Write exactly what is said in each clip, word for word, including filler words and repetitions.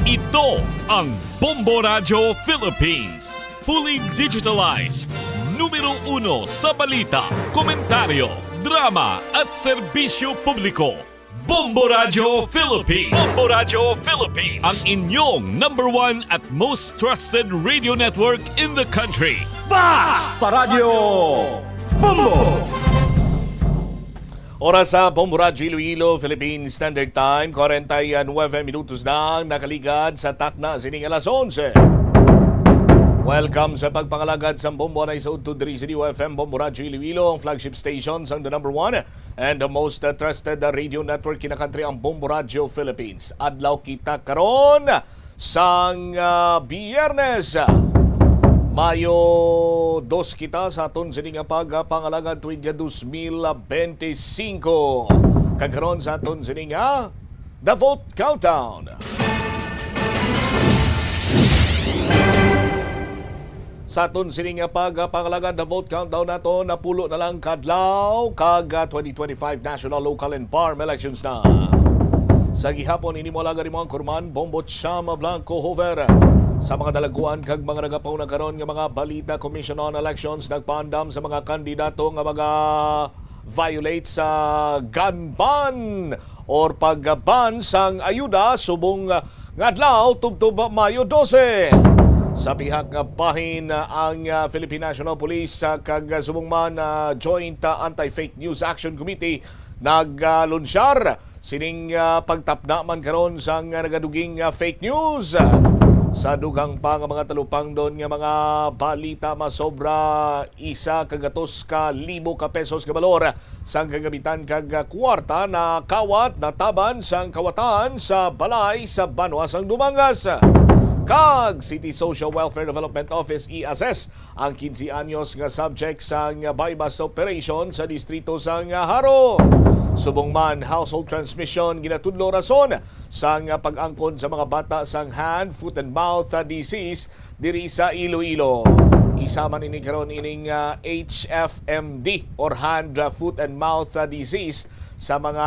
Ito ang Bombo Radyo Philippines. Fully digitalized. Numero uno sa balita, komentaryo, drama at serbisyo publiko. Bombo Radyo Philippines. Bombo Radyo Philippines. Ang inyong number one at most trusted radio network in the country. Basta Radyo Bombo! Oras sa Bombo Radyo Iloilo, Philippine Standard Time, kwarenta y nuebe minutos na ang nakaligad sa takna sining alas onse. Welcome sa pagpangalagad sa Bombo na isa diri sa D Y F M Bombo Radyo Iloilo, ang flagship station sang the number one and the most, uh, trusted, uh, radio network kinakantri ang Bombo Radyo Philippines. Adlaw kita karon sang, ah, Biyernes, Mayo dos kita sa aton sini nga pagpangalagad tuig nga dos mil benti singko. Kag karon sa aton sini nga The Vote Countdown. Sa aton sini nga pagpangalagad, The Vote Countdown nato, napulo na lang kadlaw kag, ah, twenty twenty-five national, local, and farm elections na. Sa gihapon, ini mo alagad, imo ang kurman, Bombo Cham Blanco Hover. Sa mga dalagwan kag mga nagapauna karon nga mga balita, Commission on Elections nagpaandam sa mga kandidato nga maga-violate sa gun ban or pag-ban sang ayuda subong, ah, nga adlaw tubtob Mayo dose. Sa pihak nga bahin, ah, ang, ah, Philippine National Police, ah, kag, ah, subong man, ah, Joint, ah, Anti-Fake News Action Committee nagalunsyar sining, ah, pagtapna man karon sang, ah, nagaduging, ah, fake news. Sa dugang pa nga mga talupangdon nga mga balita, masobra isa ka gatos ka libo ka pesos nga balor sang kagamitan kag, ah, kuwarta nakawat, nataban sang kawatan sa balay sa banwa sang Dumangas. Kag City Social Welfare Development Office i-assess ang quince anyos nga subject sang buy-bust operation sa distrito sang Jaro. Subong man, household transmission ginatudlo rason sang pag-angkon sa mga bata sang hand, foot, and mouth disease diri sa Iloilo. Isa man ini karon ining, ah, H F M D or hand, ah, foot, and mouth, ah, disease sa mga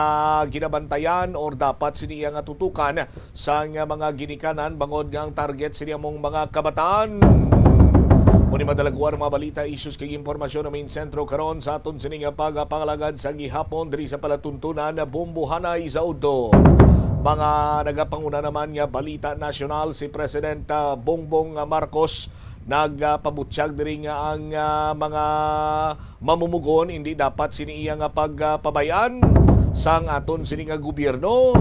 ginabantayan or dapat sini iya nga tutukan sang, ah, mga ginikanan bangod nga ang target sini among mga kabataan. Mao ni madalaguan ang mga balita, issues kag impormasyon na main sentro karon sa aton sini nga pagpangalagad sa gihapon diri sa palatuntunan, Bombo Hanay sa udto. Mga nagapanguna naman nga balita nasyonal, si President, ah, Bongbong Marcos nagapabutyag diri nga ang, ah, mga mamumugon indi dapat sini iya nga pagpabay-an sang aton sini nga gobyerno.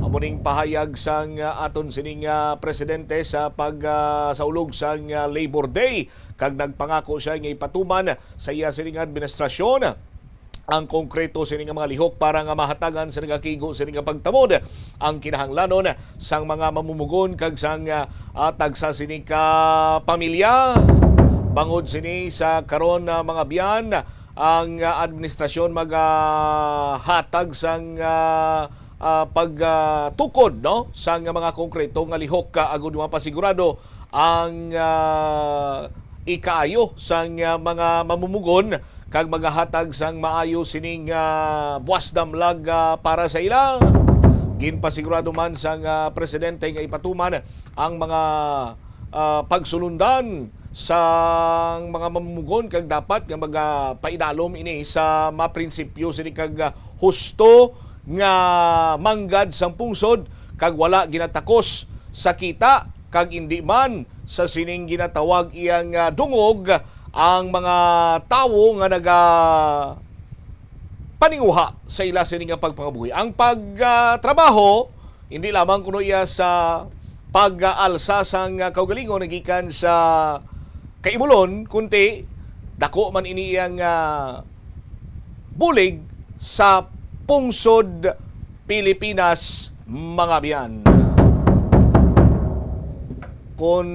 Amo ning pahayag sang, ah, aton sini nga presidente sa pag, ah, sa ulog sang, ah, Labor Day, kag nagpangako siya nga ipatuman sa iya sini nga administrasyon ang konkreto sini nga mga lihok para nga mahatagan sa nagakigo sini nga pagtamod ang kinahanglanon sang mga mamumugon kag sang, ah, ah, tagsa sini ka pamilya. Bangod sini sa karon, ah, mga biyan, ang, ah, administrasyon magahatag sang, ah, ah, pag, ah, tukod, no, sang mga konkreto nga lihok, ah, agud mapasigurado ang, ah, ikaayo sang, ah, mga mamumugon kag magahatag sang maayo sining, ah, buwas damlag, ah, para sa ila. Ginpasigurado man sang, ah, presidente nga ipatuman ang mga, ah, pagsulundan sang mga mamumugon kag dapat nga magapaidalom ini sa mga prinsipyo sini kag, ah, husto nga manggad sang pungsod kag wala ginatakos sa kita kag indi man sa sining ginatawag iyang, ah, dungog ang mga tawo nga naga paninguha sa ila sini nga pagpangabuhi. Ang pag, ah, trabaho, hindi lamang kuno iya sa pag-alsa sang, ah, kaugalingon nagikan sa kaimulon, kundi dako man ini iyang, ah, bulig sa pungsod Pilipinas, mga biyan. Kung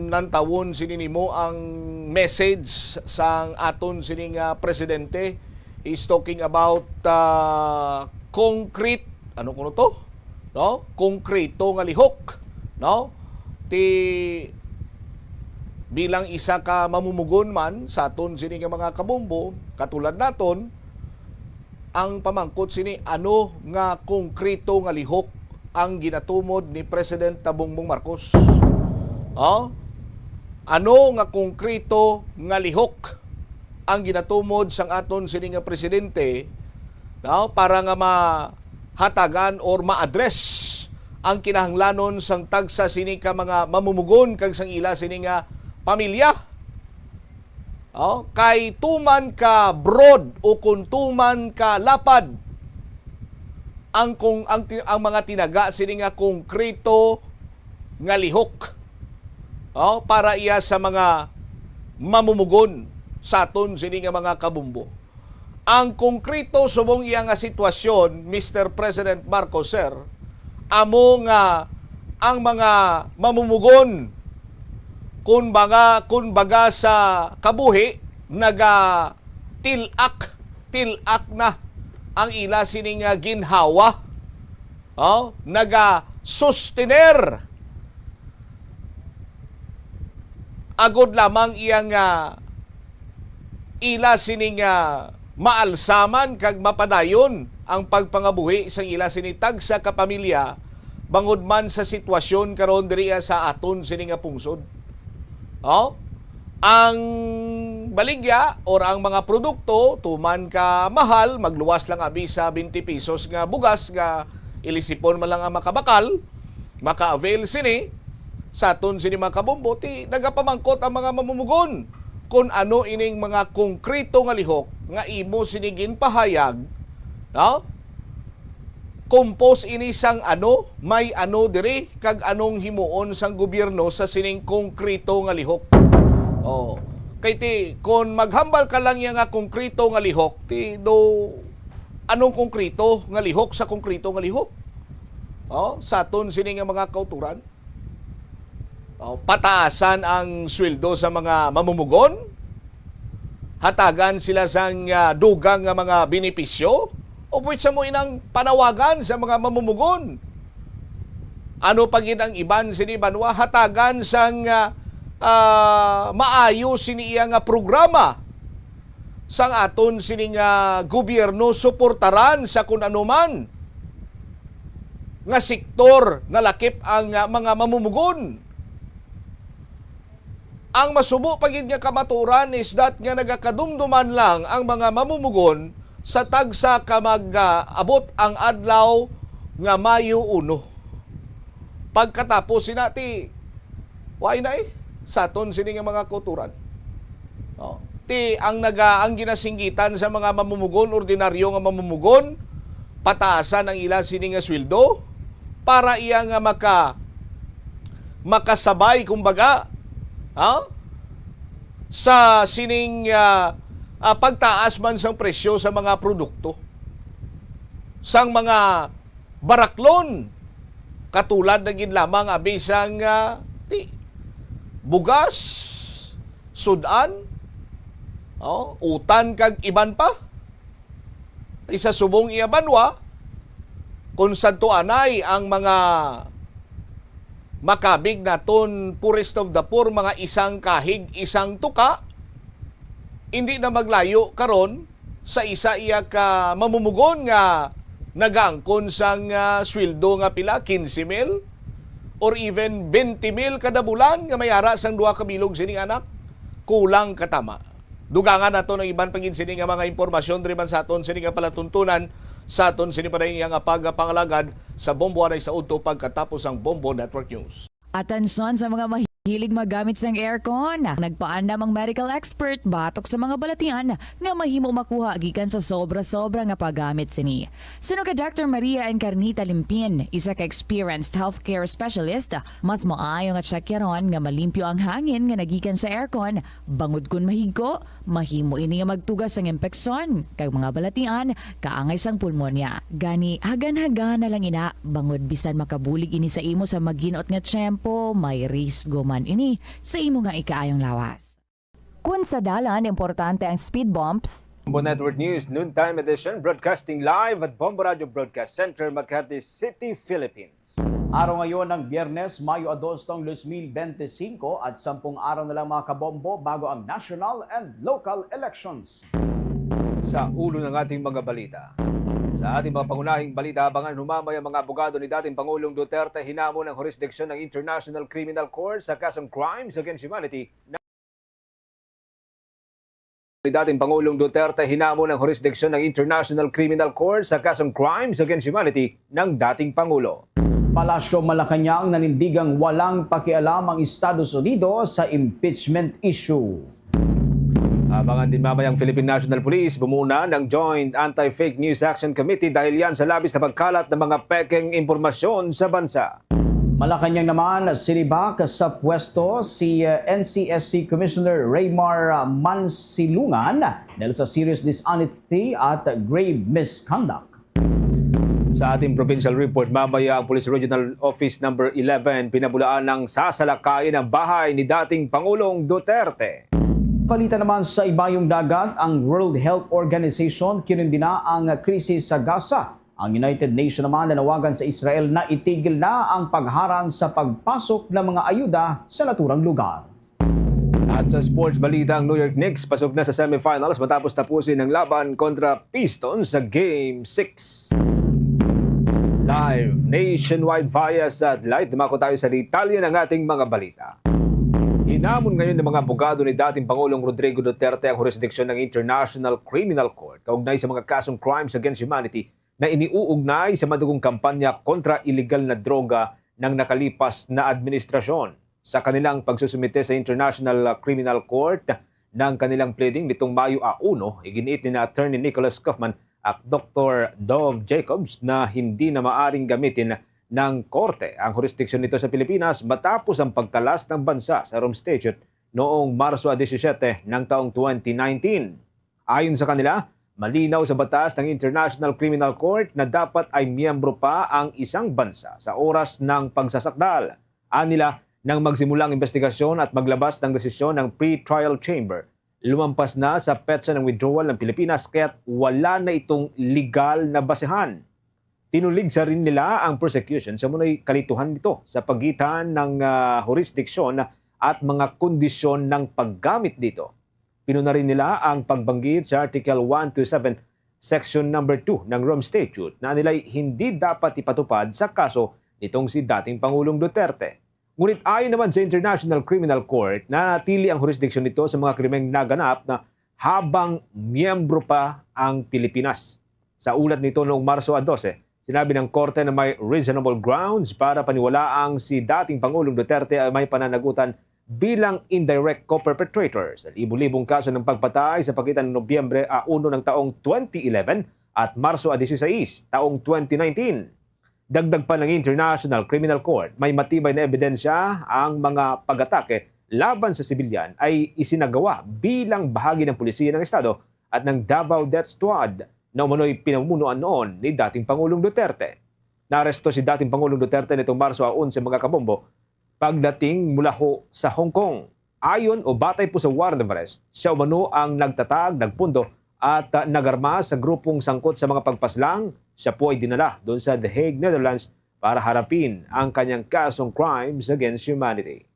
nantawon sini nimo ang message sang aton sini nga presidente, is talking about, ah, concrete, ano kuno to? No? Konkreto nga lihok, no? Ti bilang isa ka mamumugon man sa aton sini nga mga kabombo, katulad naton, ang pamangkot sini, ano nga konkreto nga lihok ang ginatumod ni President Bongbong Marcos? Oh? Ano nga konkreto nga lihok ang ginatumod sang aton sini nga presidente, no, para nga mahatagan or ma-address ang kinahanglanon sang tagsa sini ka mga mamumugon kag sang ila sini nga pamilya? Oh, kay tuman ka broad o kung tuman ka lapad ang kung ang ti-, ang mga tinaga sini nga konkreto nga lihok, oh, para iya sa mga mamumugon sa aton sini nga mga kabombo. Ang konkreto subong iya nga sitwasyon, Mister President Marcos, sir, amo nga ang mga mamumugon, kun baga, kun baga sa kabuhi, naga tilak, tilak na ang ila sini nga ginhawa. Oh, naga sustener agod lamang iya nga ila sini nga maalsaman kag mapadayon ang pagpangabuhi sang ila sini tagsa ka pamilya bangod man sa sitwasyon karon diri sa aton sini nga pungsod. Oh? Ang baligya or ang mga produkto, tuman ka mahal, magluwas lang abi sa twenty pesos nga bugas nga ilisipon man lang ang makabakal, maka-avail sini sa aton sini mga kabombo, ti nagapamangkot ang mga mamumugon kung ano ining mga konkreto nga lihok nga imo sini ginpahayag, no? Compose ini sang ano, may ano diri, kag anong himuon sang gobyerno sa sining konkreto nga lihok. Oh. Kay ti, kon maghambal ka lang niya nga konkreto nga lihok, ti do, anong konkreto nga lihok sa konkreto nga lihok? Oh, sa aton sini nga mga kauturan. Oh, pataasan ang sweldo sa mga mamumugon? Hatagan sila sang, ah, dugang nga mga benepisyo? O puwit sa mo inang panawagan sa mga mamumugon? Ano pa gid ang iban sini banwa? Hatagan sang, ah, ah, maayo sini iya nga programa sang aton sini nga gobyerno, suportaran sa kun ano man nga sektor nga lakip ang, ah, mga mamumugon. Ang masubo pa gid nga kamatuoran is that nga nagakadumduman lang ang mga mamumugon sa tagsa ka mag, ah, abot ang adlaw nga Mayo uno. Pagkatapos sina ti, why na eh, sa aton sini nga mga kauturan. Oh, ti ang naga, ang ginasinggitan sa mga mamumugon, ordinaryo nga mamumugon, pataasan ang ila sini nga sweldo para iya nga maka, makasabay, kumbaga, ha? Sa sining, ah, ah, pagtaas man sang presyo sa mga produkto, sang mga baraklon, katulad na gid lamang abi sang, ah, ti-, bugas, sud-an, oh, utan kag iban pa. Isa subong iya banwa, kung sadto anay ang mga makabig naton poorest of the poor, mga isang kahig, isang tuka, hindi na maglayo karon sa isa iya ka mamumugon nga nagaangkon sang, ah, sweldo nga pila, quince mil or even twenty mil kada bulan nga may ara sang duha ka bilog sining anak, kulang ka tama. Dugangan nato ang iban pa gid sini nga mga impormasyon diri man sa aton sini nga palatuntunan sa aton sini pa nga pagpangalagad sa Bombo anay sa udto pagkatapos ang Bombo Network News. Atensyon sa mga mahilig magamit sang aircon. Nagpaandam ang medical expert batok sa mga balatian nga mahimo makuha gikan sa sobra-sobra nga paggamit sini. Suno kay Doctor Maria Encarnita Limpin, isa ka experienced healthcare specialist, mas maayo nga tsakyaron nga malimpyo ang hangin nga nagikan sa aircon, bangod kon mahigko, mahimo ini nga magtuga sang impeksyon kag mga balatian kaangay sang pulmonya. Gani, hagan-hagana lang ina, bangod bisan makabulig ini sa imo sa maginot nga tiyempo, may risgo man ini sa imo nga ikaayong lawas. Kun sa dalan, importante ang speed bumps. Bombo Network News Noontime Edition, broadcasting live at Bombo Radio Broadcast Center, Makati City, Philippines. Araw ngayon ng Biyernes, Mayo dos, taong dos mil bente singko, at sampung araw na lang, mga kabombo, bago ang national and local elections. Sa ulo ng ating mga balita, sa Sa ating mga pangunahing balita, abangan humamay ang mga abogado ni dating Pangulong Duterte hinamon ang jurisdiction ng International Criminal Court sa kasong crimes against humanity. Ni dating Pangulong Duterte hinamon ang jurisdiction ng International Criminal Court sa kasong crimes against humanity ng dating Pangulo. Palasyo, Malacañang, nanindigang walang pakialam ang Estados Unidos sa impeachment issue. Abangan din mamaya ang Philippine National Police bumuna ng Joint Anti-Fake News Action Committee dahil yan sa labis na pagkalat ng mga pekeng impormasyon sa bansa. Malacañang naman, sinibak sa pwesto si, uh, N C S C Commissioner Raymar, uh, Mansilungan dahil sa serious dishonesty at grave misconduct. Sa ating provincial report, mamaya ang Police Regional Office Number eleven pinabulaan ng sasalakayin ang bahay ni dating Pangulong Duterte. Balita naman sa ibayong dagat, ang World Health Organization kinundina ang krisis sa Gaza. Ang United Nations naman nanawagan sa Israel na itigil na ang pagharang sa pagpasok ng mga ayuda sa naturang lugar. At sa sports balita, ang New York Knicks pasok na sa semifinals matapos tapusin ang laban kontra Pistons sa Game six. Live nationwide via satellite, dumako tayo sa detalye ng ating mga balita. Hinamon ngayon ng mga abogado ni dating Pangulong Rodrigo Duterte ang jurisdiction ng International Criminal Court kaugnay sa mga kasong crimes against humanity na iniuugnay sa madugong kampanya kontra iligal na droga ng nakalipas na administrasyon. Sa kanilang pagsusumite sa International Criminal Court ng kanilang pleading nitong Mayo a uno, iginiit ni na Attorney Nicholas Kaufman at Doktor Dov Jacobs na hindi na maaring gamitin ng korte ang jurisdiction nito sa Pilipinas matapos ang pagkalas ng bansa sa Rome Statute noong Marso a disisiete ng taong twenty nineteen. Ayon sa kanila, malinaw sa batas ng International Criminal Court na dapat ay miyembro pa ang isang bansa sa oras ng pagsasakdal. Anila, nang magsimula ang investigasyon at maglabas ng desisyon ng pre-trial chamber, lumampas na sa petsa ng withdrawal ng Pilipinas kaya't wala na itong legal na basehan. Tinulig sa rin nila ang prosecution sa munoy kalituhan nito sa pagitan ng, ah, jurisdiksyon at mga kondisyon ng paggamit dito. Pinuna rin nila ang pagbanggit sa Article one two seven, Section number two ng Rome Statute na nila'y hindi dapat ipatupad sa kaso nitong si dating Pangulong Duterte. Ngunit ayon naman sa International Criminal Court, nanatili ang jurisdiction nito sa mga krimeng naganap na habang miyembro pa ang Pilipinas. Sa ulat nito noong Marso a dose, sinabi ng korte na may reasonable grounds para paniwalaang si dating Pangulong Duterte ay may pananagutan bilang indirect co-perpetrator sa libo-libong kaso ng pagpatay sa pagitan ng Nobyembre a uno ng taong twenty eleven at Marso a dieciséis taong twenty nineteen. Dagdag pa ng International Criminal Court, may matibay na ebidensya ang mga pag-atake laban sa sibilyan ay isinagawa bilang bahagi ng pulisiya ng Estado at ng Davao Death Squad na umano'y pinamunuan noon ni dating Pangulong Duterte. Naaresto si dating Pangulong Duterte nitong Marso a onse, mga kabombo, pagdating mula ho sa Hong Kong. Ayon o batay po sa warrant of arrest, siya umano ang nagtatag, nagpundo at, ah, nagarma sa grupong sangkot sa mga pagpaslang. Siya po ay dinala doon sa The Hague, Netherlands para harapin ang kanyang kasong crimes against humanity.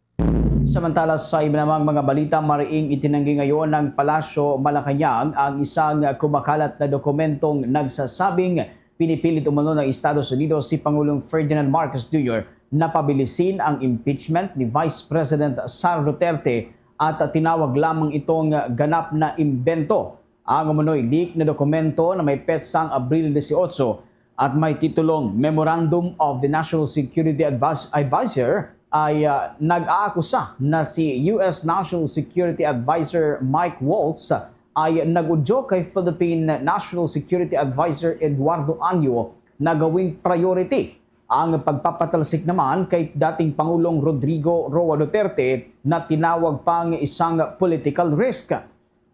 Samantala, sa iba namang mga balita, mariing itinanggi ngayon ng Palasyo Malacañang ang isang kumakalat na dokumentong nagsasabing pinipilit umano ng Estados Unidos si Pangulong Ferdinand Marcos Junior na pabilisin ang impeachment ni Vice President Sara Duterte at tinawag lamang itong ganap na imbento. Ang umano'y leak na dokumento na may petsang Abril dieciocho at may titulong Memorandum of the National Security Advis-, Advisor ay, ah, nag-aakusa na si U S National Security Advisor Mike Waltz ay nag-udyok kay Philippine National Security Advisor Eduardo Año na gawing priority ang pagpapatalsik naman kay dating Pangulong Rodrigo Roa Duterte na tinawag pang isang political risk.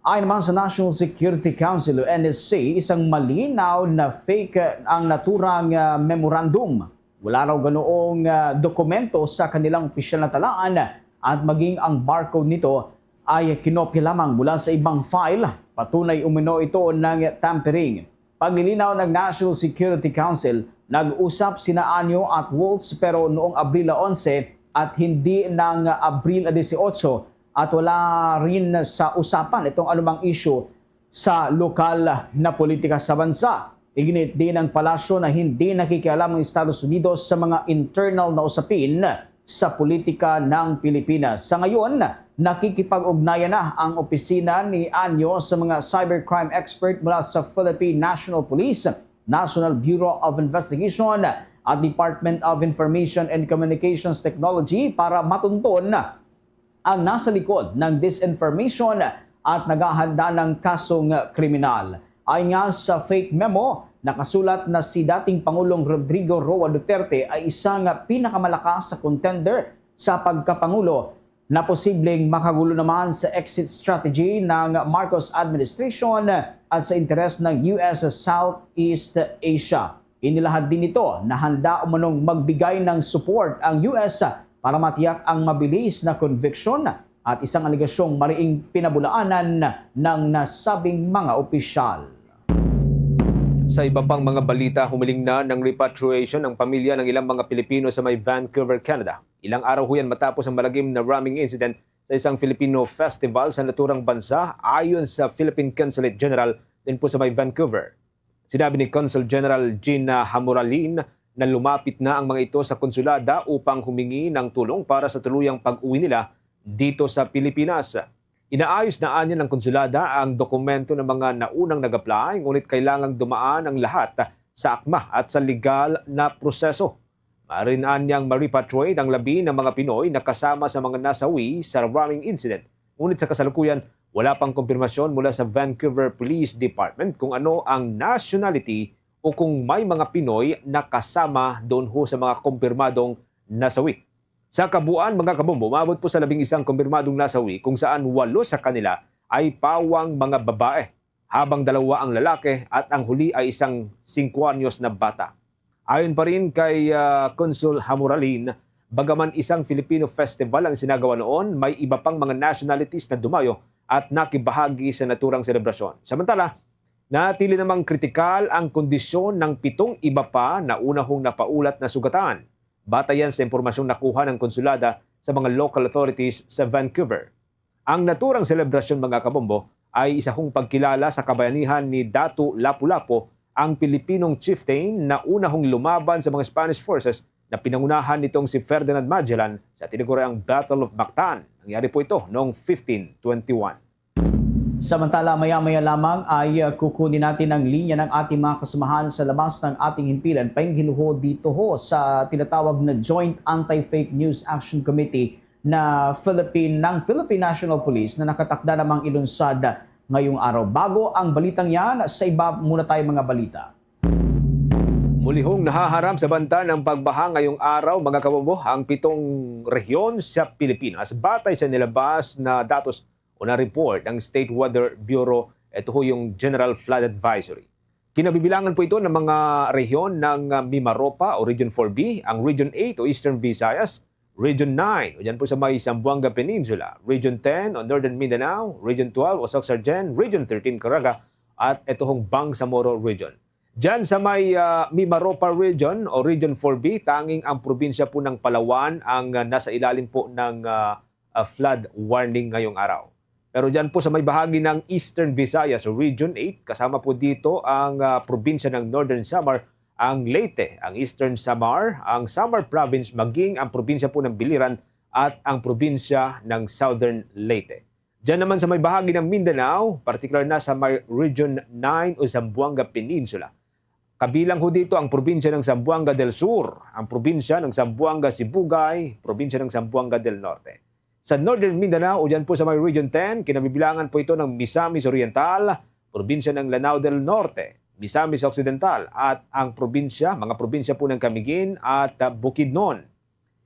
Ayon naman sa National Security Council o N S C, isang malinaw na fake, ah, ang naturang, ah, memorandum. Wala raw ganoong, ah, dokumento sa kanilang opisyal na talaan at maging ang barcode nito ay kinopya lamang mula sa ibang file. Patunay umano ito ng tampering. Paglilinaw ng National Security Council, nag-usap sina Año at Waltz, pero noong Abril onse at hindi ng Abril dieciocho, at wala rin sa usapan itong anumang issue sa lokal na politika sa bansa. Iginit din ang palasyo na hindi nakikialam ang Estados Unidos sa mga internal na usapin sa politika ng Pilipinas. Sa ngayon, nakikipag-ugnayan na ang opisina ni Anyo sa mga cybercrime expert mula sa Philippine National Police, National Bureau of Investigation at Department of Information and Communications Technology para matunton ang nasa likod ng disinformation at naghahanda ng kasong kriminal. Ayon nga sa fake memo, nakasulat na si dating Pangulong Rodrigo Roa Duterte ay isang pinakamalakas sa contender sa pagkapangulo na posibleng makagulo naman sa exit strategy ng Marcos administration at sa interes ng U S sa Southeast Asia. Inilahad din nito na handa umanong magbigay ng support ang U S para matiyak ang mabilis na conviction at isang alegasyong mariing pinabulaanan ng nasabing mga opisyal. Sa iba pang mga balita, humiling na ng repatriation ang pamilya ng ilang mga Pilipino sa may Vancouver, Canada. Ilang araw ho yan matapos ang malagim na ramming incident sa isang Filipino festival sa naturang bansa, ayon sa Philippine Consulate General din po sa may Vancouver. Sinabi ni Consul General Gina Hamuralin na lumapit na ang mga ito sa konsulada upang humingi ng tulong para sa tuluyang pag-uwi nila dito sa Pilipinas. Inaayos na anya ng konsulada ang dokumento ng mga naunang nag-apply, ngunit kailangang dumaan ang lahat sa akma at sa legal na proseso. Maaari na anyang ma-repatriate ang labi ng mga Pinoy na kasama sa mga nasawi sa ramming incident. Ngunit sa kasalukuyan, wala pang kumpirmasyon mula sa Vancouver Police Department kung ano ang nationality o kung may mga Pinoy na kasama doon ho sa mga kumpirmadong nasawi. Sa kabuuan, mga kabombo, umabot po sa labing isang kumpirmadong nasawi, kung saan walo sa kanila ay pawang mga babae, habang dalawa ang lalaki at ang huli ay isang singko anyos na bata. Ayon pa rin kay, ah, Consul Hamuralin, bagaman isang Filipino festival ang sinagawa noon, may iba pang mga nationalities na dumayo at nakibahagi sa naturang selebrasyon. Samantala, natili namang kritikal ang kondisyon ng pitong iba pa na una hong napaulat na sugatan. Batay yan sa impormasyong nakuha ng konsulada sa mga local authorities sa Vancouver. Ang naturang selebrasyon, mga kabombo, ay isa hong pagkilala sa kabayanihan ni Datu Lapu-Lapu, ang Pilipinong chieftain na una hong lumaban sa mga Spanish forces na pinangunahan nitong si Ferdinand Magellan sa tinaguriang Battle of Mactan. Nangyari po ito noong fifteen twenty-one. Samantala, maya-maya lamang ay, uh, kukunin natin ang linya ng ating mga kasamahan sa labas ng ating himpilan. Paingin ho dito ho sa tinatawag na Joint Anti-Fake News Action Committee na Philippine, ng Philippine National Police na nakatakda namang ilunsad ngayong araw. Bago ang balitang yan, sa iba muna tayo mga balita. Mulihong nahaharap sa banta ng pagbaha ngayong araw, mga kabombo, ang pitong rehiyon sa Pilipinas. Batay sa nilabas na datos o na-report ng State Weather Bureau, ito ho yung General Flood Advisory. Kinabibilangan po ito ng mga rehiyon ng, ah, Mimaropa o Region four B, ang Region eight o Eastern Visayas, Region nine o dyan po sa may Zamboanga Peninsula, Region ten o Northern Mindanao, Region twelve o Soccsksargen, Region thirteen Caraga, at ito hong Bangsamoro Region. Diyan sa may, ah, Mimaropa Region o Region four B, tanging ang probinsya po ng Palawan ang, ah, nasa ilalim po ng, ah, ah, flood warning ngayong araw. Pero diyan po sa may bahagi ng Eastern Visayas, Region eight, kasama po dito ang, ah, probinsya ng Northern Samar, ang Leyte, ang Eastern Samar, ang Samar Province, maging ang probinsya po ng Biliran at ang probinsya ng Southern Leyte. Diyan naman sa may bahagi ng Mindanao, partikular na sa may Region nine o Zamboanga Peninsula. Kabilang ho dito ang probinsya ng Zamboanga del Sur, ang probinsya ng Zamboanga Sibugay, probinsya ng Zamboanga del Norte. Sa Northern Mindanao, o dyan po sa may Region ten, kinabibilangan po ito ng Misamis Oriental, probinsya ng Lanao del Norte, Misamis Occidental, at ang probinsya, mga probinsya po ng Camiguin at, ah, Bukidnon.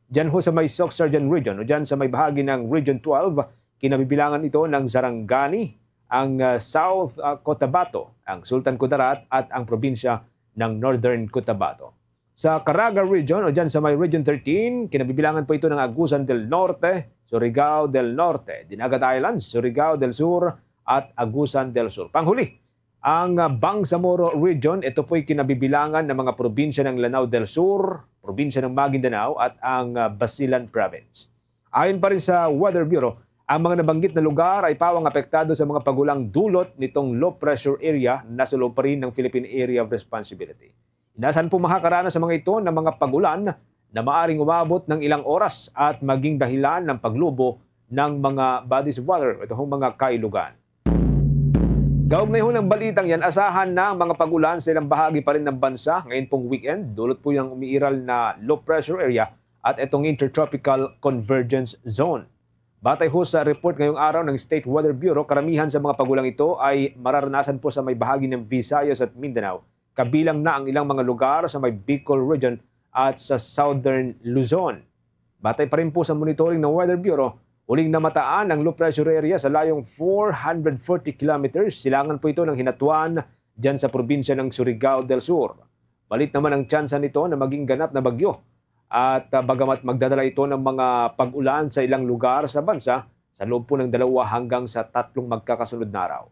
Diyan ho sa may Soccsksargen Region o diyan sa may bahagi ng Region twelve, kinabibilangan ito ng Sarangani, ang, ah, South, ah, Cotabato, ang Sultan Kudarat at ang probinsya ng Northern Cotabato. Sa Caraga Region o diyan sa may Region thirteen, kinabibilangan po ito ng Agusan del Norte, Surigao del Norte, Dinagat Islands, Surigao del Sur at Agusan del Sur. Panghuli, ang, ah, Bangsamoro Region, ito po'y kinabibilangan ng mga probinsya ng Lanao del Sur, probinsya ng Maguindanao at ang, ah, Basilan Province. Ayon pa rin sa Weather Bureau, Ang mga nabanggit na lugar ay pawang apektado sa mga pagulang dulot nitong low pressure area na sulod pa rin ng Philippine Area of Responsibility. Inasahan po makakaranas sa mga ito ng mga pagulan na maaring umabot ng ilang oras at maging dahilan ng paglubo ng mga bodies of water, ito hong mga kailugan. Kaugnay ho ng balitang yan, asahan na ang mga pagulan sa ilang bahagi pa rin ng bansa ngayon pong weekend. Dulot po yung umiiral na low pressure area at itong intertropical convergence zone. Batay ho sa report ngayong araw ng State Weather Bureau, karamihan sa mga pagulang ito ay mararanasan po sa may bahagi ng Visayas at Mindanao, kabilang na ang ilang mga lugar sa may Bicol Region at sa Southern Luzon. Batay pa rin po sa monitoring ng Weather Bureau, uling namataan ang low pressure area sa layong four hundred forty kilometers. Silangan po ito ng Hinatuan, dyan sa probinsya ng Surigao del Sur. Malit naman ang tsansa nito na maging ganap na bagyo. At, ah, bagamat magdadala ito ng mga pag-ulan sa ilang lugar sa bansa, sa loob po ng dalawa hanggang sa tatlong magkakasunod na araw.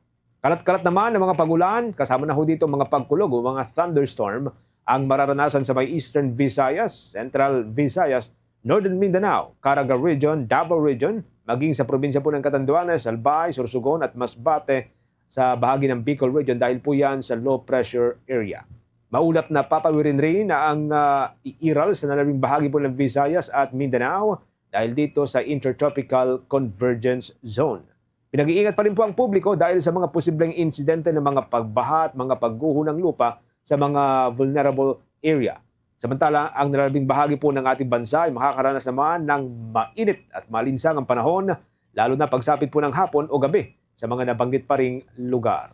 Kalat-kalat naman ang mga pag-ulan, kasama na ho dito ang mga pagkulog o mga thunderstorm, ang mararanasan sa may Eastern Visayas, Central Visayas, Northern Mindanao, Caraga Region, Davao Region, maging sa probinsya po ng Catanduanes, Albay, Sorsogon at Masbate sa bahagi ng Bicol Region dahil po yan sa low pressure area. Maulap na papawirin rin ang, ah, iiral sa nalabing bahagi po ng Visayas at Mindanao dahil dito sa Intertropical Convergence Zone. Pinag-iingat pa rin po ang publiko dahil sa mga posibleng insidente ng mga pagbaha at mga pagguho ng lupa sa mga vulnerable area. Samantala, ang nalabing bahagi po ng ating bansa ay makakaranas naman ng mainit at malinsangang panahon, lalo na pagsapit po ng hapon o gabi sa mga nabanggit pa ring lugar.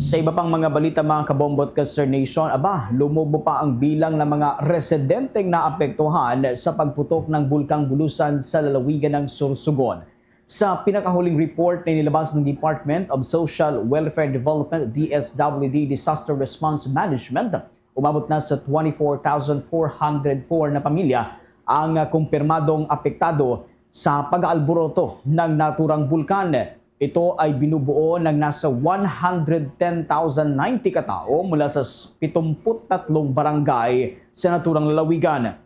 Sa iba pang mga balita, mga kabombo at ka-Star Nation, aba, lumubo pa ang bilang ng mga residenteng naapektuhan sa pagputok ng Bulkang Bulusan sa lalawigan ng Sorsogon. Sa pinakahuling report na inilabas ng Department of Social Welfare Development, D S W D, Disaster Response Management, umabot na sa twenty-four thousand four hundred four na pamilya ang, ah, kumpirmadong apektado sa pag-aalboroto ng naturang bulkan. Ito ay binubuo ng nasa one hundred ten thousand ninety ka tawo mula sa s-, pitumput tatlong barangay sa naturang lalawigan.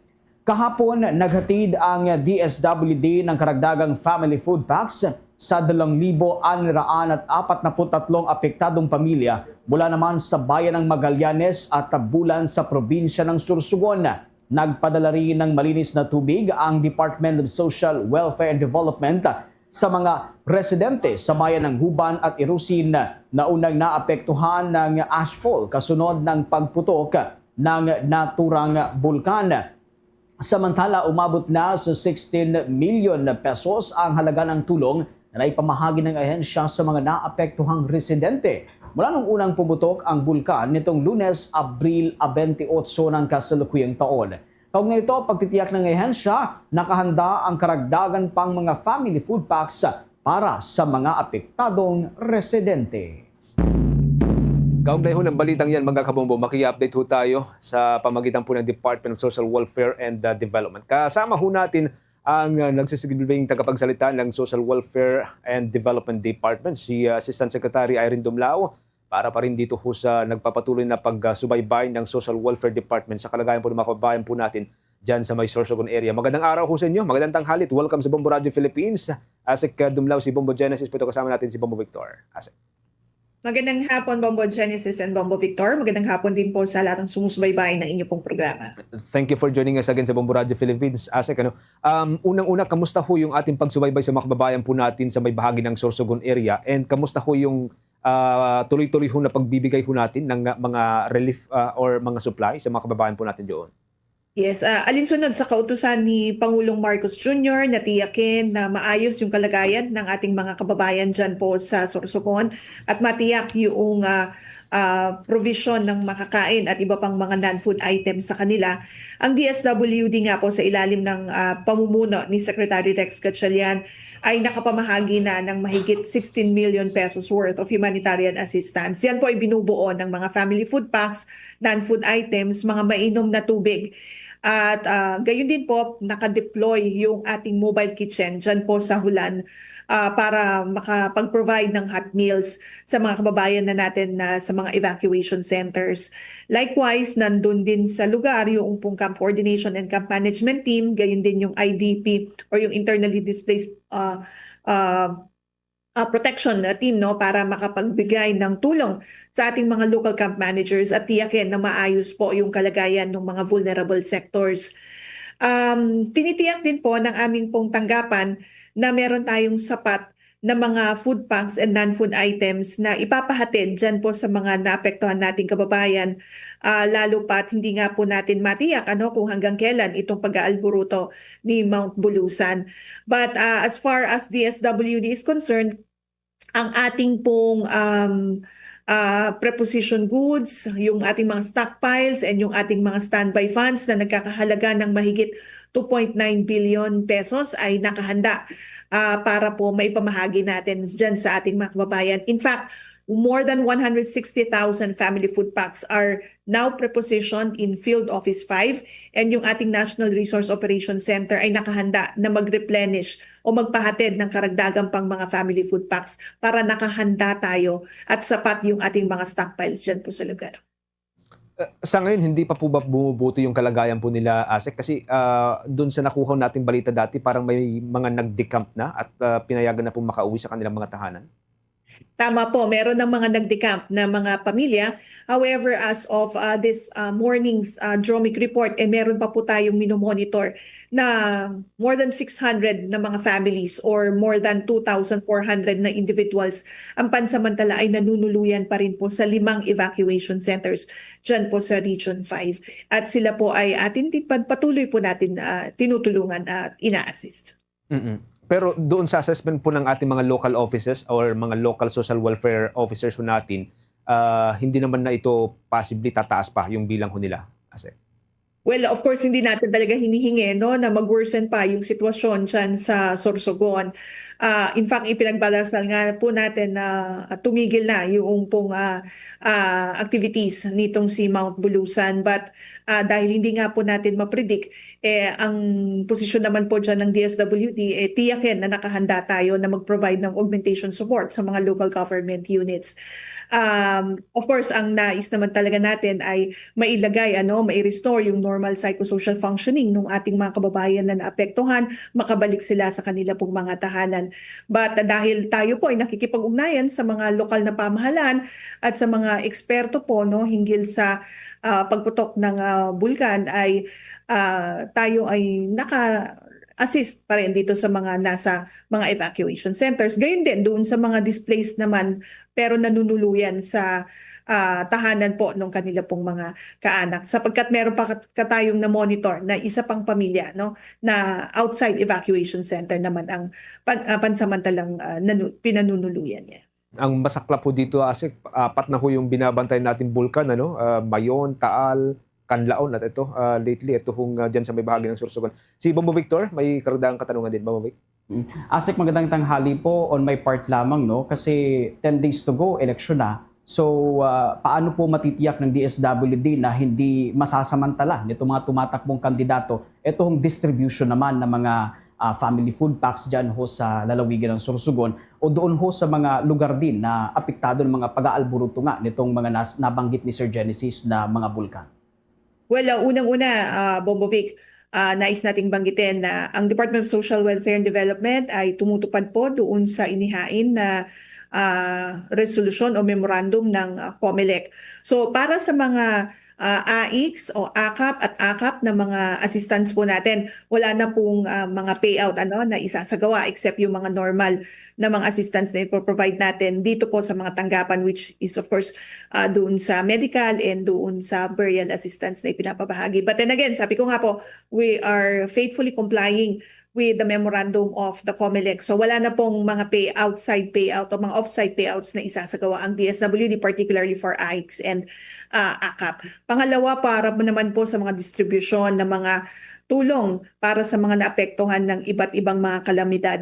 Kahapon, naghatid ang D S W D ng karagdagang family food packs sa dalawang libo anraan at apat na put tatlong apektadong pamilya mula naman sa bayan ng Magallanes at Tabulan sa probinsya ng Sorsogon. Nagpadala rin ng malinis na tubig ang Department of Social Welfare and Development sa mga residente sa bayan ng Huban at Irusin na unang naapektuhan ng ashfall kasunod ng pagputok ng naturang bulkan. Samantala, umabot na sa sixteen million pesos ang halaga ng tulong na naipamahagi ng ahensya sa mga naapektuhang residente mula nung unang pumutok ang bulkan nitong Lunes, Abril twenty-eight ng kasalukuyang taon. Kaugnay nito, pagtitiyak ng ahensya, nakahanda ang karagdagan pang mga family food packs para sa mga apektadong residente. Kaugnay ho ng balitang yan, mga kabombo, maki-update ho tayo sa pamagitan po ng Department of Social Welfare and, uh, Development. Kasama ho natin ang, uh, nagsisilbing tagapagsalita ng Social Welfare and Development Department, si, uh, Assistant Secretary Irene Dumlao, para pa rin dito ho sa nagpapatuloy na pagsubaybay ng Social Welfare Department sa kalagayan po ng mga kababayan po natin dyan sa may Sorsogon area. Magandang araw ho sa inyo, magandang tanghali, at welcome sa Bombo Radio Philippines. Asek, uh, Dumlao, si Bombo Genesis po ito, kasama natin si Bombo Victor. Asek. Magandang hapon, Bombo Genesis and Bombo Victor. Magandang hapon din po sa lahat ng sumusubaybay ng inyo pong programa. Thank you for joining us again sa Bombo Radio Philippines. Asek, ano, um, unang-una, kamusta ho yung ating pagsubaybay sa mga kababayan po natin sa may bahagi ng Sorsogon area? And kamusta ho yung, ah, tuloy-tuloy ho na pagbibigay ho natin ng, ah, mga relief, ah, or mga supply sa mga kababayan po natin doon? Yes, ah, alinsunod sa kautusan ni Pangulong Marcos Junior, natiyakin na maayos yung kalagayan ng ating mga kababayan dyan po sa Sorsogon at matiyak yung, ah, ah, provision ng makakain at iba pang mga non-food items sa kanila. Ang D S W D nga po sa ilalim ng, ah, pamumuno ni Secretary Rex Gatchalian ay nakapamahagi na ng mahigit sixteen million pesos worth of humanitarian assistance. Yan po ay binubuo ng mga family food packs, non-food items, mga mainom na tubig. At, ah, gayon din po, naka-deploy yung ating mobile kitchen dyan po sa Hulan, ah, para makapag-provide ng hot meals sa mga kababayan na natin na sa mga evacuation centers. Likewise, nandun din sa lugar yung pong Camp Coordination and Camp Management Team, gayon din yung I D P or yung Internally Displaced, ah, ah, ah, Protection na team, no, para makapagbigay ng tulong sa ating mga local camp managers at tiyakin na maayos po yung kalagayan ng mga vulnerable sectors. Um, tinitiyak din po ng aming pong tanggapan na meron tayong sapat na mga food packs and non-food items na ipapahatid dyan po sa mga naapektuhan nating kababayan, ah, lalo pat hindi nga po natin matiyak, ano, kung hanggang kailan itong pag-aalburuto ni Mount Bulusan. But, ah, as far as D S W D is concerned, ang ating pong, um, ah, preposition goods, yung ating mga stockpiles, and yung ating mga standby funds na nagkakahalaga ng mahigit two point nine billion pesos ay nakahanda, ah, para po maipamahagi natin dyan sa ating mga kababayan. In fact, more than one hundred sixty thousand family food packs are now prepositioned in Field Office five, and yung ating National Resource Operations Center ay nakahanda na mag-replenish o magpahatid ng karagdagan pang mga family food packs para nakahanda tayo at sapat yung ating mga stockpiles dyan po sa lugar. Eh, sa ngayon, hindi pa po ba bumubuti yung kalagayan po nila, Asek? Kasi, ah, dun sa nakuha nating balita dati, parang may mga nag-decamp na at, ah, pinayagan na po makauwi sa kanilang mga tahanan. Tama po, meron ng mga nag-decamp na mga pamilya. However, as of, ah, this, ah, morning's, ah, DROMIC report, eh, meron pa po tayong minomonitor na more than six hundred na mga families or more than two thousand four hundred na individuals ang pansamantala ay nanunuluyan pa rin po sa limang evacuation centers dyan po sa Region five. At sila po ay atin din, patuloy po natin, ah, tinutulungan at ina-assist. Mm-mm. Pero doon sa assessment po ng ating mga local offices or mga local social welfare officers po natin, ah, hindi naman na ito possibly tataas pa yung bilang ho nila, Asek? Well, of course, hindi natin talaga hinihingi, no, na mag-worsen pa yung sitwasyon dyan sa Sorsogon. Ah, in fact, ipinagbalasal nga po natin na, ah, tumigil na yung pong, ah, ah, activities nitong si Mount Bulusan. But, ah, dahil hindi nga po natin ma-predict, eh, ang posisyon naman po dyan ng D S W D, eh, tiyakin na nakahanda tayo na mag-provide ng augmentation support sa mga local government units. Um, of course, ang nais naman talaga natin ay mailagay, ano, mai-restore yung normal psychosocial functioning ng ating mga kababayan na naapektuhan, makabalik sila sa kanila pong mga tahanan. But, ah, dahil tayo po ay nakikipag-ugnayan sa mga lokal na pamahalaan at sa mga eksperto po, no, hinggil sa, ah, pagputok ng, ah, bulkan, ay, ah, tayo ay naka-assist pa rin dito sa mga nasa mga evacuation centers. Gayon din doon sa mga displaced naman pero nanunuluyan sa, ah, tahanan po ng kanila pong mga kaanak, sapagkat meron pa kat-, katayong na-monitor na isa pang pamilya, no, na outside evacuation center naman ang pan-, ah, pansamantalang, ah, nanu-, pinanunuluyan niya. Ang masaklap po dito, Asek, apat na ho yung binabantay nating bulkan, ano? Ah, Mayon, Taal, Canlaon, at ito, ah, lately, ito hong, ah, dyan sa may bahagi ng Sorsogon. Si Bombo Victor, may karagdagang katanungan din, Bombo Vic. Mm. Asek, magandang tanghali po. On my part lamang, no, kasi ten days to go, election na. So, ah, paano po matitiyak ng D S W D na hindi masasamantala nitong mga tumatakbong kandidato itong distribution naman ng mga, ah, family food packs dyan ho sa lalawigan ng Sorsogon o doon ho sa mga lugar din na apektado ng mga pag-aalburuto nga nitong mga nas-, nabanggit ni Sir Genesis na mga bulkan? Well, ah, unang-una, ah, Bombo Vic, ah, nais nating banggitin na ang Department of Social Welfare and Development ay tumutupad po doon sa inihain na, ah, resolusyon o memorandum ng, ah, COMELEC. So, para sa mga, ah, AICS o AKAP at AKAP na mga assistance po natin, wala na pong, ah, mga payout, ano, na isasagawa except yung mga normal na mga assistance na ipo-provide natin dito po sa mga tanggapan, which is, of course, ah, doon sa medical and doon sa burial assistance na ipinapabahagi. But then again, sabi ko nga po, we are faithfully complying with the memorandum of the COMELEC. So, wala na pong mga pay outside payout o mga offsite payouts na isasagawa ang D S W D, particularly for AICS and, ah, AKAP. Pangalawa, para po naman po sa mga distribusyon ng mga tulong para sa mga naapektuhan ng iba't ibang mga kalamidad.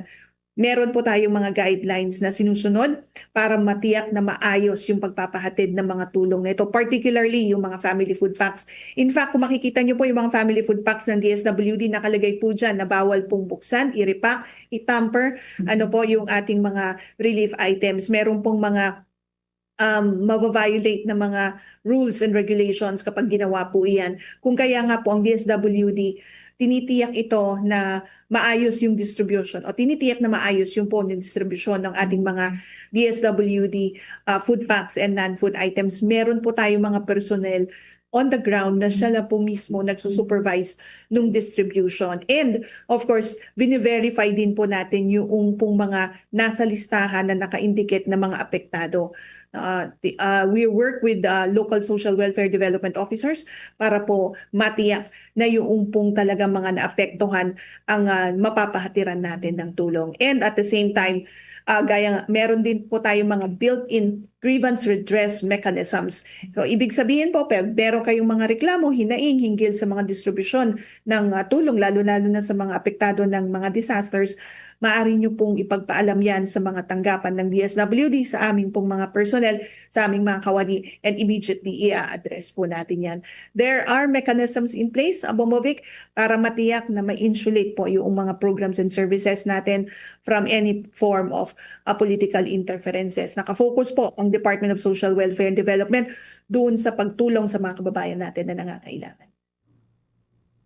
meron po tayong mga guidelines na sinusunod para matiyak na maayos yung pagpapahatid ng mga tulong na ito, particularly yung mga family food packs. In fact, kung makikita nyo po yung mga family food packs ng D S W D, nakalagay po dyan na bawal pong buksan, i-repack, i-tamper, ano po yung ating mga relief items. Meron pong mga um, mabaviolate na mga rules and regulations kapag ginawa po iyan. Kung kaya nga po ang D S W D, tinitiyak ito na maayos yung distribution o tinitiyak na maayos yung po yung distribution ng ating mga D S W D uh, food packs and non-food items. Meron po tayong mga personnel on the ground na siya na po mismo nagsusupervise ng distribution. And of course, vini-verify din po natin yung pong mga nasa listahan na naka-indicate na mga apektado. Uh, the- uh, we work with uh, local social welfare development officers para po matiyak na yung pong talaga mga naapektuhan ang uh, mapapahatiran natin ng tulong. And at the same time, uh, gaya meron din po tayong mga built-in grievance redress mechanisms. So, ibig sabihin po, pag meron kayong mga reklamo, hinaing hinggil sa mga distribusyon ng uh, tulong, lalo-lalo na sa mga apektado ng mga disasters, maaari nyo pong ipagpaalam yan sa mga tanggapan ng D S W D, sa aming pong mga personnel, sa aming mga kawani, and immediately i-address po natin yan. There are mechanisms in place, Bombovic, para matiyak na ma-insulate po yung mga programs and services natin from any form of uh, political interferences. Nakafocus po ang Department of Social Welfare and Development doon sa pagtulong sa mga kababayan natin na nangangailangan.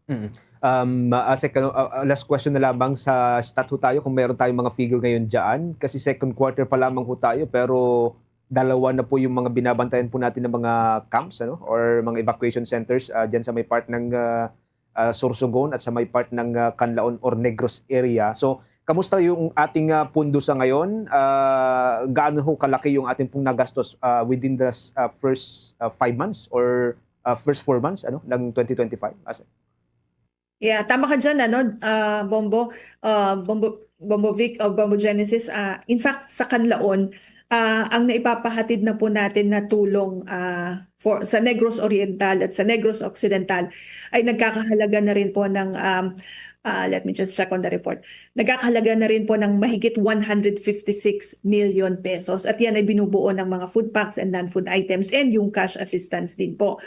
Mm. Um, uh, Asek, ano, uh, uh, last question na lamang sa stat ho tayo kung meron tayong mga figure ngayon dyan. Kasi second quarter pa lamang ho tayo pero dalawa na po yung mga binabantayan po natin ng mga camps ano or mga evacuation centers uh, dyan sa may part ng uh, uh, Sorsogon at sa may part ng uh, Canlaon or Negros area. So, kamusta yung ating uh, pundo sa ngayon? Uh, gaano ho kalaki yung ating pong nagastos uh, within the uh, first uh, five months or uh, first four months ano ng twenty twenty-five? As Yeah, tama ka dyan, ano, uh, Bombo, uh, Bombo, Bombo Vic, o Bombo Genesis. Uh, in fact, sa Canlaon, uh, ang naipapahatid na po natin na tulong uh, for, sa Negros Oriental at sa Negros Occidental ay nagkakahalaga na rin po ng, um, uh, let me just check on the report, nagkakahalaga na rin po ng mahigit one hundred fifty-six million pesos. At yan ay binubuo ng mga food packs and non-food items and yung cash assistance din po.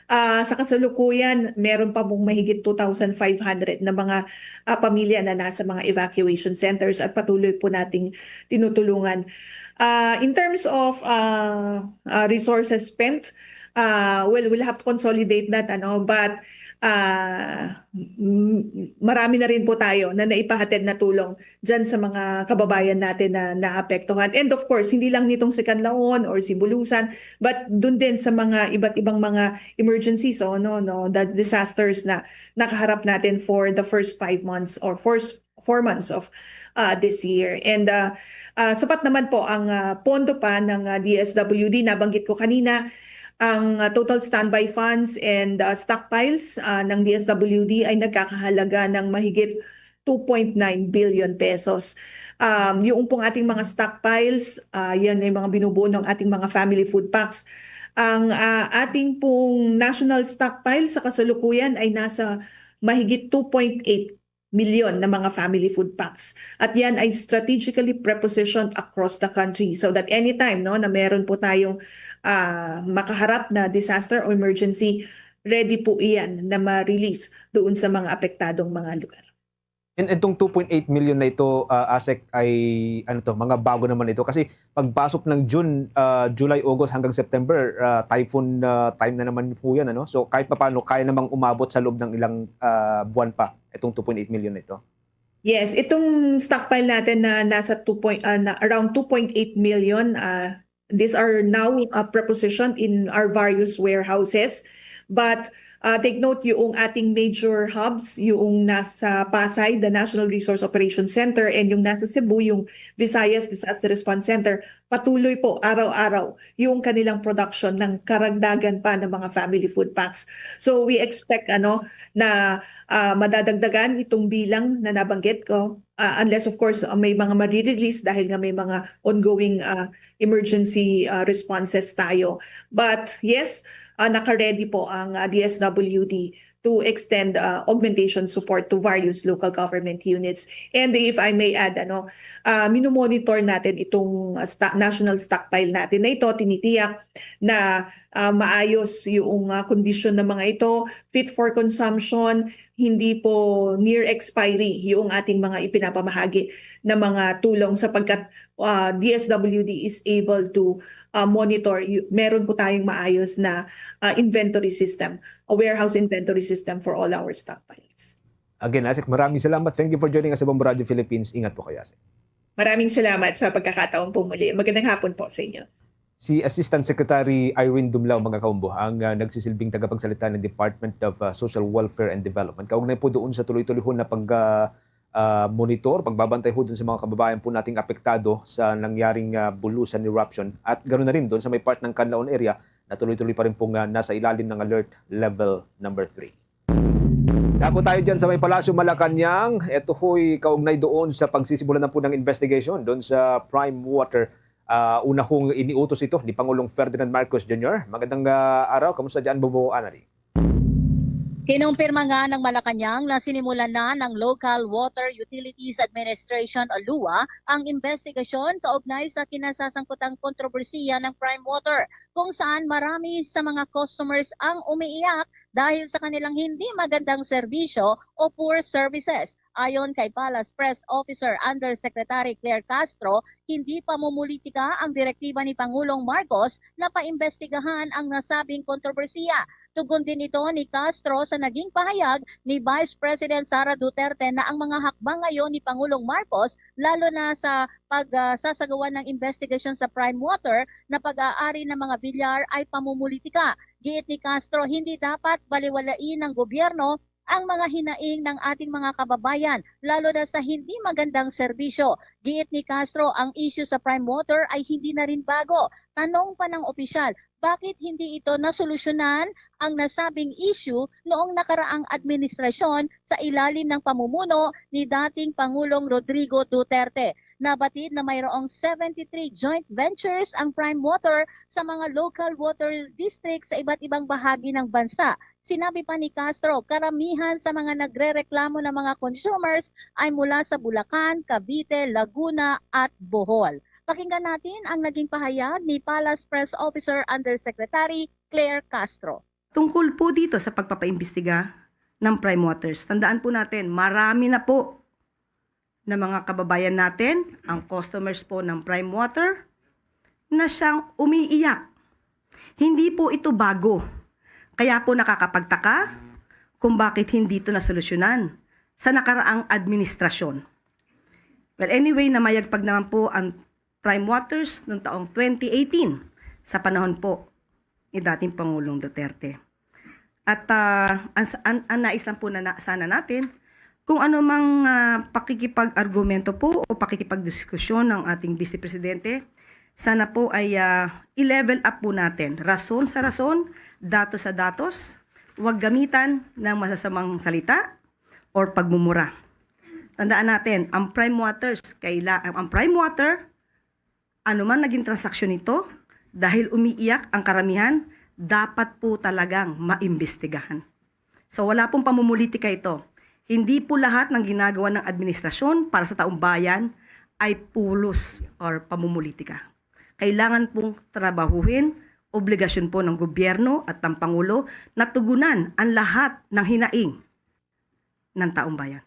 Uh, sa kasalukuyan, meron pa pong mahigit two thousand five hundred na mga uh, pamilya na nasa mga evacuation centers at patuloy po nating tinutulungan. Uh, in terms of uh, uh, resources spent, uh, well, we'll have to consolidate that, ano, but uh, marami na rin po tayo na naipahatid na tulong dyan sa mga kababayan natin na naapektuhan. And of course, hindi lang nitong si Canlaon or si Bulusan, but dun din sa mga iba't ibang mga emergencies o no, no, the disasters na nakaharap natin for the first five months or first four months of uh, this year. And uh, uh, sapat naman po ang uh, pondo pa ng uh, D S W D. Nabanggit ko kanina, ang uh, total standby funds and uh, stockpiles uh, ng D S W D ay nagkakahalaga ng mahigit two point nine billion pesos. Um, yung pong ating mga stockpiles, uh, yan ay mga binubuo ng ating mga family food packs. Ang uh, ating pong national stockpile sa kasalukuyan ay nasa mahigit two point eight milyon na mga family food packs. At yan ay strategically prepositioned across the country so that anytime no na meron po tayong uh, makaharap na disaster o emergency, ready po iyan na ma-release doon sa mga apektadong mga lugar. And itong two point eight million na ito, uh, Asek, ay ano to, mga bago naman ito kasi pagpasok ng June, uh, July, August hanggang September, uh, typhoon uh, time na naman po yan. Ano? So kahit paano, kaya namang umabot sa loob ng ilang uh, buwan pa itong two point eight million na ito. Yes, itong stockpile natin na nasa two point, uh, na around two point eight million, uh, these are now uh, prepositioned in our various warehouses. But uh, take note, yung ating major hubs, yung nasa Pasay, the National Resource Operations Center, and yung nasa Cebu, yung Visayas Disaster Response Center, patuloy po araw-araw yung kanilang production ng karagdagan pa ng mga family food packs. So we expect ano na uh, madadagdagan itong bilang na nabanggit ko uh, unless of course uh, may mga marirelease dahil nga may mga ongoing uh, emergency uh, responses tayo. But yes, uh, naka-ready po ang uh, D S W D to extend uh, augmentation support to various local government units. And if I may add, ano, uh, minomonitor natin itong uh, sta- national stockpile natin na ito, tinitiyak na uh, maayos yung uh, kondisyon ng mga ito, fit for consumption, hindi po near expiry yung ating mga ipinapamahagi na mga tulong sapagkat uh, D S W D is able to uh, monitor. Y- meron po tayong maayos na uh, inventory system, a warehouse inventory system for all our stockpiles. Again, Asik, maraming salamat. Thank you for joining us sa Bombo Radio Philippines. Ingat po kayo, Asik. Maraming salamat sa pagkakataon po muli. Magandang hapon po sa inyo. Si Assistant Secretary Irene Dumlao, mga kaumbo, ang uh, nagsisilbing tagapagsalita ng Department of uh, Social Welfare and Development. Kaugnay po doon sa tuloy-tuloy na pag uh, uh, monitor, pagbabantay ho doon sa mga kababayan po nating apektado sa nangyaring uh, Bulusan eruption at ganoon na rin doon sa may part ng Canlaon area na tuloy-tuloy pa rin pong uh, nasa ilalim ng alert level number three. Dako tayo dyan sa may Palasyo, Malacañang. Ito ho'y kaugnay doon sa pagsisimulan na po ng investigation doon sa Prime Water. Uh, una hong iniutos ito ni Pangulong Ferdinand Marcos Junior. Magandang uh, araw. Kamusta dyan, Bobo Anali? Kinumpirma nga ng Malacañang na sinimulan na ng Local Water Utilities Administration o lua ang investigasyon kaugnay sa kinasasangkutang kontrobersiya ng Prime Water, kung saan marami sa mga customers ang umiiyak dahil sa kanilang hindi magandang serbisyo o poor services. Ayon kay Palace Press Officer Undersecretary Claire Castro, hindi pamumulitika ang direktiba ni Pangulong Marcos na paimbestigahan ang nasabing kontrobersiya. Tugon din ito ni Castro sa naging pahayag ni Vice President Sara Duterte na ang mga hakbang ngayon ni Pangulong Marcos, lalo na sa pagsasagawa ng investigasyon sa Prime Water na pag-aari ng mga bilyar, ay pamumulitika. Giit ni Castro, hindi dapat baliwalain ng gobyerno ang mga hinaing ng ating mga kababayan, lalo na sa hindi magandang serbisyo. Giit ni Castro, ang issue sa Prime Water ay hindi na rin bago. Tanong pa ng opisyal, bakit hindi ito nasolusyonan ang nasabing issue noong nakaraang administrasyon sa ilalim ng pamumuno ni dating Pangulong Rodrigo Duterte? Nabatid na mayroong seventy-three joint ventures ang Prime Water sa mga local water district sa iba't ibang bahagi ng bansa. Sinabi pa ni Castro, karamihan sa mga nagrereklamo ng mga consumers ay mula sa Bulacan, Cavite, Laguna at Bohol. Pakinggan natin ang naging pahayag ni Palace Press Officer Undersecretary Claire Castro. Tungkol po dito sa pagpapaimbestiga ng Prime Waters, tandaan po natin, marami na po na mga kababayan natin, ang customers po ng Prime Water, na siyang umiiyak. Hindi po ito bago. Kaya po nakakapagtaka kung bakit hindi ito nasolusyonan sa nakaraang administrasyon. Well, anyway, namayagpag naman po ang Prime Waters noong taong twenty eighteen sa panahon po ni dating Pangulong Duterte. At uh, ang, ang, ang nais lang po na, na sana natin, kung ano mang uh, pakikipag-argumento po o pakikipagdiskusyon ng ating Vice Presidente, sana po ay uh, i-level up po natin. Rason sa rason, datos sa datos, huwag gamitan ng masasamang salita or pagmumura. Tandaan natin, ang Prime Waters, kaila, ang Prime Water, anuman naging transaksyon nito, dahil umiiyak ang karamihan, dapat po talagang maimbestigahan. So wala pong pamumulitika ito. Hindi po lahat ng ginagawa ng administrasyon para sa taong bayan ay pulos or pamumulitika. Kailangan pong trabahuhin, obligasyon po ng gobyerno at ng Pangulo na tugunan ang lahat ng hinaing ng taong bayan.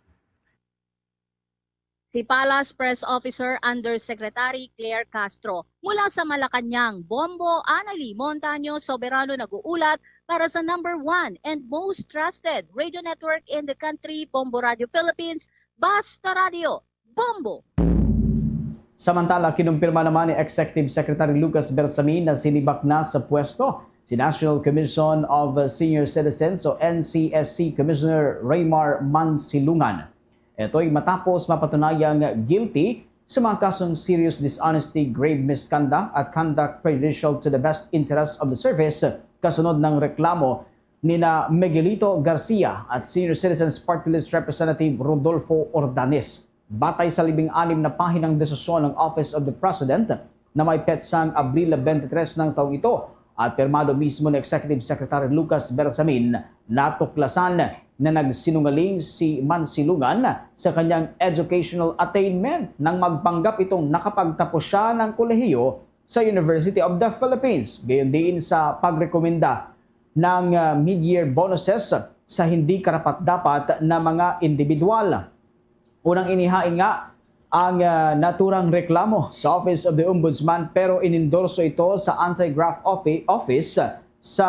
Si Palace Press Officer Undersecretary Claire Castro. Mula sa Malacañang, Bombo Anali Montaño Soberano nag-uulat para sa number one and most trusted radio network in the country, Bombo Radio Philippines, Basta Radio, Bombo! Samantala, kinumpirma naman ni Executive Secretary Lucas Bersamin na sinibak na sa pwesto si National Commission of Senior Citizens o N C S C Commissioner Raymar Mansilungan. Ito'y matapos mapatunayang guilty sa mga kasong serious dishonesty, grave misconduct at conduct prejudicial to the best interests of the service kasunod ng reklamo nina Miguelito Garcia at Senior Citizens Party List Representative Rodolfo Ordanes. Batay sa labing anim na pahinang desisyon ng Office of the President na may petsang Abril twenty-three ng taong ito, At pirmado mismo ni Executive Secretary Lucas Bersamin, natuklasan na nagsinungaling si Mansilungan sa kanyang educational attainment nang magpanggap itong nakapagtapos siya ng kolehiyo sa University of the Philippines, gayon din sa pagrekomenda ng, ah, mid-year bonuses sa hindi karapat-dapat na mga individual. Unang inihain nga ang, ah, naturang reklamo sa Office of the Ombudsman, pero inendorso ito sa anti-graft opi-, office sa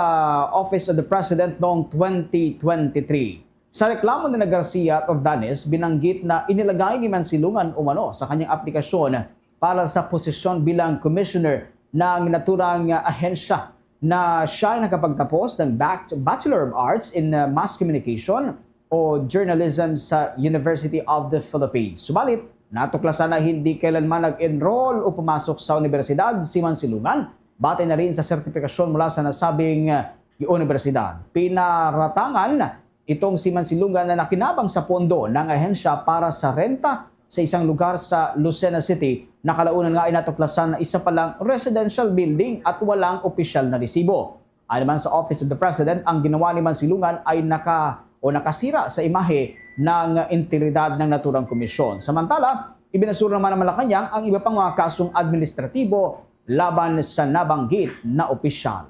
Office of the President noong twenty twenty-three. Sa reklamo ni Garcia at Ordanes, binanggit na inilagay ni Mansilungan umano sa kanyang aplikasyon para sa posisyon bilang commissioner ng naturang, ah, ahensya na siya ay nakapagtapos ng Bac-, Bachelor of Arts in, ah, Mass Communication o Journalism sa University of the Philippines. Subalit, natuklasan na hindi kailanman nag-enroll o pumasok sa universidad si Mansilungan, batay na rin sa sertipikasyon mula sa nasabing, ah, universidad. Pinaratangan itong si Mansilungan na nakinabang sa pondo ng ahensya para sa renta sa isang lugar sa Lucena City na kalaunan nga ay natuklasan na isa palang residential building at walang opisyal na resibo. Ayon naman sa Office of the President, ang ginawa ni Mansilungan ay naka-, o nakasira sa imahe ng integridad ng naturang komisyon. Samantala, ibinasura naman ng Malacañang ang iba pang mga kasong administratibo laban sa nabanggit na opisyal.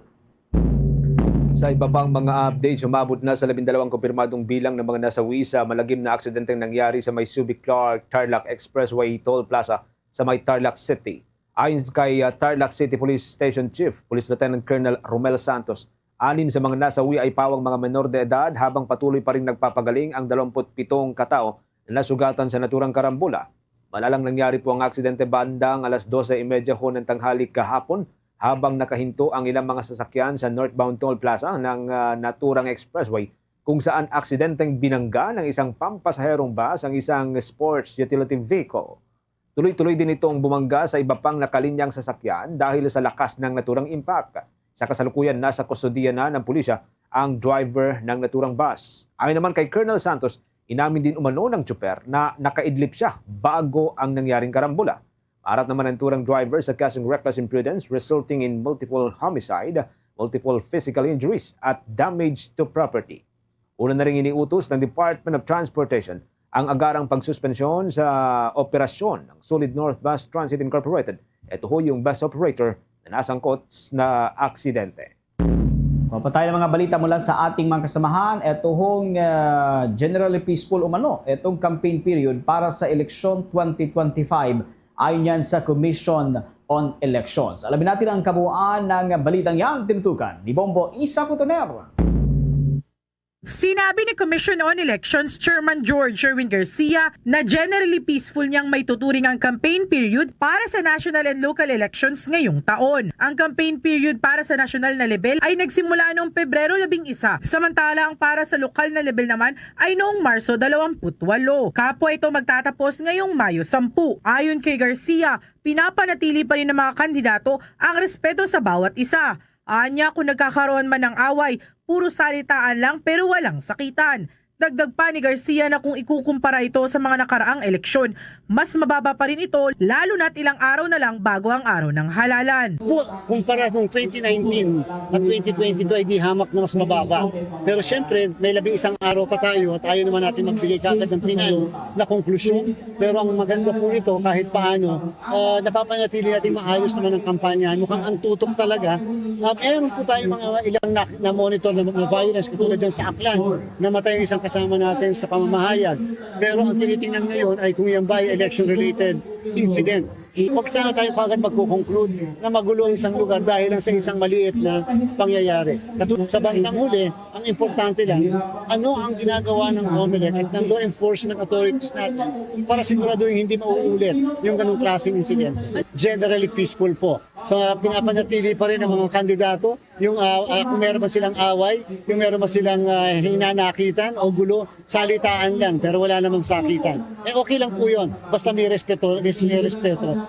Sa iba pang mga updates, umabot na sa labindalawang kumpirmadong bilang ng mga nasawi sa malagim na aksidenteng nangyari sa may Subic Clark Tarlac Expressway Toll Plaza sa may Tarlac City. Ayon kay, ah, Tarlac City Police Station Chief, Police Lieutenant Colonel Romel Santos, anim sa mga nasawi ay pawang mga menor de edad, habang patuloy pa rin nagpapagaling ang dalawampu't pitong katao na nasugatan sa naturang karambola. Malalang nangyari po ang aksidente bandang alas dose y media hon ng tanghali kahapon, habang nakahinto ang ilang mga sasakyan sa northbound toll plaza ng, ah, naturang expressway, kung saan aksidenteng binangga ng isang pampasaherong bus ang isang sports utility vehicle. Tuloy-tuloy din itong bumangga sa iba pang nakalinyang sasakyan dahil sa lakas ng naturang impact. Sa kasalukuyan, nasa kustodiya na ng pulisya ang driver ng naturang bus. Ayon naman kay Colonel Santos, inamin din umano ng tsuper na nakaidlip siya bago ang nangyaring karambola. Maarat naman ang naturang driver sa kasong reckless imprudence resulting in multiple homicide, multiple physical injuries at damage to property. Una na ring iniutos ng Department of Transportation ang agarang pagsuspensyon sa operasyon ng Solid North Bus Transit Incorporated. Ito ho yung bus operator na nasangkot na aksidente. Mapatay ang mga balita mula sa ating mga kasamahan. Ito hong, ah, generally peaceful umano itong campaign period para sa eleksyon twenty twenty-five, ayon yan sa Commission on Elections. Alamin natin ang kabuuan ng balitang yan, tinutukan ni Bombo Isa Cotoner. Sinabi ni Commission on Elections Chairman George Sherwin Garcia na generally peaceful niyang maituturing ang campaign period para sa national and local elections ngayong taon. Ang campaign period para sa nasyonal na level ay nagsimula noong Pebrero labing isa, samantala ang para sa lokal na level naman ay noong Marso dalawampu't walo. Kapwa ito magtatapos ngayong Mayo sampu. Ayon kay Garcia, pinapanatili pa rin ng mga kandidato ang respeto sa bawat isa. Anya, kung nagkakaroon man ng away, puro salitaan lang pero walang sakitan. Dagdag pa ni Garcia na kung ikukumpara ito sa mga nakaraang eleksyon, mas mababa pa rin ito, lalo na't ilang araw na lang bago ang araw ng halalan. Ku-, kumpara nung twenty nineteen at twenty twenty-two ay di hamak na mas mababa. Pero siyempre, may labing isang araw pa tayo at ayaw naman natin magbigay kagad ng final na konklusyon. Pero ang maganda po nito, kahit paano, ah, napapanatili natin maayos naman ang kampanya. Mukhang ang tutok talaga, ah, meron po tayong mga ilang na, na-monitor na, na violence, katulad dyan sa Aklan, namatay ang isang kasama natin sa pamamahayag. Pero ang tinitingnan ngayon ay kung yan ba ay election-related incident. Huwag sana tayo kagad magko-conclude na magulo ang isang lugar dahil lang sa isang maliit na pangyayari. Katulad sa bandang huli, ang importante lang, ano ang ginagawa ng COMELEC at ng law enforcement authorities natin para siguraduhin hindi mauulit yung ganong klaseng insidente. Generally peaceful po. So, pinapanatili pa rin ang mga kandidato, yung, ah, ah, kung meron man silang away, yung meron man silang, ah, hinanakitan o gulo, salitaan lang, pero wala namang sakitan. Eh, okay lang po yun, basta may respeto, may respeto.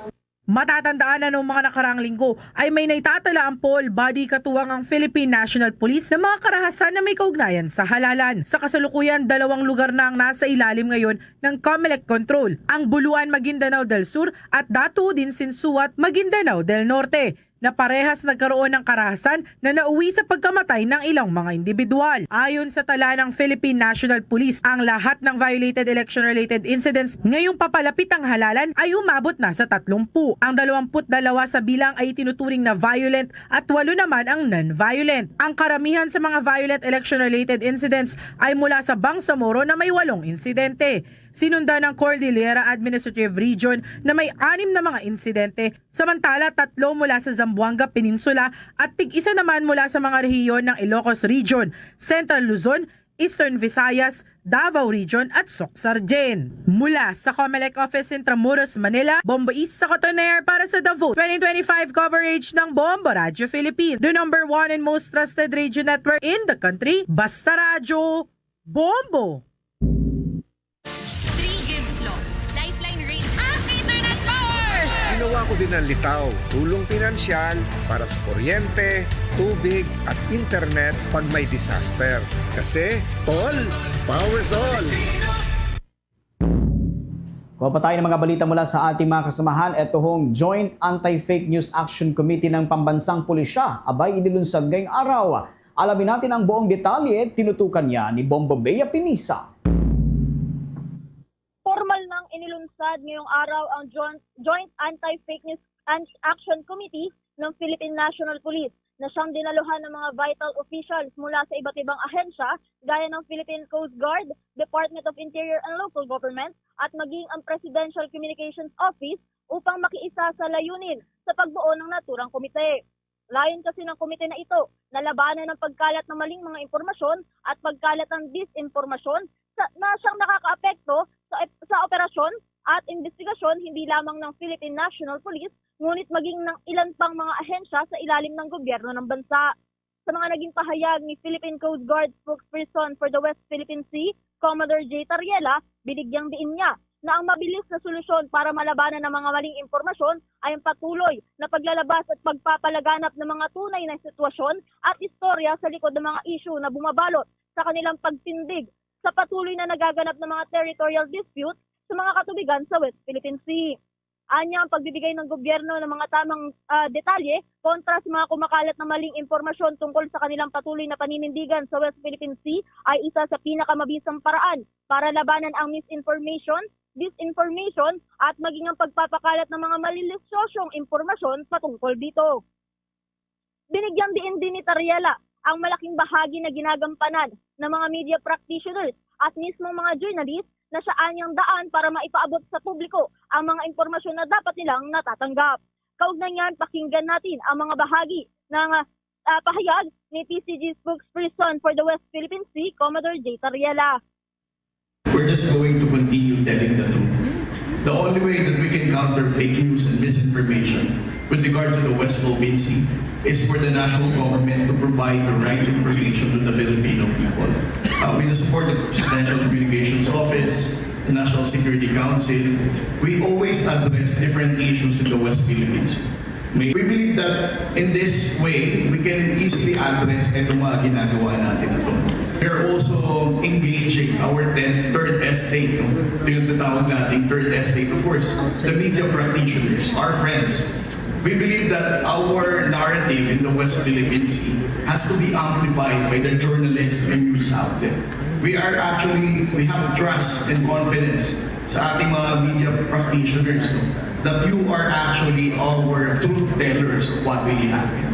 Matatandaan na noong mga nakaraang linggo ay may naitatala ang POL body katuwang ang Philippine National Police ng mga karahasan na may kaugnayan sa halalan. Sa kasalukuyan, dalawang lugar na ang nasa ilalim ngayon ng COMELEC control, ang Buluan, Maguindanao del Sur at Datu Udin Sinsuat, Maguindanao del Norte. na parehas nagkaroon ng karahasan na nauwi sa pagkamatay ng ilang mga individual. Ayon sa tala ng Philippine National Police, ang lahat ng violated election-related incidents ngayong papalapit ang halalan ay umabot na sa tatlumpu. Ang dalawampu't dalawa sa bilang ay itinuturing na violent at walo naman ang non-violent. Ang karamihan sa mga violent election-related incidents ay mula sa Bangsamoro na may walong insidente. Sinundan ng Cordillera Administrative Region na may anim na mga insidente, samantala tatlo mula sa Zamboanga Peninsula at tig-isa naman mula sa mga rehiyon ng Ilocos Region, Central Luzon, Eastern Visayas, Davao Region at Soccsksargen. Mula sa Comelec Office, Intramuros, Manila, Bombo East sa Cotoner para sa The Vote twenty twenty-five coverage ng Bombo Radyo Philippines, the number one and most trusted radio network in the country. Basta Radyo, Bombo! Three Gigs Law, Lifeline Rate, ang Eternal Powers! Ginawa ko din ang litaw, tulong pinansyal para sa kuryente, tubig at internet pag may disaster. Kasi, tol, power's all! Kuha pa tayo ng mga balita mula sa ating mga kasamahan. Ito hong Joint Anti-Fake News Action Committee ng Pambansang Pulisya, abay inilunsad ngayong araw. Alamin natin ang buong detalye, tinutukan niya ni Bombo Bea Pinisa. Formal nang inilunsad ngayong araw ang Joint, Joint Anti-Fake News An- Action Committee ng Philippine National Police na siyang dinaluhan ng mga vital officials mula sa iba't ibang ahensya gaya ng Philippine Coast Guard, Department of Interior and Local Government, at maging ang Presidential Communications Office upang makiisa sa layunin sa pagbuo ng naturang komite. Layon kasi ng komite na ito na labanan ang pagkalat ng maling mga impormasyon at pagkalat ng disinformasyon sa, na siyang nakakaapekto sa, sa operasyon at investigasyon hindi lamang ng Philippine National Police ngunit maging ng ilan pang mga ahensya sa ilalim ng gobyerno ng bansa. Sa mga naging pahayag ni Philippine Coast Guard spokesperson for the West Philippine Sea, Commodore Jay Tariela, binigyang diin niya na ang mabilis na solusyon para malabanan ang mga maling impormasyon ay ang patuloy na paglalabas at pagpapalaganap ng mga tunay na sitwasyon at istorya sa likod ng mga isyu na bumabalot sa kanilang pagtindig sa patuloy na nagaganap na mga territorial dispute sa mga katubigan sa West Philippine Sea. Anya ang pagbibigay ng gobyerno ng mga tamang ah, detalye kontra sa mga kumakalat na maling impormasyon tungkol sa kanilang patuloy na paninindigan sa West Philippine Sea ay isa sa pinakamabisang paraan para labanan ang misinformation, disinformation at maging ang pagpapakalat ng mga malilisyosyong impormasyon patungkol dito. Binigyang diin din ni Tariela ang malaking bahagi na ginagampanan ng mga media practitioners at mismong mga journalist na siya anyang daan para maipaabot sa publiko ang mga impormasyon na dapat nilang natatanggap. Kaugnay niyan, pakinggan natin ang mga bahagi ng ah, pahayag ni P C G spokesperson for the West Philippine Sea, Commodore Jay Tariela. We're just going to continue telling the truth. The only way that we can counter fake news and misinformation with regard to the West Philippine Sea is for the national government to provide the right information to the Filipino people. Uh, with the support of the Presidential Communications Office, the National Security Council, we always address different issues in the West Philippines. May, we believe that in this way, we can easily address itong mga ginagawa natin na to. We're also engaging our ten, third estate, no? Pinagtatawag natin third estate, of course, the media practitioners, our friends. We believe that our narrative in the West Philippine Sea has to be amplified by the journalists and news outlet. We are actually, we have trust and confidence sa ating mga media practitioners, no, that you are actually our truth tellers of what really happened.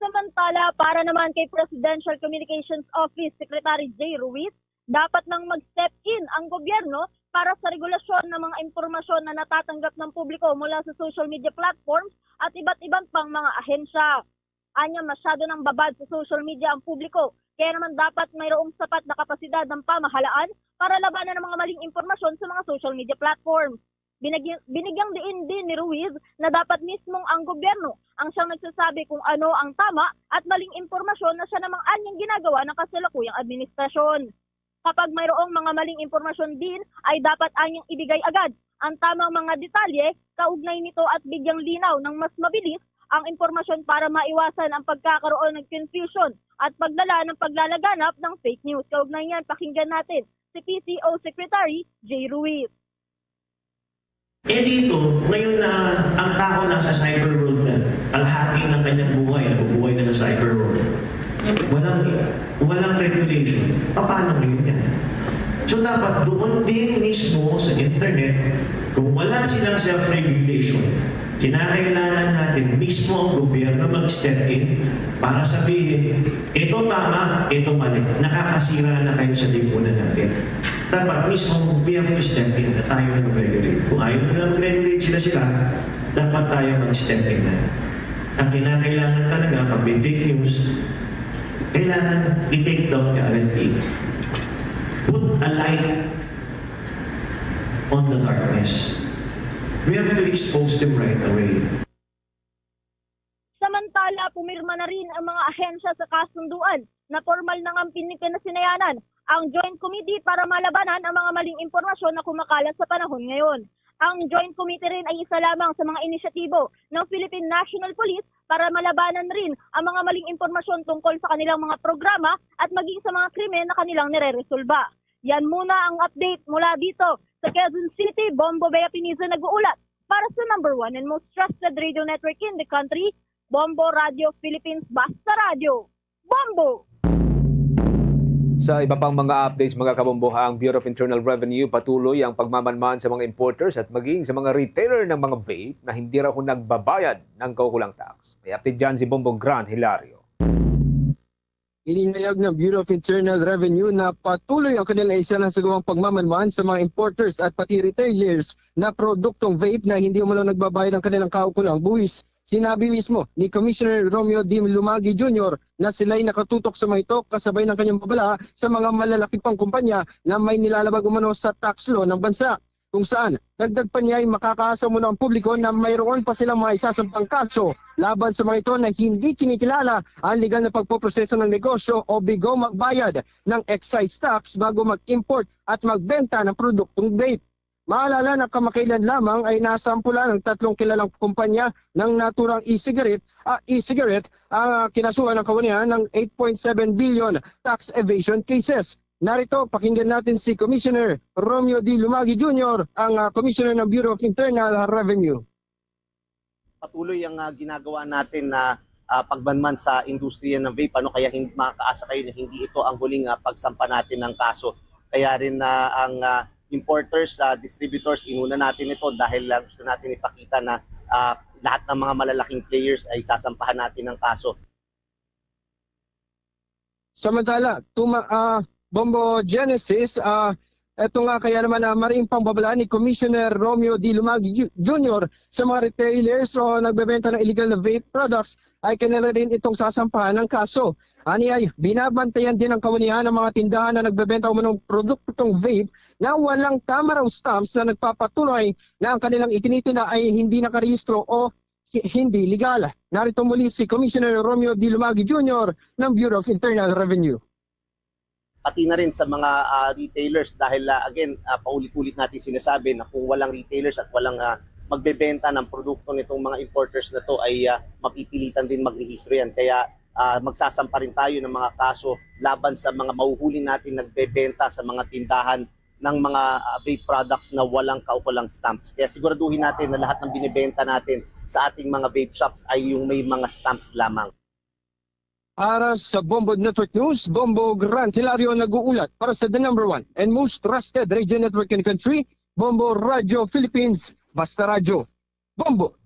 Samantala, para naman kay Presidential Communications Office Secretary Jay Ruiz, dapat nang mag-step in ang gobyerno para sa regulasyon ng mga impormasyon na natatanggap ng publiko mula sa social media platforms at iba't ibang pang mga ahensya. Anya, masyado nang babad sa social media ang publiko, kaya naman dapat mayroong sapat na kapasidad ng pamahalaan para labanan ang mga maling impormasyon sa mga social media platforms. Binigyan, binigyang diin din ni Ruiz na dapat mismong ang gobyerno ang siyang nagsasabi kung ano ang tama at maling impormasyon na siya namang anyang ginagawa ng kasalukuyang administrasyon. Kapag mayroong mga maling impormasyon din, ay dapat anyang ibigay agad ang tamang mga detalye kaugnay nito at bigyang linaw ng mas mabilis ang impormasyon para maiwasan ang pagkakaroon ng confusion at paglala ng paglalaganap ng fake news. Kaugnay niyan, pakinggan natin si P C O Secretary Jay Ruiz. Eh dito, ngayon na ang tao nasa cyber world na, kalahati ng kanyang buhay, nabubuhay na sa cyber world. Walang, walang regulation. Paano ngayon yan? So dapat doon din mismo sa internet, kung wala silang self-regulation, kinakailangan natin mismo ang gobyerno mag-step in para sabihin, ito tama, ito mali. Nakakasira na kayo sa lipunan natin. Dapat mismo, we have to step in na tayo na mag-regulate. Kung ayaw nila mag-regulate sila-sila, dapat tayo mag-step in na. Ang kinakailangan talaga, pag may fake news, kailangan i-take down ka agad, i-put a light on the darkness. We have to expose them right away. Samantala, pumirma na rin ang mga ahensya sa kasunduan na formal na nga pinipinasinayanan ang Joint Committee para malabanan ang mga maling impormasyon na kumakalat sa panahon ngayon. Ang Joint Committee rin ay isa lamang sa mga inisyatibo ng Philippine National Police para malabanan rin ang mga maling impormasyon tungkol sa kanilang mga programa at maging sa mga krimen na kanilang nireresolba. Yan muna ang update mula dito sa Quezon City. Bombo Bea Pinizo nag-uulat para sa number one and most trusted radio network in the country, Bombo Radio Philippines, Basta Radio. Bombo! Sa iba pang mga updates, mga kabombo, ang Bureau of Internal Revenue patuloy ang pagmamanman sa mga importers at maging sa mga retailer ng mga vape na hindi raw nagbabayad ng kaukulang tax. May update dyan si Bombo Grant Hilario. Ininayag ng Bureau of Internal Revenue na patuloy ang kanilang isa na sa gawang pagmamanman sa mga importers at pati retailers na produktong vape na hindi umano nagbabayad ang kanilang kaukulang buwis. Sinabi mismo ni Commissioner Romeo D. Lumagi Junior na sila'y nakatutok sa mga ito kasabay ng kanyang babala sa mga malalaki pang kumpanya na may nilalabag umano sa tax law ng bansa, kung saan dagdag pa niya ay makakaasa muna ang publiko na mayroon pa silang mga isasampang kaso laban sa mga ito na hindi kinikilala ang legal na pagpoproseso ng negosyo o bigo magbayad ng excise tax bago mag-import at magbenta ng produktong vape. Maalala na kamakailan lamang ay nasampulan ang tatlong kilalang kumpanya ng naturang e-cigarette, ah, e-cigarette ang ah, kinasuhan ng kawanihan ng eight point seven billion tax evasion cases. Narito, pakinggan natin si Commissioner Romeo D. Lumagi Junior, ang ah, Commissioner ng Bureau of Internal Revenue. Patuloy ang ah, ginagawa natin na ah, pagmanman sa industriya ng vape, ano, kaya hindi makakaasa kayo na hindi ito ang huling ah, pagsampa natin ng kaso. Kaya rin na ang ah, importers, ah, distributors, inuna natin ito dahil ah, gusto natin ipakita na ah, lahat ng mga malalaking players ay sasampahan natin ng kaso. Samantala, tuma, ah, Bombo Genesis, ah, eto nga kaya naman ah, mariing pang babala ni Commissioner Romeo D. Lumagi Ju- Junior sa mga retailers o nagbebenta ng illegal na vape products ay kanila rin itong sasampahan ng kaso. Ani ay binabantayan din ang kawanihan ng mga tindahan na nagbebenta umanong produktong vape na walang tamaraw stamps na nagpapatunay na ang kanilang itinitinda ay hindi nakarehistro o hi- hindi legal. Narito muli si Commissioner Romeo D. Lumagi Junior ng Bureau of Internal Revenue. Pati na rin sa mga ah, retailers dahil ah, again, ah, paulit-ulit natin sinasabi na kung walang retailers at walang ah, magbebenta ng produkto nitong mga importers na to ay ah, mapipilitan din magrehistro yan. Kaya ah, magsasampa rin tayo ng mga kaso laban sa mga mahuhuli natin nagbebenta sa mga tindahan ng mga ah, vape products na walang kaukulang stamps. Kaya siguraduhin natin na lahat ng binibenta natin sa ating mga vape shops ay yung may mga stamps lamang. Para sa Bombo Network News, Bombo Grant Hilario nag-uulat para sa the number one and most trusted radio network in the country, Bombo Radio Philippines, Basta Radyo. Bombo!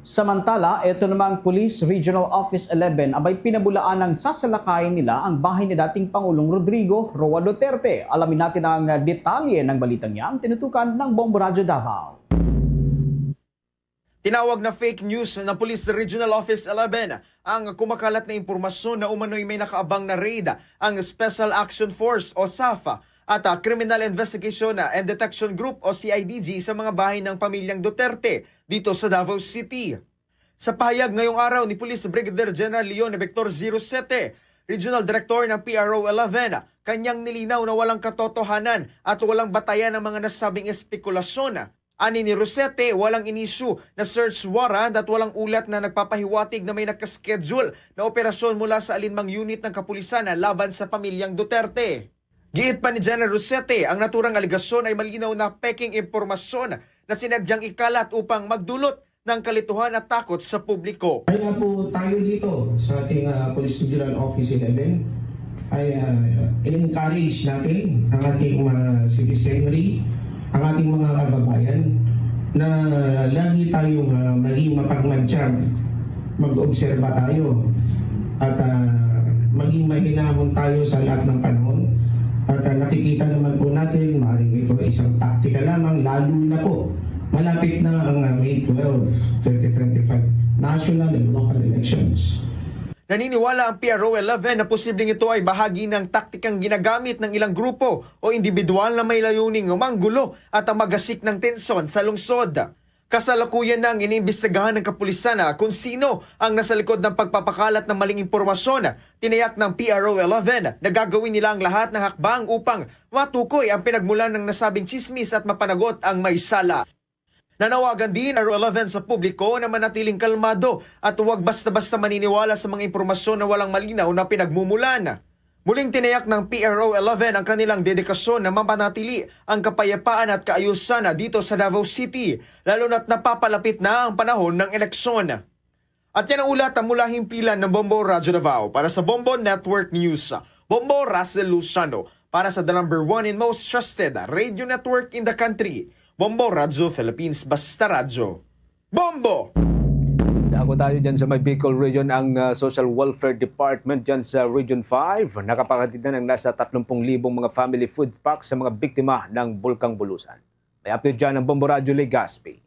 Samantala, ito namang Police Regional Office eleven abay pinabulaan ng sasalakayin nila ang bahay ni dating Pangulong Rodrigo Roa Duterte. Alamin natin ang detalye ng balitang yan, tinutukan ng Bombo Radyo Davao. Tinawag na fake news ng Police Regional Office eleven ang kumakalat na impormasyon na umano'y may nakaabang na raid ang Special Action Force o SAF at ah, Criminal Investigation and Detection Group o C I D G sa mga bahay ng pamilyang Duterte dito sa Davao City. Sa pahayag ngayong araw ni Police Brigadier General Leon Victor Zero Sete, Regional Director ng P R O eleven, kanyang nilinaw na walang katotohanan at walang batayan ang mga nasabing espekulasyon. Ani ni Rosete, walang inisyu na search warrant at walang ulat na nagpapahiwatig na may nakaschedule na operasyon mula sa alinmang unit ng kapulisan laban sa pamilyang Duterte. Giit pa ni General Rosete, ang naturang alegasyon ay malinaw na peking impormasyon na sinadyang ikalat upang magdulot ng kalituhan at takot sa publiko. Kaya po tayo dito sa ating, ah, Police Regional Office eleven ay, ah, in-encourage natin ang ating mga citizenry, ang ating mga kababayan na lagi tayong, ah, maging mapagmatyag, mag-obserba tayo at, ah, maging mahinahon tayo sa lahat ng panahon. At, ah, nakikita naman po natin, maaaring ito ay isang taktika lamang, lalo na po malapit na ang, ah, May twelve, twenty twenty-five national and local elections. Naniniwala ang P R O eleven na posibleng ito ay bahagi ng taktikang ginagamit ng ilang grupo o individual na may layuning manggulo at magasik ng tensyon sa lungsod. Kasalukuyan nang iniimbestigahan ng kapulisan na kung sino ang nasa likod ng pagpapakalat ng maling impormasyon. Tinayak ng P R O eleven na gagawin nila ang lahat ng hakbang upang matukoy ang pinagmulan ng nasabing tsismis at mapanagot ang may sala. Nanawagan din ang P R O eleven sa publiko na manatiling kalmado at huwag basta-basta maniniwala sa mga impormasyon na walang malinaw na pinagmumulan. Muling tinayak ng P R O eleven ang kanilang dedikasyon na mapanatili ang kapayapaan at kaayusan dito sa Davao City, lalo na't napapalapit na ang panahon ng eleksyon. At yan ang ulat mula himpilan ng Bombo Radyo Davao. Para sa Bombo Network News, Bombo Russell Luciano. Para sa the number one and most trusted radio network in the country, Bombo Radyo Philippines, Basta Radyo. Bombo! Dako tayo dyan sa may Bicol Region, ang, ah, Social Welfare Department dyan sa Region five. Nakapaghatid na ng nasa tatlong libong mga family food packs sa mga biktima ng Bulkang Bulusan. May update dyan ang Bombo Radyo Legazpi.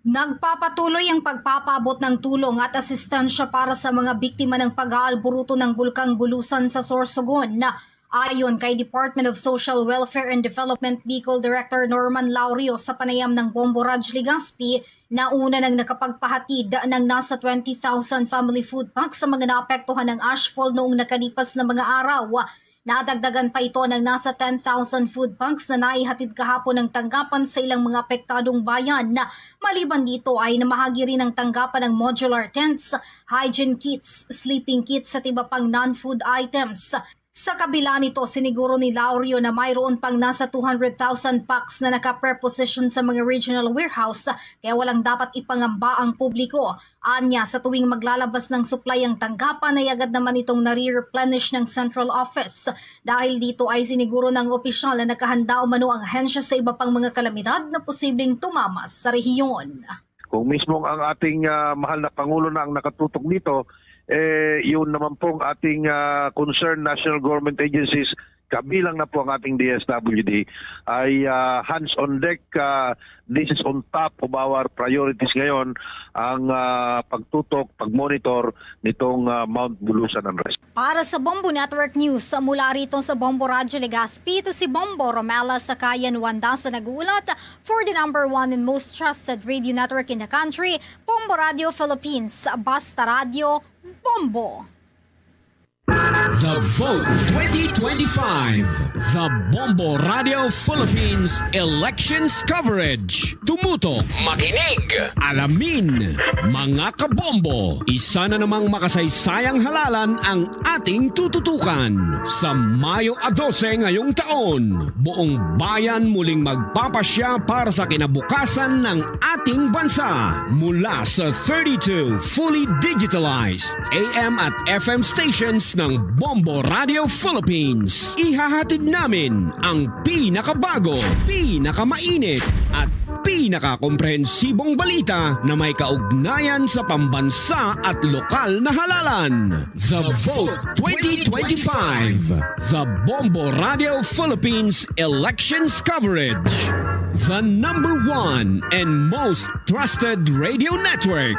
Nagpapatuloy ang pagpapaabot ng tulong at asistensya para sa mga biktima ng pag-aalburuto ng Bulkang Bulusan sa Sorsogon. Ayon kay Department of Social Welfare and Development Bicol Director Norman Laurio, sa panayam ng Bombo Radyo Legazpi, nauna nang nakapagpahatid ng nasa twenty thousand family food packs sa mga naapektuhan ng ashfall noong nakalipas na mga araw. Nadagdagan pa ito ng nasa ten thousand food packs na naihatid kahapon ng tanggapan sa ilang mga apektadong bayan. Maliban dito ay namahagi rin ng tanggapan ng modular tents, hygiene kits, sleeping kits at iba pang non-food items. Sa kabila nito, siniguro ni Laurio na mayroon pang nasa two hundred thousand packs na naka-preposition sa mga regional warehouse, kaya walang dapat ipangamba ang publiko. Anya, sa tuwing maglalabas ng supply ang tanggapan, ay agad naman itong nare-replenish ng central office. Dahil dito ay siniguro ng opisyal na nakahanda umano ang ahensya sa iba pang mga kalamidad na posibleng tumama sa rehiyon. Kung mismo ang ating, ah, mahal na Pangulo na ang nakatutok dito, eh, yun naman pong ating, ah, concerned national government agencies, kabilang na po ang ating D S W D, ay, ah, hands on deck. Ah, this is on top of our priorities ngayon, ang, ah, pagtutok, pagmonitor nitong, ah, Mount Bulusan Unrest. Para sa Bombo Network News, mula rito sa Bombo Radyo Legazpi, ito si Bombo Romela Sakayan Wanda sa nag-uulat for the number one and most trusted radio network in the country, Bombo Radio Philippines. Basta Radyo, Bombo. The Vote twenty twenty-five, the Bombo Radio Philippines Elections Coverage. Tumutok, makinig, alamin, mga kabombo. Isa na namang makasaysayang halalan ang ating tututukan. Sa Mayo a dose ngayong taon, buong bayan muling magpapasya para sa kinabukasan ng ating bansa. Mula sa thirty-two fully digitalized A M at F M stations ng Bombo Radio Philippines, ihahatid namin ang pinakabago, pinakamainit, at pinakakomprehensibong balita na may kaugnayan sa pambansa at lokal na halalan. The Vote twenty twenty-five, the Bombo Radio Philippines Elections Coverage, the number one and most trusted radio network.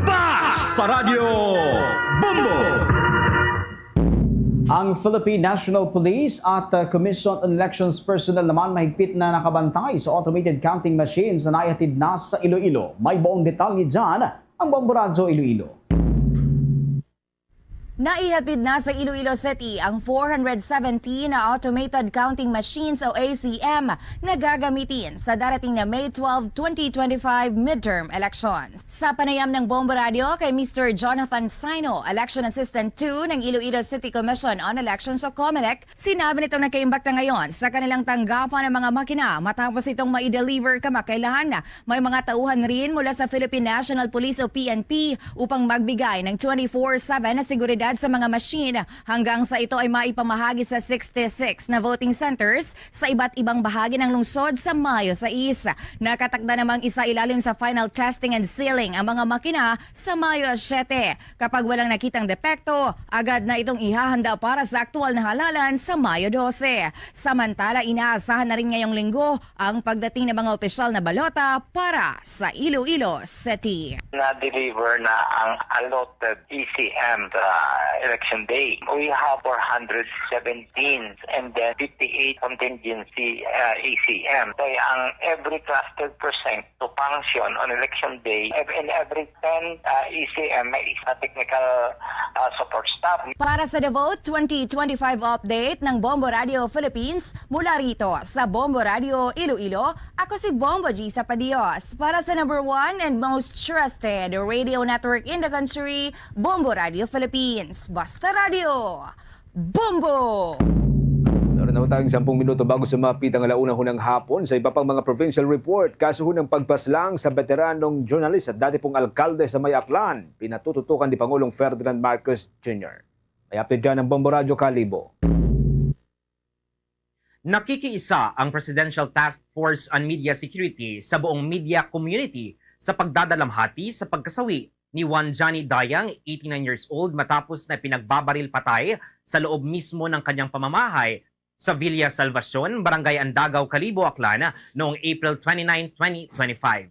Basta Radio Bombo! Ang Philippine National Police at, uh, Commission on Elections personnel naman mahigpit na nakabantay sa automated counting machines na naihatid na sa Iloilo. May buong detalye dyan ang Bombo Radyo Iloilo. Naihatid na sa Iloilo City ang four hundred seventeen na automated counting machines o A C M na gagamitin sa darating na May twelve, twenty twenty-five midterm elections. Sa panayam ng Bombo Radio kay Mister Jonathan Sino, Election Assistant two ng Iloilo City Commission on Elections o COMELEC, sinabi nitong nagkaimbak na ngayon sa kanilang tanggapan ang mga makina matapos itong ma-deliver kamakailan. May mga tauhan rin mula sa Philippine National Police o P N P upang magbigay ng twenty-four seven na seguridad sa mga machine hanggang sa ito ay maipamahagi sa sixty-six na voting centers sa iba't ibang bahagi ng lungsod sa Mayo sais. Nakatakda namang isailalim sa final testing and sealing ang mga makina sa Mayo siete. Kapag walang nakitang depekto, agad na itong ihahanda para sa aktual na halalan sa Mayo dose. Samantala, inaasahan na rin ngayong linggo ang pagdating ng mga opisyal na balota para sa Iloilo City. Na-deliver na ang allotted E C M sa election day. We have four hundred seventeen and then fifty-eight contingency, uh, E C M. Kaya ang every cluster percent to function on election day, ev-, in every ten, uh, E C M, may isa technical, uh, support staff. Para sa The Vote twenty twenty-five update ng Bombo Radio Philippines, mula rito sa Bombo Radio Iloilo, ako si Bombo G Sapadios. Para sa number one and most trusted radio network in the country, Bombo Radio Philippines. Basta Radio, Bombo! Meron na ho tayong sampung minuto bago sumapit ang alauna ho ng hapon. Sa iba pang mga provincial report, kaso ho ng pagpaslang sa veteranong journalist at dati pong alkalde sa May Aklan, pinatututukan ni Pangulong Ferdinand Marcos Junior. May update dyan ang Bombo Radyo Kalibo. Nakikiisa ang Presidential Task Force on Media Security sa buong media community sa pagdadalamhati sa pagkasawi ni Juan Johnny Dayang, eighty-nine years old, matapos na pinagbabaril patay sa loob mismo ng kanyang pamamahay sa Villa Salvacion, Barangay Andagaw, Kalibo, Aklan, noong April twenty-nine, twenty twenty-five.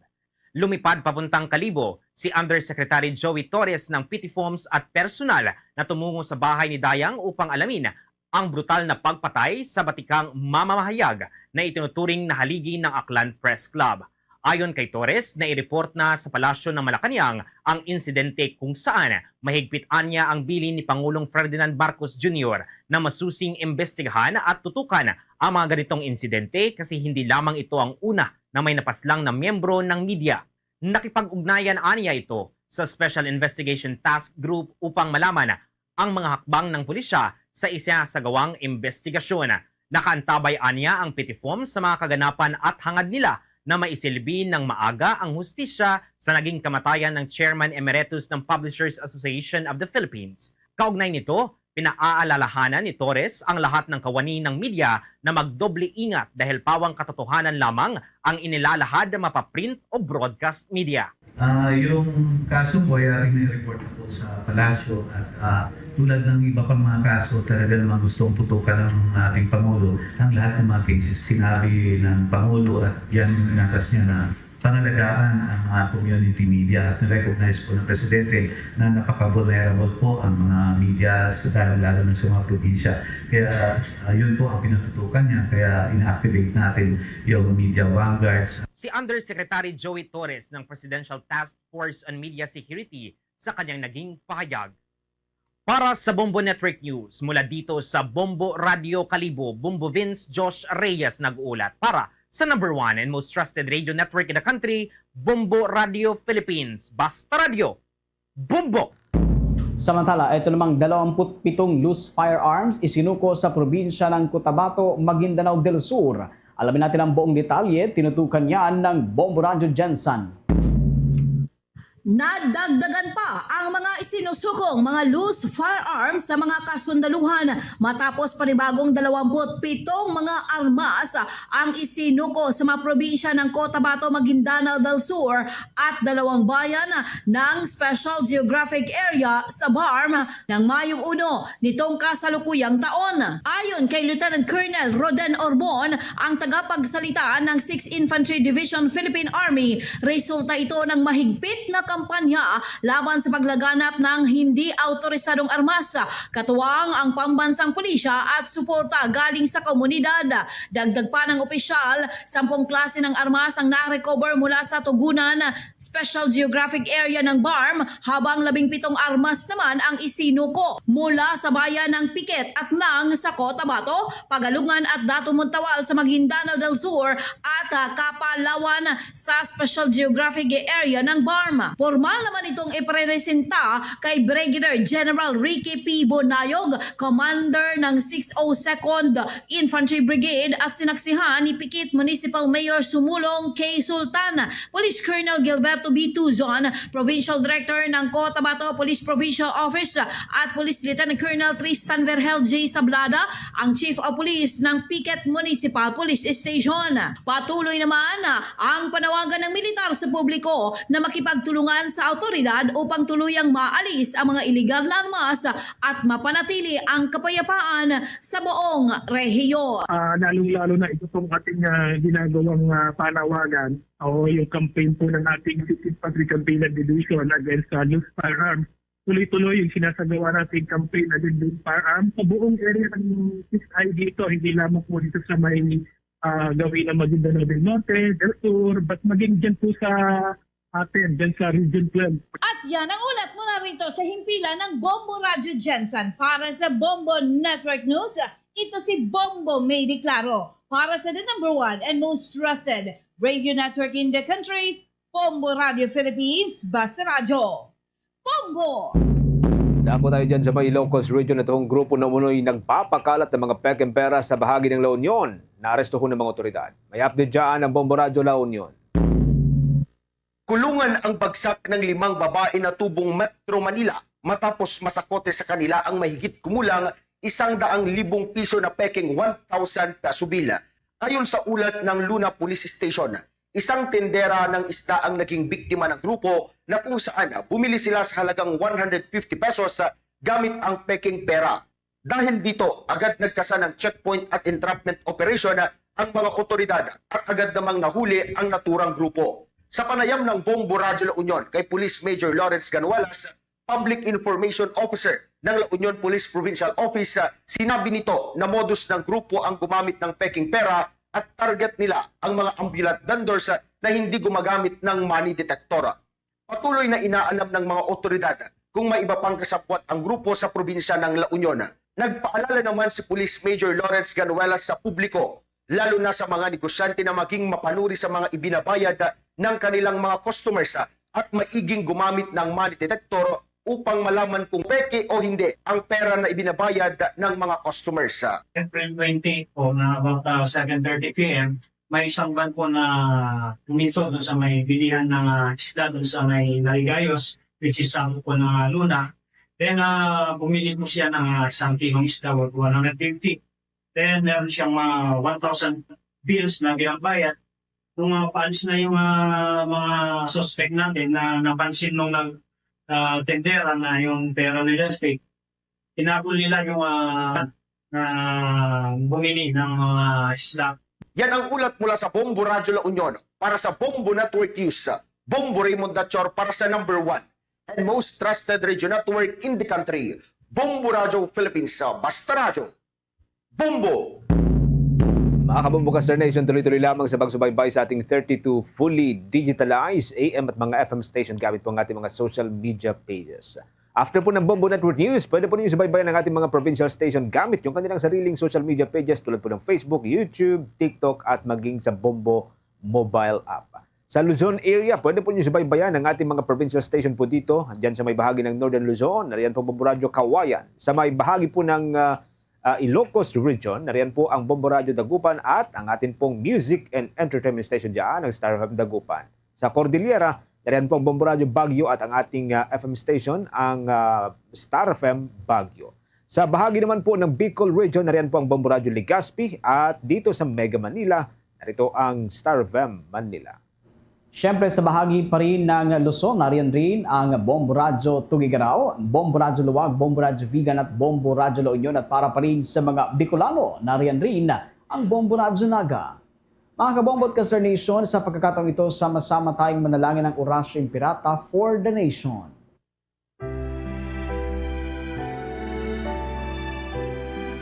Lumipad papuntang Kalibo si Undersecretary Joey Torres ng Petty Forms at personal na tumungo sa bahay ni Dayang upang alamin ang brutal na pagpatay sa batikang mamamahayag na itinuturing na haligi ng Aklan Press Club. Ayon kay Torres, naireport na sa Palasyo ng Malacañang ang insidente kung saan mahigpit anya ang bilin ni Pangulong Ferdinand Marcos Junior na masusing imbestigahan at tutukan ang mga ganitong insidente kasi hindi lamang ito ang una na may napaslang na miyembro ng media. Nakipag-ugnayan anya ito sa Special Investigation Task Group upang malaman ang mga hakbang ng pulisya sa isinasagawang imbestigasyon. Nakaantabay anya ang Petty Forms sa mga kaganapan at hangad nila na maisilbi ng maaga ang hustisya sa naging kamatayan ng Chairman Emeritus ng Publishers Association of the Philippines. Kaugnay nito, pinaaalalahanan ni Torres ang lahat ng kawani ng media na magdoble ingat dahil pawang katotohanan lamang ang inilalahad na mapaprint o broadcast media. Ah, yung kaso po ay ating nai-report na po sa Palasyo at, ah, tulad ng iba pang mga kaso, talaga namang gustong tutukan ng ating Pangulo ang lahat ng mga cases. Sinabi ng Pangulo at yan yung inatas niya na pangalagaan ang mga community media at na-recognize po ng Presidente na napaka-vulnerable po ang mga media, sa, lalo na sa mga probinsya. Kaya, ah, yun po ang pinatutukan niya. Kaya ina-activate natin yung media vanguards. Si Undersecretary Joey Torres ng Presidential Task Force on Media Security sa kanyang naging pahayag. Para sa Bombo Network News, mula dito sa Bombo Radio Kalibo, Bombo Vince Josh Reyes nag-uulat para sa number one and most trusted radio network in the country, Bombo Radio Philippines. Basta Radio, Bombo! Samantala, ito namang dalawampu't pitong loose firearms isinuko sa probinsya ng Cotabato, Maguindanao del Sur. Alamin natin ang buong detalye, tinutukan yan ng Bombo Radyo Jensen. Nadagdagan pa ang mga isinusukong mga loose firearms sa mga kasundaluhan matapos panibagong dalawampu't pitong mga armas ang isinuko sa mga probinsya ng Cotabato, Maguindanao del Sur at dalawang bayan ng Special Geographic Area sa BARMM ng Mayong uno nitong kasalukuyang taon. Ayon kay Lieutenant Colonel Roden Orbon, ang tagapagsalita ng Sixth Infantry Division Philippine Army, resulta ito ng mahigpit na kampanya laban sa paglaganap ng hindi awtorisadong armas, katuwang ang pambansang pulisya at suporta galing sa komunidad. Dagdag pa ng opisyal, sampung klase ng armas ang na-recover mula sa Tugunan Special Geographic Area ng BARMM, habang labing pitong armas naman ang isinuko mula sa bayan ng Piquet, Aknang sa Cotabato, Pagalungan at Dato Montawal sa Maguindanao del Sur at, ah, Kapalawan sa Special Geographic Area ng BARMM. Pormal naman itong ipreresenta kay Brigadier General Ricky P. Bonayog, Commander ng six oh second Infantry Brigade at sinaksihan ni Piquet Municipal Mayor Sumulong K. Sultan, Police Colonel Gilberto B. Tuzon, Provincial Director ng Cotabato Police Provincial Office, at Police Lieutenant Colonel Tristan Vergel J. Sablada, ang Chief of Police ng Piquet Municipal Police Station. Patuloy naman ang panawagan ng militar sa publiko na makipagtulungan sa awtoridad upang tuluyang maalis ang mga iligal na armas at mapanatili ang kapayapaan sa buong rehiyon. Ah, lalong-lalo na ito pong ating, ah, ginagawang, ah, panawagan o yung campaign po ng ating City Patriotic Campaign and Division against sa loose firearms. Tuloy-tuloy yung sinasagawa nating campaign against loose firearms sa buong area ng East I dito, hindi lamang po dito sa may, ah, gawin ng Maguindanao del Norte, del Sur, but maging dyan po sa atin, dyan sa Region twelve. At yan ang ulat mula rito sa himpilan ng Bombo Radyo Gensan. Para sa Bombo Network News, ito si Bombo May Di Claro. Para sa the number one and most trusted radio network in the country, Bombo Radio Philippines, Basta Radyo. Bombo! Dako tayo dyan sa may Ilocos Region. Itong grupo na umunoy nagpapakalat ng mga pekeng pera sa bahagi ng La Union. Naarestuhan ng mga otoridad. May update dyan ang Bombo Radyo La Union. Kulungan ang bagsak ng limang babae na tubong Metro Manila matapos masakote sa kanila ang mahigit kumulang isang daang libong piso na peking one thousand peso bill. Ayon sa ulat ng Luna Police Station, isang tendera ng isda ang naging biktima ng grupo na kung saan bumili sila sa halagang one hundred fifty pesos gamit ang peking pera. Dahil dito, agad nagkasan ng checkpoint at entrapment operation ang mga otoridad at agad namang nahuli ang naturang grupo. Sa panayam ng Bombo Radyo La Union kay Police Major Lawrence Ganuelas, Public Information Officer ng La Union Police Provincial Office, sinabi nito na modus ng grupo ang gumamit ng peking pera at target nila ang mga ambulant vendors na hindi gumagamit ng money detector. Patuloy na inaalam ng mga otoridad kung may iba pang kasabwat ang grupo sa probinsya ng La Union. Nagpaalala naman si Police Major Lawrence Ganuelas sa publiko, lalo na sa mga negosyante, na maging mapanuri sa mga ibinabayad ng kanilang mga customers at maiging gumamit ng money detector upang malaman kung peke o hindi ang pera na ibinabayad ng mga customers. April twenty po na about uh, seven thirty P M, may isang van po na huminto doon sa may bilihan ng uh, isda doon sa may Narigayos, which is sa po ng uh, Luna. Then uh, bumili po siya ng uh, isang kilong isda worth one hundred fifty. Then meron siyang mga one thousand bills na binagbayad. Nung uh, paalis na yung uh, mga suspect natin na napansin nung nag uh, tendera na yung pera nila fake, hinabol nila yung uh, na bumili ng mga isda. Yan ang ulat mula sa Bombo Radyo La Union. Para sa Bombo Network News, Bombo Raymond Dachor para sa number one and most trusted radio network in the country, Bombo Radyo Philippines. Basta Radyo, Bombo! Mga kabombo, Kaster Nation, tuloy-tuloy lamang sa pagsubaybay sa ating thirty-two fully digitalized A M at mga F M station gamit po ang ating mga social media pages. After po ng Bombo Network News, pwede po ninyo subaybayan ang ating mga provincial station gamit yung kanilang sariling social media pages tulad po ng Facebook, YouTube, TikTok at maging sa Bombo mobile app. Sa Luzon area, pwede po ninyo subaybayan ang ating mga provincial station po dito, dyan sa may bahagi ng Northern Luzon, nariyan po Bombo Radyo Kawayan. Sa may bahagi po ng uh, uh, Ilocos Region, nariyan po ang Bombo Radyo Dagupan at ang ating pong music and entertainment station dyan, ang Star F M Dagupan. Sa Cordillera, nariyan po ang Bombo Radyo Baguio at ang ating uh, F M station, ang uh, Star F M Baguio. Sa bahagi naman po ng Bicol Region, nariyan po ang Bombo Radyo Legazpi at dito sa Mega Manila, narito ang Star F M Manila. Siyempre, sa bahagi pa rin ng Luzon, nariyan rin ang Bombo Radyo Tuguegarao, Bombo Radyo Laoag, Bombo Radyo Vigan at Bombo Radyo La Union. At para pa rin sa mga Bicolano, nariyan rin ang Bombo Radyo Naga. Mga kabombo at ka-Star Nation, sa pagkakataong ito, sama-sama tayong manalangin ng Oratio Imperata for the Nation.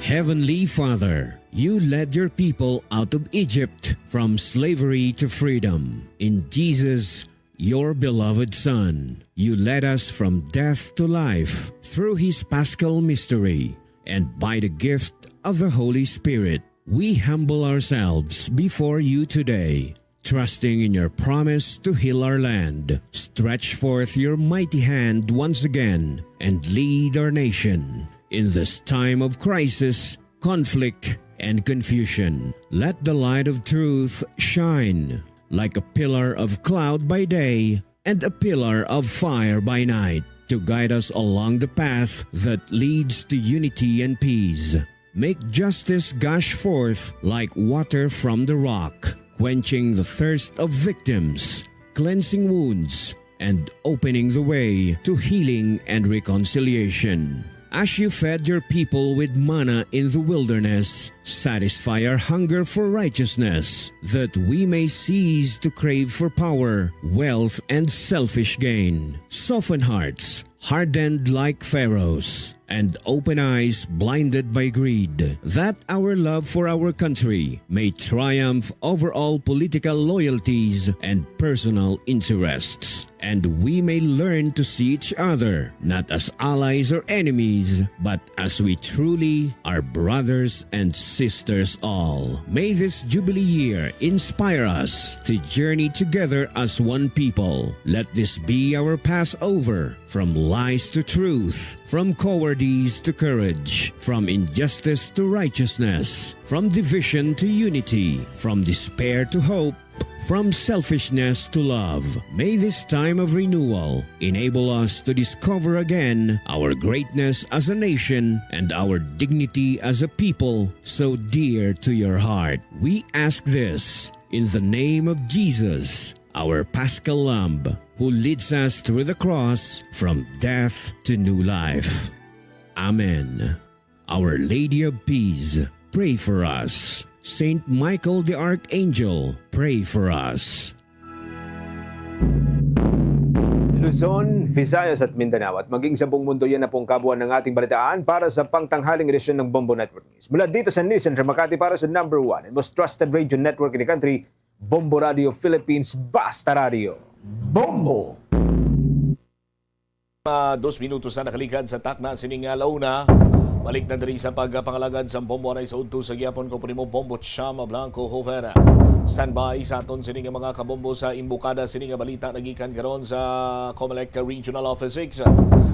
Heavenly Father, you led your people out of Egypt from slavery to freedom. In Jesus, your beloved Son, you led us from death to life through his paschal mystery and by the gift of the Holy Spirit. We humble ourselves before you today, trusting in your promise to heal our land. Stretch forth your mighty hand once again and lead our nation in this time of crisis, conflict, and confusion. Let the light of truth shine like a pillar of cloud by day and a pillar of fire by night to guide us along the path that leads to unity and peace. Make justice gush forth like water from the rock, quenching the thirst of victims, cleansing wounds, and opening the way to healing and reconciliation. As you fed your people with manna in the wilderness, satisfy our hunger for righteousness, that we may cease to crave for power, wealth, and selfish gain. Soften hearts hardened like Pharaoh's, and open eyes blinded by greed, that our love for our country may triumph over all political loyalties and personal interests, and we may learn to see each other not as allies or enemies, but as we truly are brothers and sisters all. May this Jubilee year inspire us to journey together as one people. Let this be our Passover, from lies to truth, from cowardice to courage, from injustice to righteousness, from division to unity, from despair to hope, from selfishness to love. May this time of renewal enable us to discover again our greatness as a nation and our dignity as a people so dear to your heart. We ask this in the name of Jesus, our Paschal Lamb, who leads us through the cross from death to new life. Amen. Our Lady of Peace, pray for us. Saint Michael the Archangel, pray for us. Luzon, Visayas at Mindanao at maging sa buong mundo, yan na pong kabuuan ng ating balitaan para sa pangtanghaling edisyon ng Bombo Network News. Mula dito sa News Center Makati para sa number one and most trusted radio network in the country, Bombo Radio Philippines, Basta Radio. Bombo! Ah, dos minutos na nakaligad sa takna sining, ah, alauna. Balik na diri sa pagpangalagad sa Bombo anay sa udto sa gihapon ko, Primo Bombo Chama Blanco Jovera. Standby sa aton sining mga kabombo sa imbukada sining balita nagikan karon sa Comelec Regional Office six.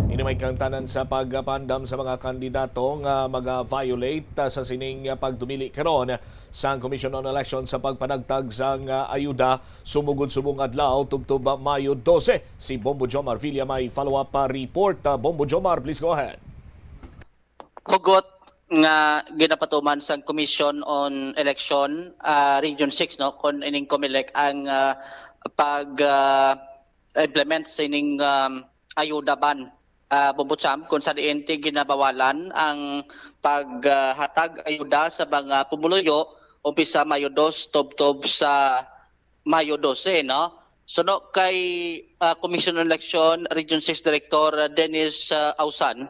Ini may kaangtanan sa pagpandam sa mga kandidato nga mag-violate, ah, sa sining, ah, pagdumili karon sang Commission on Election sa pagpanagtag sang, ah, ayuda sumugod subong adlaw tubtob Mayo dose. Si Bombo Jomar Villa may follow-up, ah, report. Ah, Bombo Jomar, please go ahead. Hugot nga ginapatuman sang Commission on Election, ah, Region six, no, kon ining Comelec ang, ah, pag, ah, implement sining, um, ayuda ban, ah, Bombo Cham, kung sa diin ti ginabawalan ang paghatag ayuda sa mga pumuluyo umpisa Mayo dos tubtob sa Mayo dose, no? Suno kay, ah, Commission on Election Region six Director, ah, Dennis, ah, Ausan,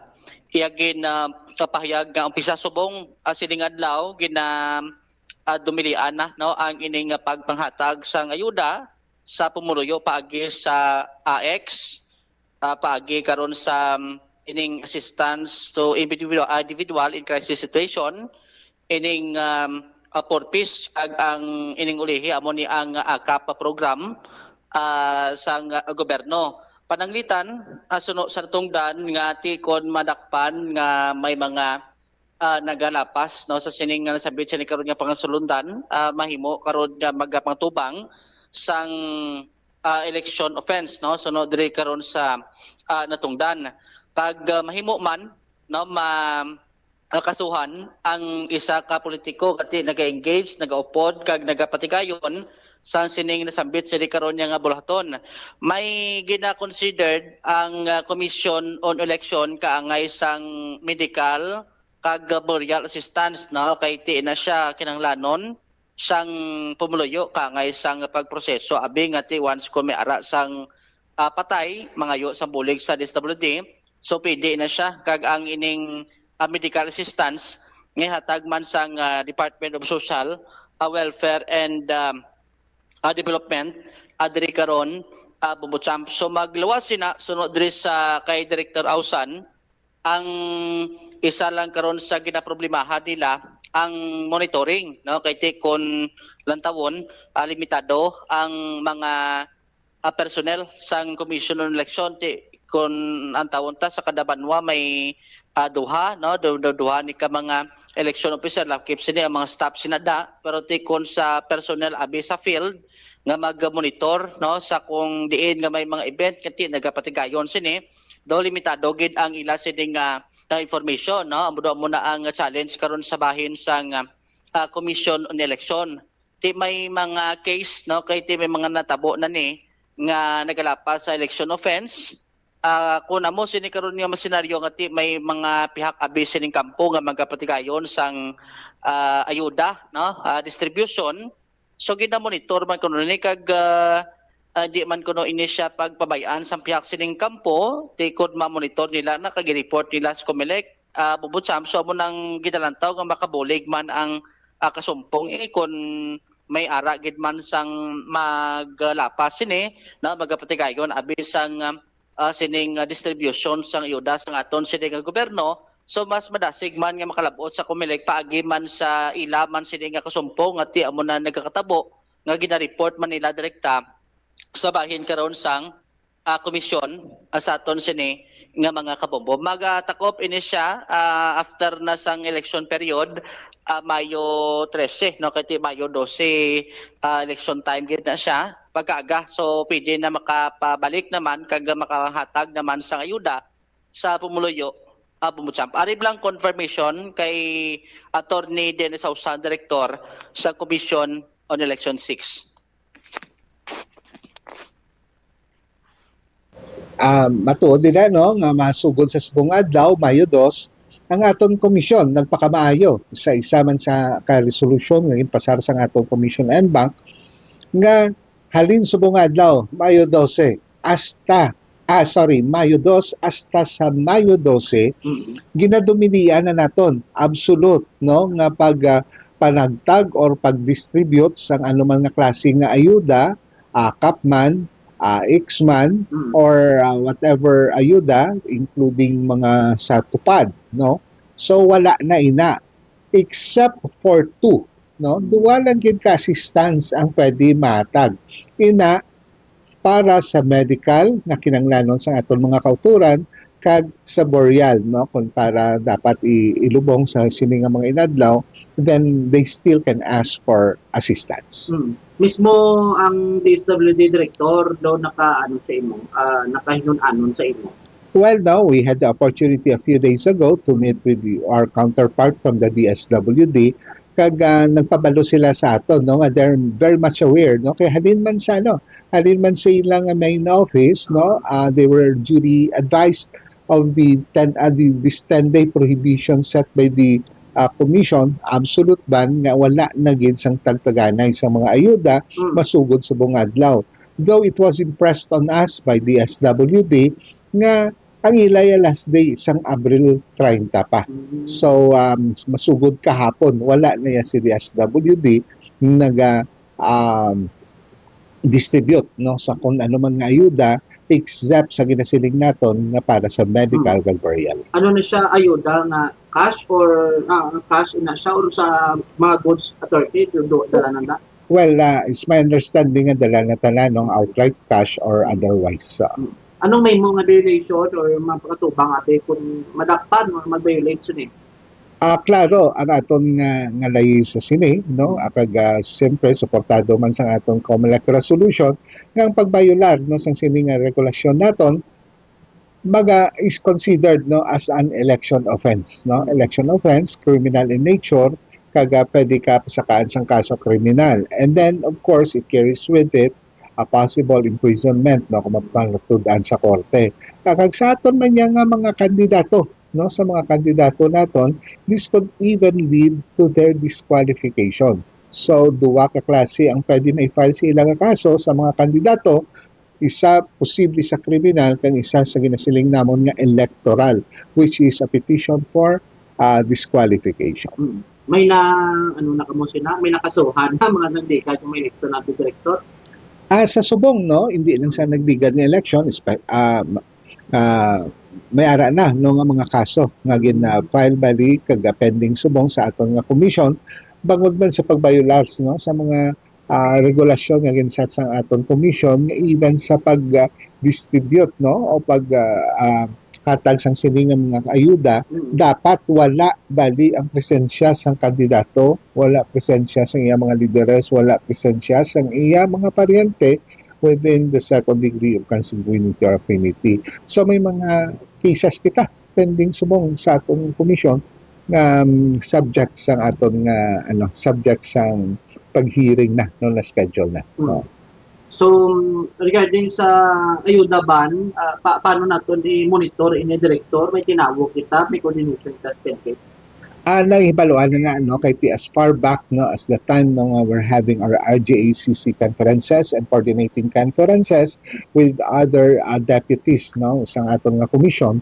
iya gin, ah, kapahayag nga umpisa subong, ah, sining adlaw gina, ah, dumilian na, no, ang ining, ah, pagpanghatag sang ayuda sa pumuluyo paagi sa A X, ah, paagi karon sa, um, ining assistance to individual, ah, individual in crisis situation, ining, um, ah, Four Ps, kag ang ining ulihi amo ni ang, ah, AKAP program, ah, sang, ah, gobyerno. Pananglitan, ah, suno sa natungdan nga ti kon madakpan nga may mga, ah, nagalapas, no, sa sining nga nasambit sini karon nga pangasulundan, ah, mahimo karon nga magapangtubang sang, ah, election offense, no, suno diri karon sa, ah, natungdan. Kag, ah, mahimo man, no, ma-, ah, kasuhan ang isa ka politiko kati naga-engage, nagaupod kag nagapatigayon sa sining nasambit sini karon nga buluhaton. May gina-considered ang, ah, Commission on Election kaangay sang medical kag burial assistance, no, kay ti na siya kinahanglanon sang pumuluyo kaangay sang pagproseso, abi nga ti once kon may ara sang, ah, patay mangayo sang bulig sa D S W D, so pwede na siya. Kag ang ining, ah, medical assistance nga ihatag man sang, ah, Department of Social, ah, Welfare and, um, ah, Development, ah, diri karon, ah, Bombo Champ. So magluwas sina sunod diri sa kay Director Ausan, ang isa lang karon sa ginaproblemahan nila ang monitoring, no? Kay ti kon lantawon, ah, limitado ang mga, ah, personnel sang Commission on Election. Ti kon ang tawon ta sa kada banwa may, ah, duha, no? Du-, du-, duha ni ka mga election officer, lakip sini ang mga staff sina da, pero ti kon sa personnel abi sa field nga mag-monitor, no, sa kung diin nga may mga event, kay ti nagapatigayon sini, daw limitado gid ang ila sini nga, nga information, no? Amo daw mo na ang challenge karon sa bahin sang, ah, ah, Commission on Election. Ti may mga case, no, kay ti may mga natabo na ni nga nagalapas sa election offense. Ah, kung amo sini karon nga mga senaryo nga ti may mga pihak abi sining kampo nga magapatigayon sang, ah, ayuda, no, ah, distribution. So gina-monitor man kuno ni kag, ah, ah, di man kuno ini siya pagpabay-an sang pihak sining kampo, ti kon ma-monitor nila na kag i-report nila sa Comelec, ah, Bombo Champ. So amo nang ginalantaw nga makabulig man ang, ah, kasumpong, eh, kon may ara gid man sang maglapas sini, no, magapatigayon abi sang, ah, sining, ah, distribution sang ayuda sang aton sini nga gobyerno. So mas madasig man nga makalab-ot sa Comelec paagi man sa ila man sini nga kasumpong nga ti amo na nagakatabo nga gina-report man nila direkta sa bahin karon sang, ah, komisyon, ah, sa aton sini nga mga kabombo. Magatakop ini siya, ah, after na sang election period, ah, Mayo trese, no? Kay ti Mayo dose, ah, election time gid na siya, pagkaaga. So pwede na makapabalik naman kag makahatag naman sang ayuda sa pumuluyo, ah, Bombo Champ. Ari lang confirmation kay Attorney Dennis Ausan, Director sa Commission on Election six. Ah, matuod nila, no, nga masugod sa subong adlaw, Mayo dos, ang aton komisyon nagpakamaayo sa isa man sa ka resolusyon nga ginpasar sang aton Commission en banc nga halin subong adlaw, Mayo dose, hasta, ah, sorry, Mayo dos hasta sa Mayo dose, Mm. ginadominian na naton absolute, no, nga pag, ah, panagtag or pag-distribute sang anuman nga klase nga ayuda, akap man, ah, X man, Mm. or, ah, whatever ayuda, including mga sa tupad, no? So wala na ina, except for two, no? Duwa lang gid ka assistance ang pwede matag. Ina, para sa medical nga kinahanglanon sa aton mga kautoran kag sa burial, no, kung para dapat i- ilubong sa sini nga mga inadlaw, then they still can ask for assistance. Hmm. Mismo ang D S W D director daw naka ano sa imo, ah, nakahinun-anon sa imo. Well, no, we had the opportunity a few days ago to meet with the, our counterpart from the D S W D, kag, ah, nagpabalo sila sa aton, no, nga they're very much aware, no, kay halin man sa, ano, halin man sa ilang main office, no, ah, they were duly advised of the ten, ah, the, this ten-day prohibition set by the, ah, commission, absolute ban nga wala na gid sang tagtaganay sa mga ayuda Mm. masugod subong adlaw. Though it was impressed on us by D S W D nga ang ilay last day sang Abril treinta pa. Mm. So, um, masugod kahapon, wala na ya si D S W D naga, um, distribute, no, sa kung ano man nga ayuda, except sa ginasiling naton nga para sa medical Mm. kag burial. Ano na siya ayuda nga cash or, ah, cash na siya or sa mga goods, attorney, do, do, dala na na? Well, uh, it's my understanding nga dala na tanan, no, outright cash or otherwise. Uh, Anong may mga violation or mga pagkatubang abi kung madakpan or mag-violate sini? Ah, klaro ang aton nga, nga layi sa sini, no? Ah, kag, ah, siyempre suportado man sang aton Comelec resolution nga ang pagbayular, no, sang sini nga regulasyon naton maga is considered, no, as an election offense, no? Election offense, criminal in nature, kag, ah, pwede ka pasakaan sang kaso kriminal. And then, of course, it carries with it a possible imprisonment, no, kung mapangatudan sa korte. Kag sa aton man niya nga mga kandidato, no, sa mga kandidato naton, this could even lead to their disqualification. So, duwa ka klase ang pwede ma-file sa ila nga kaso sa mga kandidato, isa posible sa kriminal, kag isa sa ginasiling namon nga electoral, which is a petition for, ah, disqualification. Mm. May na, ano na kamo sina? May nakasuhan na mga nagligad kung may eleksyon natin, Director? Ah, sa subong, no? Hindi lang sa nagligad nga election, espe-, ah, ma-, ah, may ara na, no, nga mga kaso nga gin, ah, file bali kag, ah, pending subong sa aton nga komisyon, bangod man sa pag-violate, no, sa mga, ah, regulasyon nga gin-set sang aton komisyon, nga even sa pag, ah, distribute, no, o pag, ah, ah, hatag sang sini nga mga ayuda, Mm. dapat wala bali ang presensya sang kandidato, wala presensya sang iya mga lideres, wala presensya sang iya mga paryente within the second degree of consanguinity or affinity. So, may mga cases kita pending subong sa atong komisyon nga, um, subject sang aton nga, ano, subject sang pag-hearing na, no, na-schedule na. Mm. Oh. So, regarding sa ayuda ban, ah, pa-, paano naton i-monitor ini, Director? May tinawag kita, may coordination kita sa P N P? Ah, nahibaluan na na, no, kay ti-, as far back, no, as the time, no, nga we're having our R J A C C conferences and coordinating conferences with other, ah, deputies, no, sang aton nga komisyon,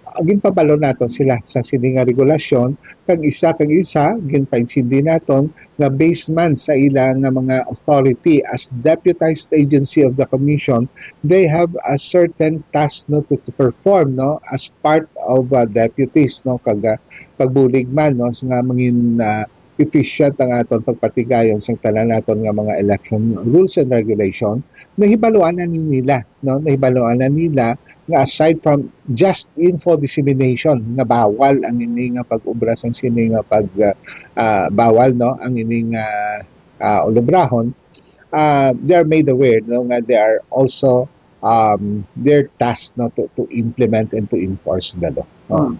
ah, ginpabalo naton sila sa sini nga regulasyon, kag isa kag isa, ginpaintindi naton nga based man sa ila nga mga authority as deputized agency of the commission, they have a certain task, no, to, to perform, no, as part of, uh, deputies, no, kag, uh, pagbulig man, no, sa nga mangin, uh, efficient ang aton pagpatigayon sa tanan naton nga mga election rules and regulation, nahibaluan na ni nila, no, nahibaluan na nila nga aside from just info dissemination, nga bawal ang ini nga pag-obra sang sini nga pag, uh, uh, bawal, no, ang ini nga, uh, ulubrahon, uh, they are made aware, no, nga they are also, um, their task, no, to, to implement and to enforce the law. No? Hmm.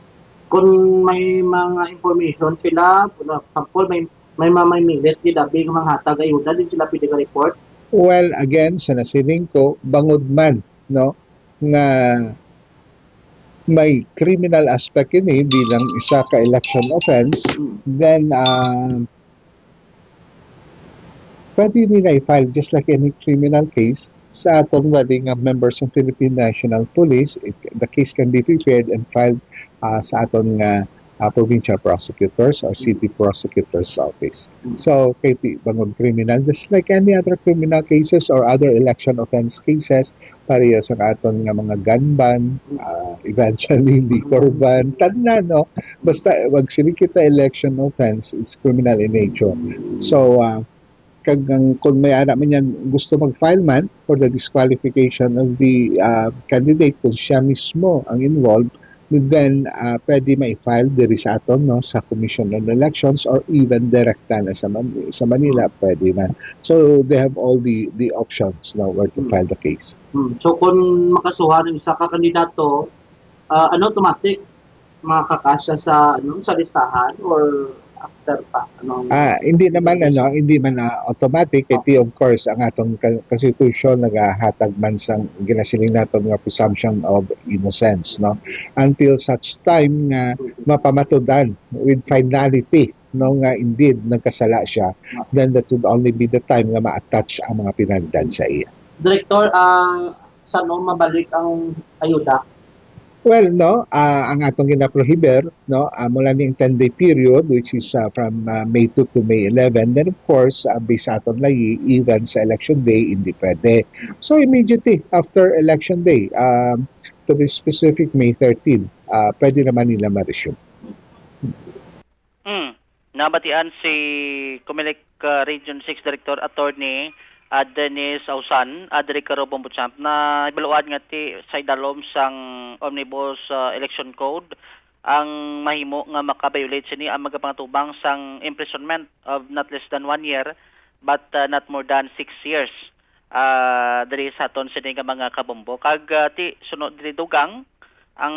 Kung may mga information sila, for example, may, may mamimilit, di dabi nga manghatag ayuda, di sila pwede ka-report? Well, again, sa nasiling ko, bangod man, no, nga may criminal aspect ini bilang isa ka election offense, Mm. then, ah, pwede nila i-file just like any criminal case sa aton wali nga members ng Philippine National Police. It, the case can be prepared and filed, ah, sa aton nga, ah, provincial prosecutors or city prosecutor's office. Mm. So, kay ti-, bangod criminal, just like any other criminal cases or other election offense cases, pareho sa aton nga mga gun ban, ah, eventually liquor ban, tanan, no? Basta, wag sila kita election offense, it's criminal in nature. So, ah, kag ang, kung may ara man niya gusto mag-file man for the disqualification of the, ah, candidate, kung siya mismo ang involved, then, ah, pwede ma-file diri sa aton, no, sa Commission on Elections or even direkta na sa Man-, sa Manila, pwede man. So, they have all the, the options, no, where to Hmm. file the case. Hmm. So, kung makasuhan ang isa ka kandidato, ah, ano, automatic makakasya sa, ano, sa listahan or after pa? Anong Ah, hindi naman, ano, hindi man, ah, automatic. Kay ti, of course, ang atong ka-, constitution nagahatag man sang ginasiling naton nga presumption of innocence, no? Until such time nga mapamatudan with finality, no, nga indeed nagkasala siya, then that would only be the time nga ma-attach ang mga penalidad sa iya. Director, ah, sano mabalik ang ayuda? Well, no, ah, ang atong ginaprohiber, no, ah, mula ning ten-day period, which is, ah, from, ah, May two to May eleven, then of course, ah, based sa aton layi, even sa election day, hindi pwede. So, immediately after election day, um, to be specific, May thirteen, ah, pwede naman nila ma-resume. Hmm. Nabatian si Comelec, uh, Region six Director Attorney, uh, Dennis Ausan, uh, diri karon, Bombo Champ, na hibaluan nga ti sa idalom sang Omnibus, uh, Election Code, ang mahimo nga maka-violate sini ang magapangatubang sang imprisonment of not less than one year, but, uh, not more than six years, ah, diri sa aton sini nga mga kabombo. Kag, ah, ti, suno diri dugang, ang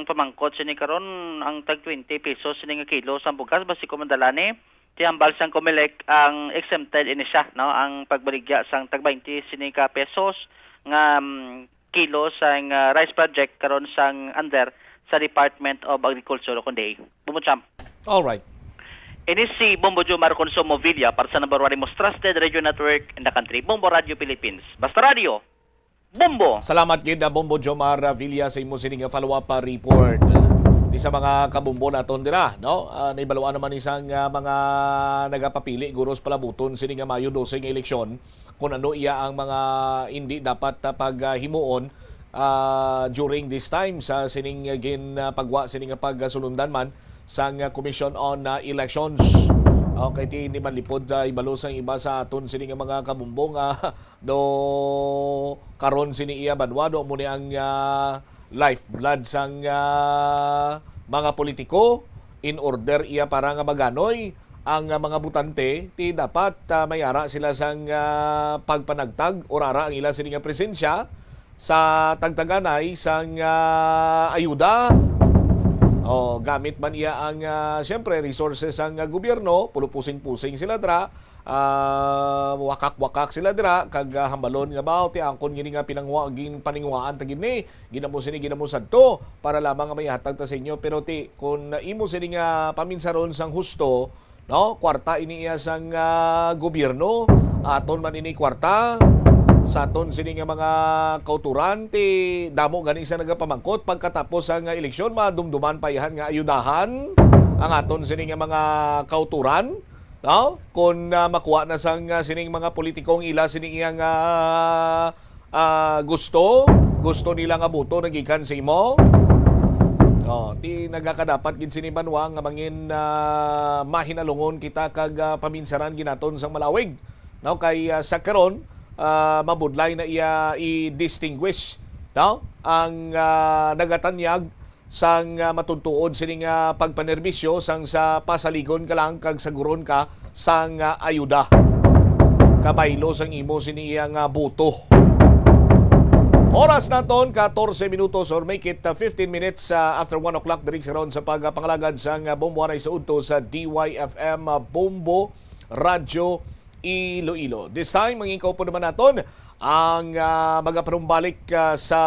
pamangkot sini karon, ang tag twenty pesos sini nga kilo sang bugas, basi ko madala ni, ti hambal sang Comelec ang exempted ini siya, no? Ang pagbaligya sang tag twenty sini ka pesos nga, mm, kilo sang, ah, rice project karon sang under sa Department of Agriculture, kundi. Bumutsamp. All right. Ini si Bombo Jomar Consumo Villa para sa number one most trusted radio network in the country, Bombo Radio Philippines. Basta Radio, Bombo! Salamat gid, ah, Bombo Jomar, ah, Villa, sa imo sini nga follow-up, ah, report. Di sa mga kabombo naton dira, no? Ah, nahibaluan naman isang, ah, mga nagapapili, guro, sa palabuton sini nga Mayo dose nga eleksyon, kung ano iya ang mga hindi dapat, ah, paghimuon, ah, during this time sa sining, ah, gin, ah, pagwa sini nga pagsulundan man sang, ah, Commission on, ah, Elections. Okay, ti, hindi man lipod, ah, ibalo sang iba sa aton sini nga mga kabombo nga do karon sini iya banwa, do mo ni ang, ah, lifeblood sang, ah, mga politiko, in order iya para nga maganoy ang, ah, mga botante, ti dapat, ah, may ara sila sang, ah, pagpanagtag or ara ang ila sini nga presensya sa tagtaganay sang, ah, ayuda. O, gamit man iya ang, ah, siyempre, resources sang, ah, gobyerno, pulupusing-pusing sila dra, ah, wakak-wakak sila dira, kag, ah, hambalon nga, "Baw, ti angkon gini nga pinangwa-, gin-, paninguhaan ta gid ni, ginamo sini, ginamo sadto, para lamang nga maihatag ta sa inyo." Pero ti, kun imo sini nga paminsaron sang husto, no, kwarta ini iya sang, ah, gobyerno, aton man ini kwarta sa aton sini nga mga kauturan, ti damo gani sa nagapamangkot pagkatapos sang eleksyon, madumduman pa ihan nga ayudahan ang aton sini nga mga kauturan. No? Kung, ah, makuha na sang, ah, sining mga politikong ila sini iya nga, ah, gusto, gusto nila nga boto nagikan sa imo. Oh, ti nagakadapat gid sini banwa nga mangin, ah, mahinalungon kita kag, ah, paminsaran ginaton sang malawig. No, kay, ah, sa karon, ah, mabudlay na iya i-distinguish, no? Ang, ah, nagatanyag sang, ah, matuntuod sini nga pagpanerbisyo sang sa pasaligon ka lang kag saguron ka sang, ah, ayuda. Kabaylo sang imo sini iya nga boto. Oras naton, katorse minutos or make it, ah, fifteen minutes, ah, after one o'clock diri sa ron sa pagpangalagad sang, ah, Bombo Anay sa udto sa D Y F M, ah, Bombo Radyo Iloilo. This time, ang ikaw po naman naton ang, ah, magapanumbalik, ah, sa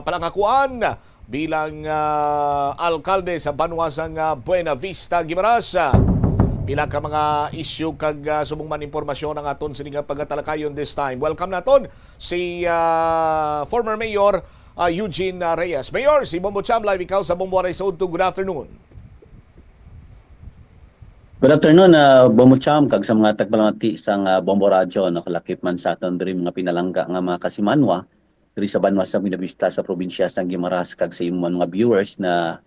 palangakuan bilang, ah, alkalde sa banwa sang, ah, Buena Vista, Guimaras. Ah, pila ka mga isyu kag, ah, subong man impormasyon ang aton sini nga pagatalakayon this time. Welcome naton si, ah, former Mayor, ah, Eugene, ah, Reyes. Mayor, si Bombo Cham, live ikaw sa Bombo Anay sa udto. Good afternoon. Good afternoon, ah, Bombo Cham, kag sa mga tagpalamati sang, ah, Bombo Radyo, no, kalakip man sa aton diri mga pinalangga nga mga kasimanwa, diri sa banwa sa Buenavista sa probinsya sang Guimaras, kag sa imo mga viewers na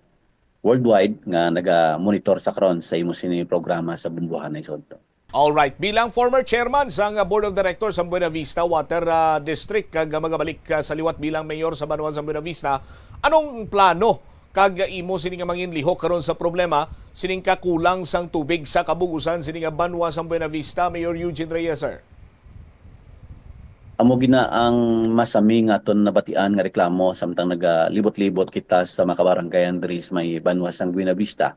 worldwide nga naga-monitor sa karon sa imo sini programa sa Bombo Anay sa udto. All right, bilang former chairman sang Board of Directors sa Buenavista Water, ah, District, kag magabalik, ah, sa liwat bilang mayor sa banwa sa Buenavista, anong plano kag imo sini nga manginlihok karon sa problema sining kakulang sang tubig sa kabug-usan sini nga banwa sang Buenavista, Mayor Eugene Reyes, sir? Amo gina ang masami nga aton nabatian nga reklamo samtang nagalibot-libot kita sa mga kabaranggayan diri sa may banwa sang Buenavista,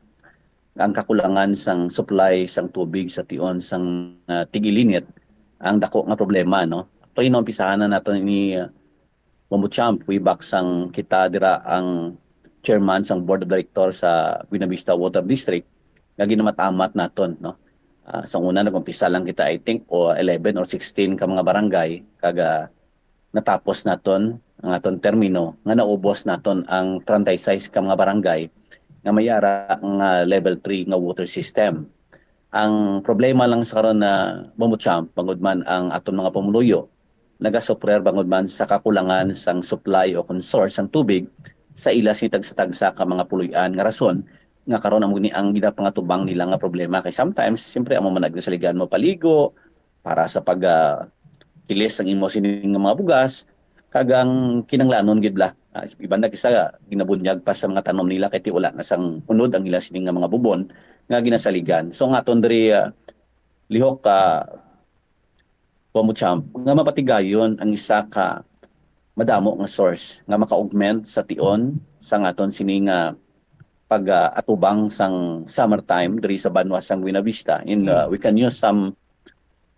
ang kakulangan sang supply sang tubig sa tion sang, ah, tig-ilinit ang dako nga problema, no? Actually, naumpisahan na naton ini, ah, Bombo Cham, way back sang kita dira ang chairman sang board of director sa Buenavista Water District nga ginamat-amat naton, no? Ah, sa una, nag-umpisa lang kita, I think, o eleven or sixteen ka mga barangay, kag, ah, natapos naton ang aton termino nga naubos naton ang treinta y seis ka mga barangay nga may ara nga level three nga water system. Ang problema lang sa karon na, Bombo Cham, bangod man ang aton mga pumuluyo nagasufrer bangod man sa kakulangan sang supply o kon source sang tubig sa ila sini tagsa-tagsa ka mga puloy-an, nga rason nga karon amo ni ang ginapangatubang nila nga problema. Kay sometimes, siyempre, amo man ang ginasaligan mo paligo para sa pag, ah, kilis sang imo sining nga mga bugas, kag ang kinanglanon gid bala. Ah, iban na kisa ginabunyag pa sa mga tanom nila kay ti wala na sang unod ang ila sining nga mga bubon nga ginasaligan. So, ang aton diri, ah, lihok ka, Bombo Cham, nga mapatigayon ang isa ka madamo nga source nga maka-augment sa tion sang aton sini nga pag, ah, atubang sang summertime diri sa banwa sang Buenavista. In, ah, we can use some,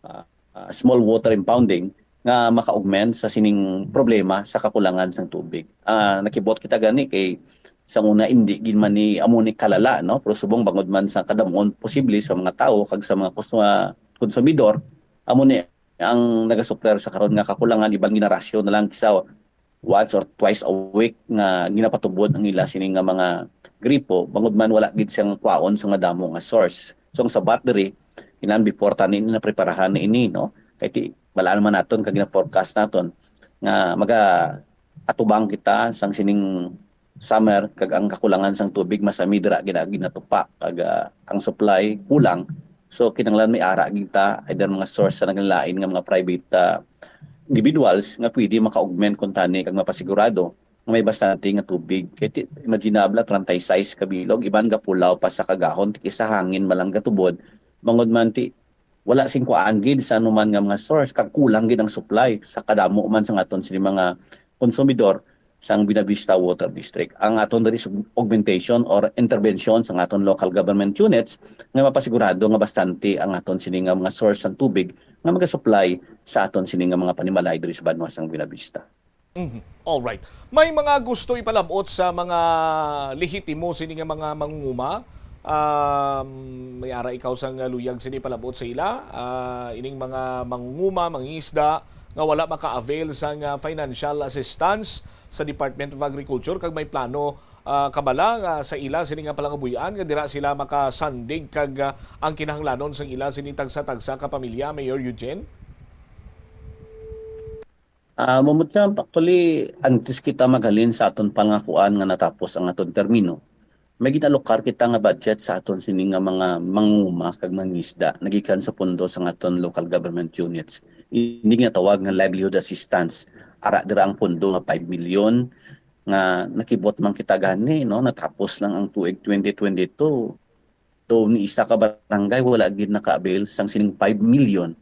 ah, ah, small water impounding nga maka-augment sa sining problema sa kakulangan sang tubig. Ah, nakibot kita gani kay Sa una, hindi gid man ni amo ni kalala, no? Pero subong bangod man sa kadamuon posible sa mga tawo kag sa mga kus-, mga konsumidor, amo ni ang nagasupler sa karon nga kakulangan, iban ginarasyo na lang kisa once or twice a week nga ginapatubod ang ila sini nga mga gripo, bangod man wala gid siyang kwaon sa madamo nga source. So, ang sabat diri, kinahanglan before tani na preparahan na ini, no? Kay ti, balaan man naton kag gina-forecast naton nga maga atubang kita sang sining summer kag ang kakulangan sang tubig masami dira gina-, ginatupa kag, ah, ang supply kulang. So, kinahanglan may ara gid ta, either mga source sa naglain nga mga private, ah, individuals nga pwede maka-augment kuntani kag mapasigurado nga may bastante nga tubig. Kay ti-, imaginable, treinta y seis ka bilog, iban gapulaw pa sa kagahon, ti sa hangin man lang gatubod, bangod man ti wala sing kuan gid sa anuman nga mga source, kag kulang gid ang supply sa kadamo man sang aton sini mga konsumidor sang Buenavista Water District. Ang aton diri is augmentation or intervention sang aton local government units nga mapasigurado nga bastante ang aton sini nga mga source sang tubig nga magasupply sa aton sini nga mga panimalay diri sa banwa sang Buenavista. Mhm. All right. May mga gusto ipalabot sa mga lehitimo sini nga mga mangunguma? Um, may ara ikaw sang luyag sini palabot sa ila? Ah, ining mga mangunguma, mangingisda nga wala maka-avail sang, ah, financial assistance sa Department of Agriculture kag may plano, ah, kabala nga sa ila sini nga palangabuy-an nga dira sila makasandig kag, ah, ang kinahanglanon sang ila sini tagsa-tagsa ka pamilya, Mayor Eugene? Ah, Ma'am Champ, actually, antes kita maghalin sa aton pangakuan nga natapos ang aton termino, may ginalokar kita nga budget sa aton sini nga mga manguma kag mangisda nagikan sa pondo sa aton local government units. Ini ginatawag nga livelihood assistance. Ara dira ang pondo nga five million nga nakibot man kita gani, no? Natapos lang ang tuig twenty twenty-two. Though ni isa ka barangay wala gid naka-avail sang sining five million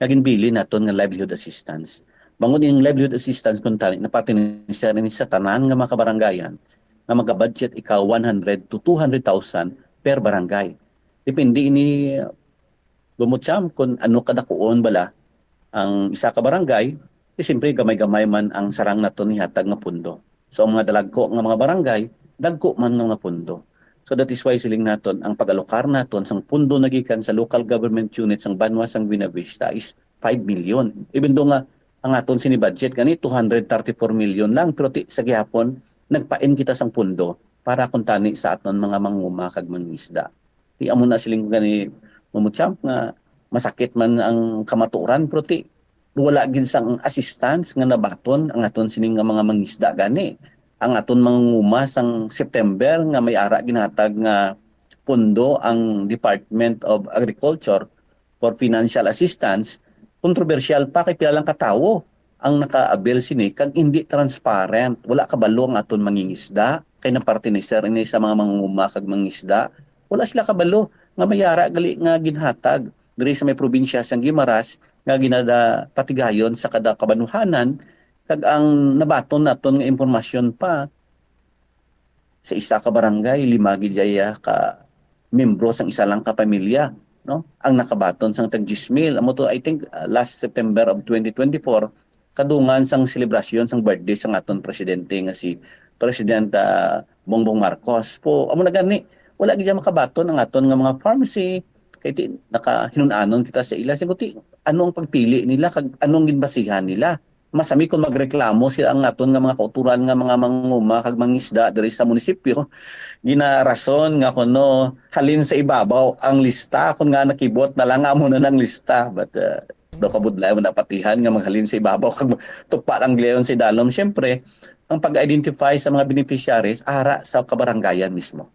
nga ginbilin naton nga livelihood assistance. Bangod ining livelihood assistance kuntani, napatinisa ini sa tanan nga mga kabarangayan nga magabudget ikaw one hundred to two hundred thousand per barangay. Depende ini, Bumucham, kung ano kadakuon bala ang isa ka barangay, di siyempre gamay-gamay man ang sarang naton ihatag nga pundo. So, ang mga dalagko nga mga barangay, dagko man nga mga pundo. So, that is why siling naton, ang pag-alokar naton sang pundo nagikan sa local government unit sang banwa sang Buenavista is five million. Even though nga ang aton sini budget gani two hundred thirty-four million lang, pero ti, sa gihapon, nagpain kita sang pundo para kuntani sa aton mga manguma kag mangisda. Di amo na siling ko gani, Ma'am Champ, nga masakit man ang kamatuoran, pero ti, wala gid sang assistance nga nabaton ang aton sining nga mga mangisda gani. Ang aton mangunguma sang September nga may ara ginhatag nga pondo ang Department of Agriculture for financial assistance, kontrobersyal pa kay pila lang ka tawo ang naka-avail sini kag hindi transparent. Wala kabalo ang aton mangingisda kay napartinisir ini sa mga mangunguma kag mangisda. Wala sila kabalo nga may ara gali nga ginhatag diri sa may probinsya sang Guimaras nga ginada patigayon sa kada kabanuhanan, kag ang nabaton naton nga impormasyon pa sa isa ka barangay, lima gid iya ka membro sang isa lang ka pamilya, no? Ang nakabaton sang tag diyes mil. Amo to, I think, uh, last September of twenty twenty-four, kadungan sang selebrasyon sang birthday sang aton presidente nga si President, ah, Bongbong Marcos. Po, amo na gani, wala gid makabaton ang aton nga mga pharmacy, kay ti, nakahinun-anon kita sa ila. Siling ko ti, ano ang pagpili nila, kag anong ginbasihan nila? Masami kung magreklamo sila ang aton nga mga kauturan nga mga manguma kag mangisda diri sa munisipyo, ginarason nga kuno halin sa ibabaw ang lista, kun nga nakibot na lang amo na nang lista. But, uh, daw kabudlay mo napatihan nga maghalin sa ibabaw kag tupa ang glayon sa idalom. Siyempre, ang pag-identify sa mga beneficiaries ara sa kabarangayan mismo.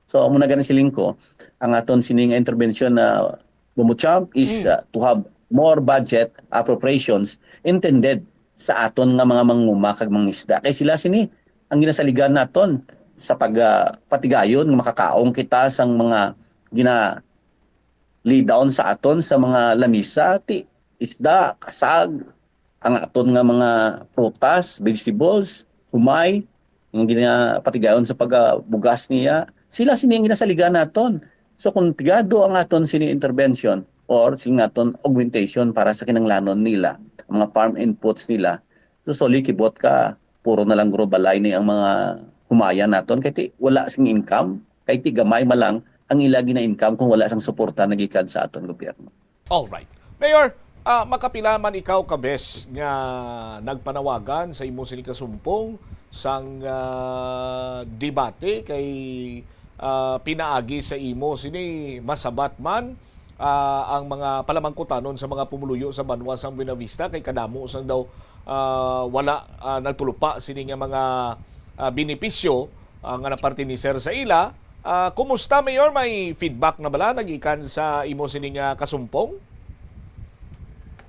So, amo na gani siling ko, ang aton sining intervention na Bumucham is, Mm. uh, to have more budget appropriations intended sa aton nga mga manguma kag mangisda. Kay sila sini ang ginasaligan naton sa pag, ah, patigayon nga makakaon kita sang mga gina-, lay down sa aton sa mga lamisa, ti isda, kasag, ang aton nga mga prutas, vegetables, humay, ang ginapatigayon sa pagbugas niya, sila sini ang ginasaligan naton. So, kung pigado ang aton sini intervention or sing aton augmentation para sa kinanglanon nila, ang mga farm inputs nila, so, sorry, kibot ka, puro na lang guro balay ni ang mga humaya naton, kay ti wala sing income, kay ti gamay man lang ang ila gina-income kung wala sang suporta nagikan sa aton gobyerno. Alright. Mayor, ah, makapila man ikaw ka bes nga nagpanawagan sa imo sini kasumpong sang, ah, debate kay, ah, pinaagi sa imo sini masabat man, ah, ang mga palamangkutanon sa mga pumuluyo sa banwa sang Buenavista kay kadamo sang daw, ah, wala, ah, nagtulupa sini nga mga, ah, benepisyo, ah, nga napartinisir sa ila. Ah, kumusta, Mayor? May feedback na bala nagikan sa imo sini nga kasumpong?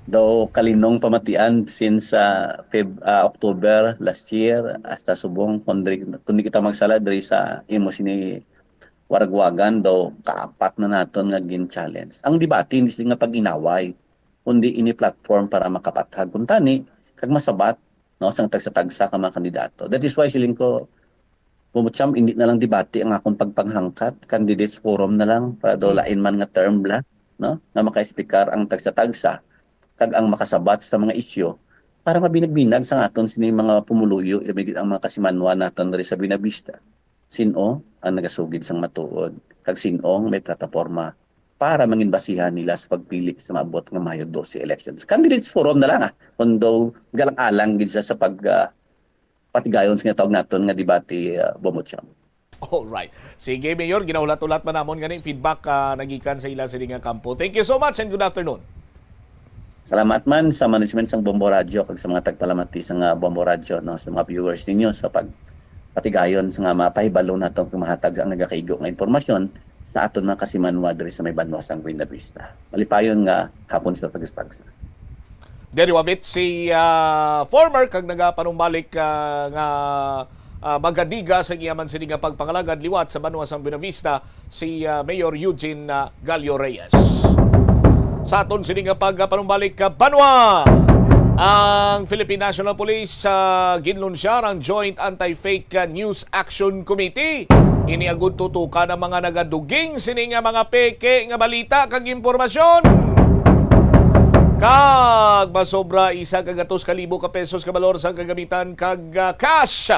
Daw kalinong pamatian since, ah, Feb-, ah, October last year hasta subong, kung di, kung di kita magsala diri sa imo sini Waragwagan, daw kaapat na naton nga gin-challenge. Ang debate hindi sila nga pag-inaway, kundi ini platform para makapathag kuntani kag masabat, no, sang tagsa-tagsa ka mga kandidato. That is why siling ko, Bumucham, hindi na lang debate ang akong pagpanghangkat, candidates forum na lang para daw Hmm. lain man nga term bala, no, nga makaesplicar ang tagsa-tagsa kag ang makasabat sa mga isyu para mabinag-binag sa aton sini mga pumuluyo, ilabi gid ang mga kasimanwa naton diri sa Buenavista. Sin-o ang nagasugid sang matuod, kag sin-o ang may plataporma para mangin basihan nila sa pagpili sa maabot nga Mayo dose elections. Candidates forum na lang, ah, kung daw galang-alang gid siya sa pag, ah, patigayon sa ginatawag naton nga debate, ah, Bumucham. Alright. Sige, Mayor, ginahulat-hulat man namon gani feedback, ah, nagikan sa ila sini nga kampo. Thank you so much and good afternoon. Salamat man sa management sang Bombo Radyo kag sa mga tagpalamati sang, ah, Bombo Radyo, no, sa mga viewers ninyo sa pagpatigayon sa nga mapahibalo naton kag mahatag ang nagakaigo nga impormasyon sa aton mga kasimanwa diri sa may banwa sang Buenavista. Malipayon nga hapon sa tagsa-tagsa. Diri wavit si, ah, former kag nagapanumbalik, ah, nga, ah, magadiga sa iya man sini nga pagpangalagad liwat sa banwa sang Buenavista, si, ah, Mayor Eugene, ah, Gallo Reyes. Sa aton sini nga pagpanumbalik, ah, banwa, ang Philippine National Police, ah, ginlunsyar ang Joint Anti-Fake, ah, News Action Committee. Ini agud tutukan ang mga nagaduging sini nga mga peke nga balita kag impormasyon. Kag masobra isa ka gatos ka libo ka pesos ka balor sang kagamitan kag, ah, cash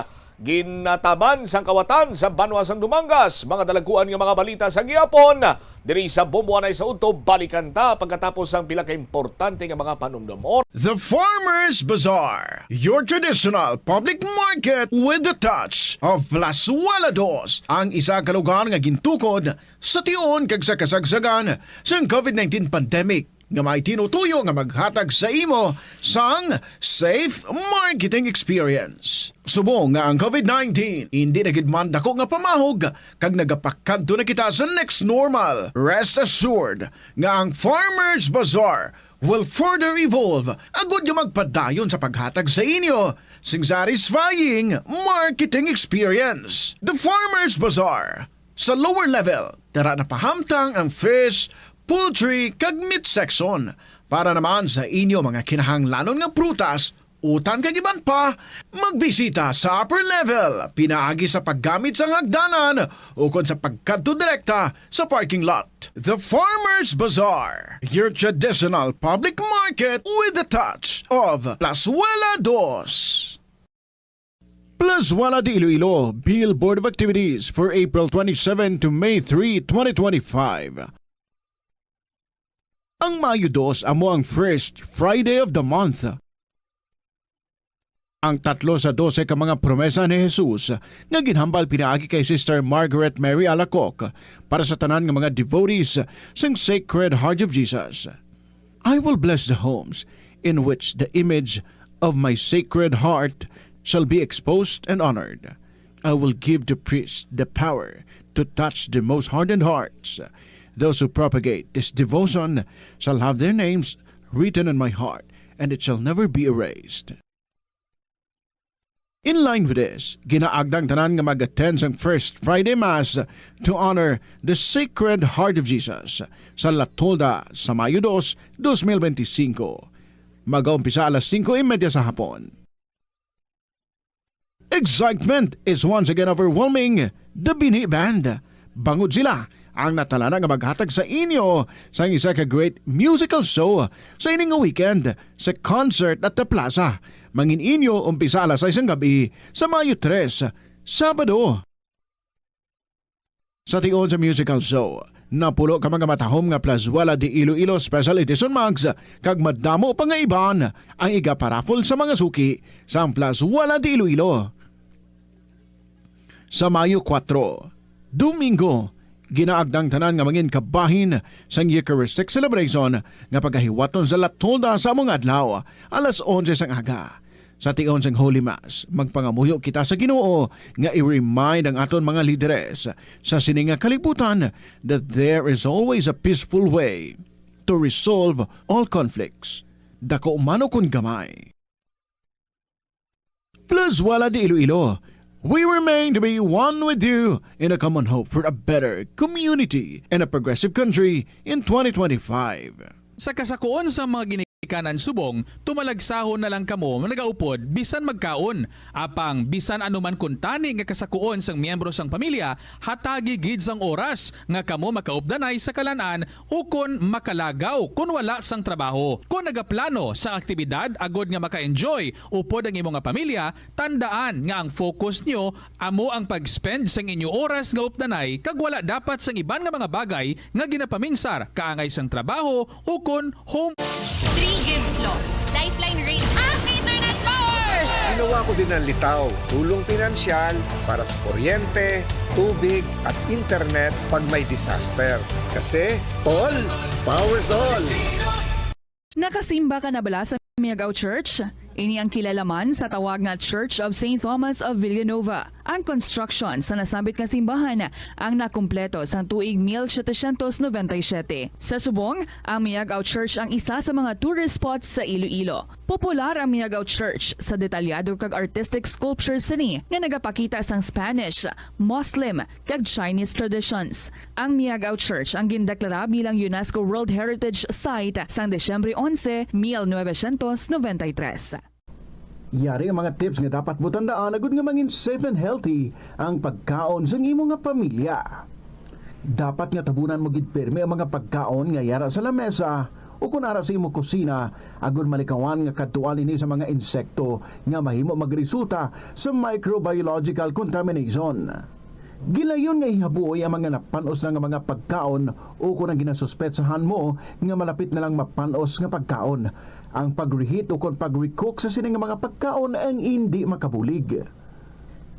ginataban sang kawatan sa banwa sang Dumangas. Mga dalagkuan nga mga balita sa gihapon diri sa Bombo Anay sa Udto. Balikan ta pagkatapos sang pila ka importante nga mga panumdom. Or The Farmers Bazaar, your traditional public market with the touch of Plazuela Dos, ang isa ka lugar nga gintukod sa tion kag sa kasagsagan sang covid nineteen pandemic, nga may tinutuyo nga maghatag sa imo sang safe marketing experience. Subong nga ang covid nineteen indi na gid man dako nga pamahog kag nagapakadto na kita sa next normal, rest assured nga ang Farmers Bazaar will further evolve agud nga magpadayon sa paghatag sa inyo sing satisfying marketing experience. The Farmers Bazaar, sa lower level, tara na pahamtang ang fish, poultry, kag meat section. Para naman sa inyo mga kinahanglanon nga prutas, utan kag iban pa, magbisita sa upper level, pinaagi sa paggamit sang hagdanan ukon sa pagkadto direkta sa parking lot. The Farmers Bazaar, your traditional public market with the touch of Plazuela Dos. Plazuela de Iloilo, Bill Board of Activities for April twenty-seven to May three, twenty twenty-five. Ang Mayo dos amo ang first Friday of the month. Ang tatlo sa dose ka mga promesa ni Jesus nga ginhambal pinaagi kay Sister Margaret Mary Alacoque para sa tanan nga mga devotees sang Sacred Heart of Jesus. "I will bless the homes in which the image of my Sacred Heart shall be exposed and honored. I will give the priests the power to touch the most hardened hearts. Those who propagate this devotion shall have their names written in my heart, and it shall never be erased." In line with this, ginaagda ang tanan nga mag-attend sang First Friday Mass to honor the Sacred Heart of Jesus sa La Tolda sa Mayo dos, dos mil benti singko. Magaumpisa alas singko y media sa hapon. Excitement is once again overwhelming the Binhi Band. Bangod sila ang natalana nga maghatag sa inyo sang isa ka great musical show sa ini nga weekend sa concert at the plaza. Mangin inyo umpisa alas sais sang gab-i sa Mayo tres. Sabado. Sa tion sa musical show, napulo ka mga matahom nga Plazuela de Iloilo Special Edition mugs, kag madamo pa nga iban ang igaparaffle sa mga suki sang Plazuela de Iloilo. Sa Mayo kuwatro, Domingo, ginaagda ang tanan nga mangin kabahin sang Eucharistic Celebration nga pagahiwaton sa La Tolda sa amo nga adlaw, alas onse sang aga. Sa tion sang Holy Mass, magpangamuyo kita sa Ginoo nga i-remind ang aton mga lideres sa sini nga kalibutan that there is always a peaceful way to resolve all conflicts, dako man ukon gamay. Plazuela de Iloilo, we remain to be one with you in a common hope for a better community and a progressive country in twenty twenty-five. Sa kasakuon sa mga ginikanan subong, tumalagsahon na lang kamo nagaupod bisan magkaon. Apang bisan ano man kuntani nga kasakuon sang miyembro sang pamilya, hatagi gid sang oras nga kamo makaupdanay sa kalan-an ukon makalagaw kon wala sang trabaho. Kon nagaplano sang aktibidad agod nga maka-enjoy upod ang imo nga pamilya, tandaan nga ang focus nyo amo ang pag-spend sang inyo oras nga updanay kag wala dapat sang iban nga mga bagay nga ginapaminsar kaangay sang trabaho ukon home. Three gives law. Lifeline rate. Ang internet powers! Ginawa ko din ng litaw, tulong pinansyal para sa kuryente, tubig, at internet pag may disaster. Kasi, tol, powers all! Nakasimba ka na bala sa Miagao Church? Ini ang kilala man sa tawag nga Church of Saint Thomas of Villanova. Ang construction sa nasambit nga simbahan ang nakumpleto sang tuig mil setecientos noventa y siete. Sa subong, ang Miagao Church ang isa sa mga tourist spots sa Iloilo. Popular ang Miagao Church sa detalyado kag artistic sculptures sini nga nagapakita sang Spanish, Muslim, kag Chinese traditions. Ang Miagao Church ang gindeklara bilang UNESCO World Heritage Site sang Disyembre onse, mil novecientos noventa y tres. Yari ang mga tips nga dapat mo tandaan agud nga mangin safe and healthy ang pagkaon sang imo nga pamilya. Dapat nga tabunan mo gid pirmi ang mga pagkaon nga yara sa lamesa o kon ara sa imo kusina, agud malikawan nga kadtuan ini sa mga insekto nga mahimo magresulta sa microbiological contamination. Gilayon nga ihabuoy ang mga napan-os na nga mga pagkaon o kon ang ginasuspetsahan mo nga malapit na lang mapan-os nga pagkaon. Ang pag-reheat o kon pag-recook sa sini nga mga pagkaon ang indi makabulig.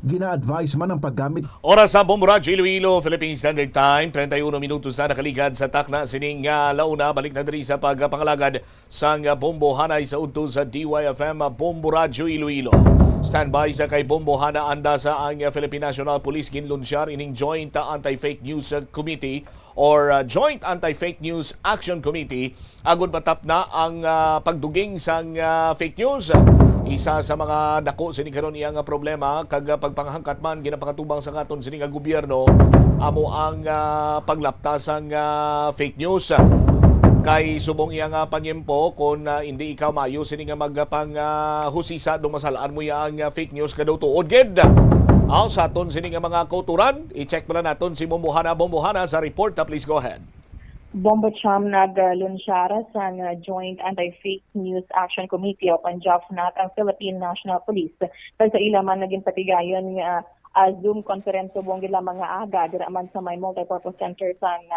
Gina-advise man ang paggamit. Oras sa Bombo Radyo Iloilo, Philippine Standard Time, treinta y uno minutos na nakaligad sa takna sining, ah, launa. Balik na diri sa pagpangalagad sang Bombo Hanay sa udto sa D Y F M Bombo Radyo Iloilo. Standby sa kay Bombo Hana anda sa ang Philippine National Police ginlunsyar ining Joint Anti-Fake News Committee or, uh, Joint Anti-Fake News Action Committee agud matapna ang, uh, pagduging sang, uh, fake news. Isa sa mga dako sini karon iya nga problema kag, uh, pagpanghangkat man ginapakatubang sa aton sini nga gobyerno amo ang, uh, paglapta sang, uh, fake news. Kay subong iya nga panyempo, kon, uh, indi ikaw maayo sini nga magpang, uh, husisa, dumasal-an mo iya ang, uh, fake news nga daw tuod gid. Aw, sa aton sini nga mga kauturan, i-check pala naton si Bombo Hana. Bombo Hana sa report, uh, please go ahead. Bombo Cham, naglunsyara sang, uh, Joint Anti-Fake News Action Committee o kon JAFNAC ang Philippine National Police. Kag sa ila man nga ginpatigayon nga, uh, Zoom conference subong gid lamang nga aga dira man sa may multipurpose center sang,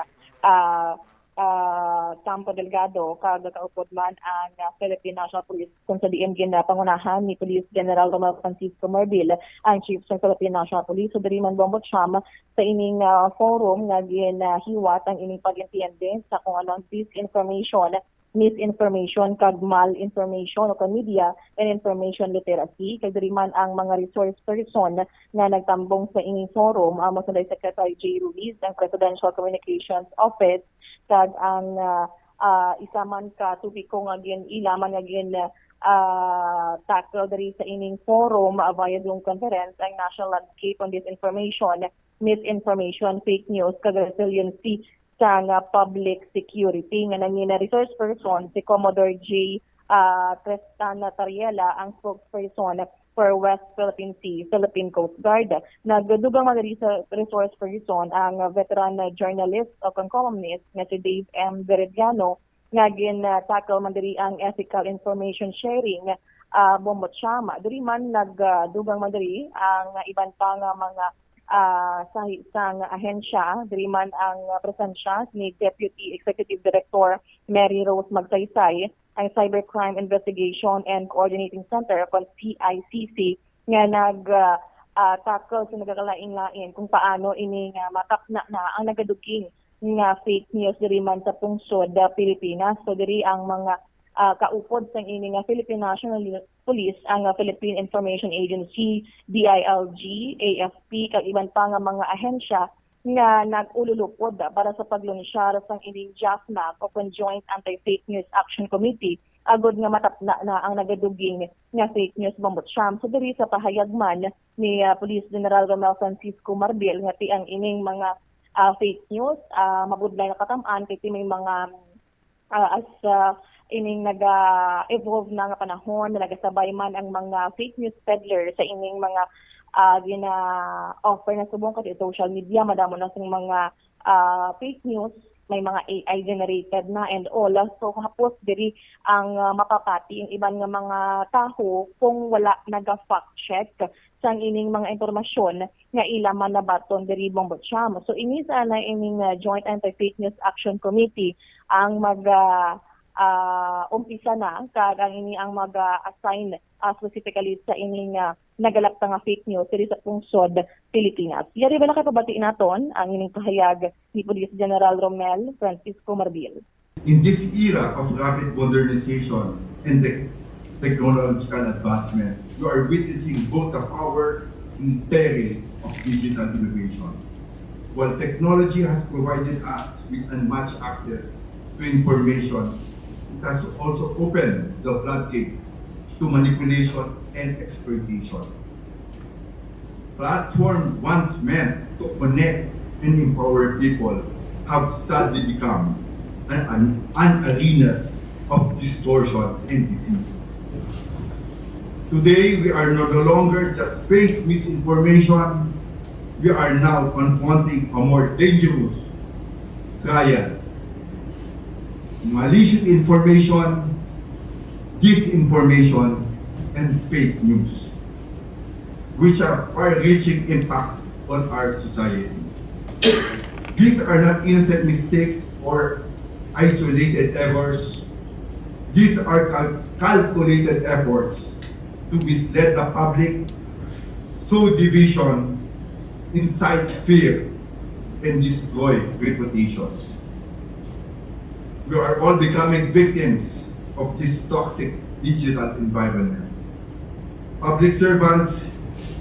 uh, uh, Campo Delgado, kag kaupod man ang, uh, Philippine National Police, kung sa diin ginapangunahan ni Police General Romel Francisco Marbil, ang chief sa Philippine National Police. So, diri man, Bombo Cham, sa ining, ah, forum nga ginahiwat ang ining pag-intiyende sa kung ano ang disinformation, misinformation, kag malinformation o kon media and information literacy. Kag diri man ang mga resource person nga nagtambong sa ining forum, amo sila Secretary Jay Ruiz, ang Presidential Communications Office, kag ang, ah, ah, isa man ka topiko nga gin-, ila man nga gin-, ah, tackle diri sa ining forum, ah, via Zoom conference, ang National Landscape on Disinformation, Misinformation, Fake News, kag Resiliency sang, ah, Public Security, nga nangina resource person si Commodore J, ah, Tristan Tariela, ang spokesperson for West Philippine Sea, Philippine Coast Guard. Nagdugang man diri sa resource person ang veteran journalist o kon columnist nga si Dave M. Veridiano, nga gin-tackle man diri ang ethical information sharing ah, Bombo Cham. Diri man nagdugang man diri ang iban pa nga mga, ah, sahi sang ahensya. Diri man ang, ah, presensya ni Deputy Executive Director Mary Rose Magsaysay, ang Cybercrime Investigation and Coordinating Center, kon C I C C, nga nag, ah, ah, tackle sa nagakalain-lain kung paano ini nga matapna na ang nagaduging nga fake news diri man sa pungsod, ah, Pilipinas. So, diri ang mga, ah, kaupod sang ini nga Philippine National Police, ang, ah, Philippine Information Agency, D I L G, A F P, kag iban pa nga mga ahensya nga nag-ululupod para sa paglunsyar sang ining JAFNAC o kon Joint Anti-Fake News Action Committee, agod nga matapna na ang nagaduging nga fake news, Bombo Cham. So, diri sa pahayag man ni, ah, Police General Romel Francisco Marbil nga ti ang ining mga, ah, fake news, ah, mabudlay nga katam-an kay ti may mga, ah, as, ah, ining naga-evolve na nga panahon, nagasabay man ang mga fake news peddler sa ining mga, ah, gina-offer na subong kay social media, madamo na sing mga, ah, fake news, may mga A I generated na and all. So, hapos diri ang, ah, mapapati ang iban nga mga tawo kung wala naga-fact check sang ining mga impormasyon nga ila man nabaton diri, Bombo Cham. So, ini sana ining, ah, Joint Anti-Fake News Action Committee ang mag, ah, ah, umpisa na, kag ang ini ang mag-assign, ah, specifically sa ining, ah, nagalapta nga fake news diri sa pungsod Pilipinas. Yari ba nakapabati naton ang ining kahayag ni Police General Romel Francisco Marbil? In this era of rapid modernization and tech-, technological advancement, we are witnessing both the power and peril of digital innovation. While technology has provided us with unmatched access to information, it has also opened the floodgates to manipulation and exploitation. Platform once meant to connect and empower people have sadly become an, an, an arenas of distortion and deceit. Today, we are no longer just face misinformation, we are now confronting a more dangerous triad: malicious information, disinformation, and fake news, which have far-reaching impacts on our society. These are not innocent mistakes or isolated errors. These are cal-, calculated efforts to mislead the public, sow division, incite fear, and destroy reputations. We are all becoming victims of this toxic digital environment. Public servants,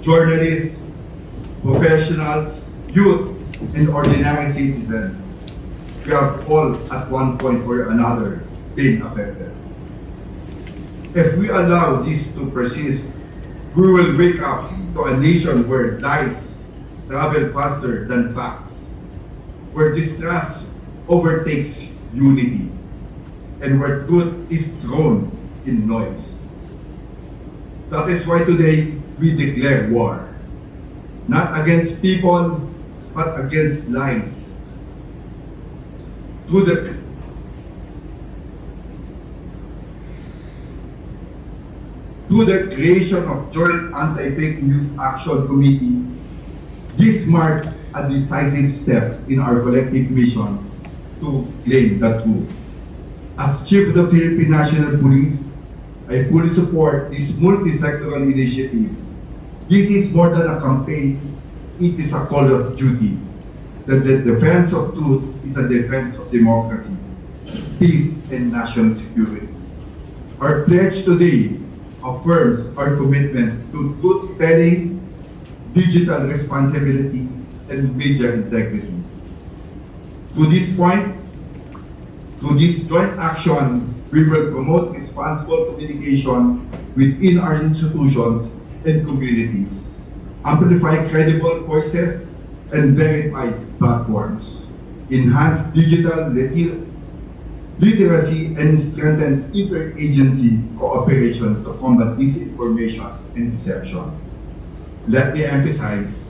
journalists, professionals, youth, and ordinary citizens, we have all at one point or another been affected. If we allow this to persist, we will wake up to a nation where lies travel faster than facts, where distrust overtakes unity, and where truth is drowned in noise. That is why today we declare war, not against people, but against lies. Through the, through the creation of Joint Anti-Fake News Action Committee, this marks a decisive step in our collective mission to claim the truth. As Chief of the Philippine National Police, I fully support this multi-sectoral initiative. This is more than a campaign, it is a call of duty. That the defense of truth is a defense of democracy, peace, and national security. Our pledge today affirms our commitment to truth-telling, digital responsibility, and media integrity. To this point, to this joint action, we will promote responsible communication within our institutions and communities, amplify credible voices, and verified platforms, enhance digital liter-, literacy, and strengthen interagency cooperation to combat disinformation and deception. Let me emphasize,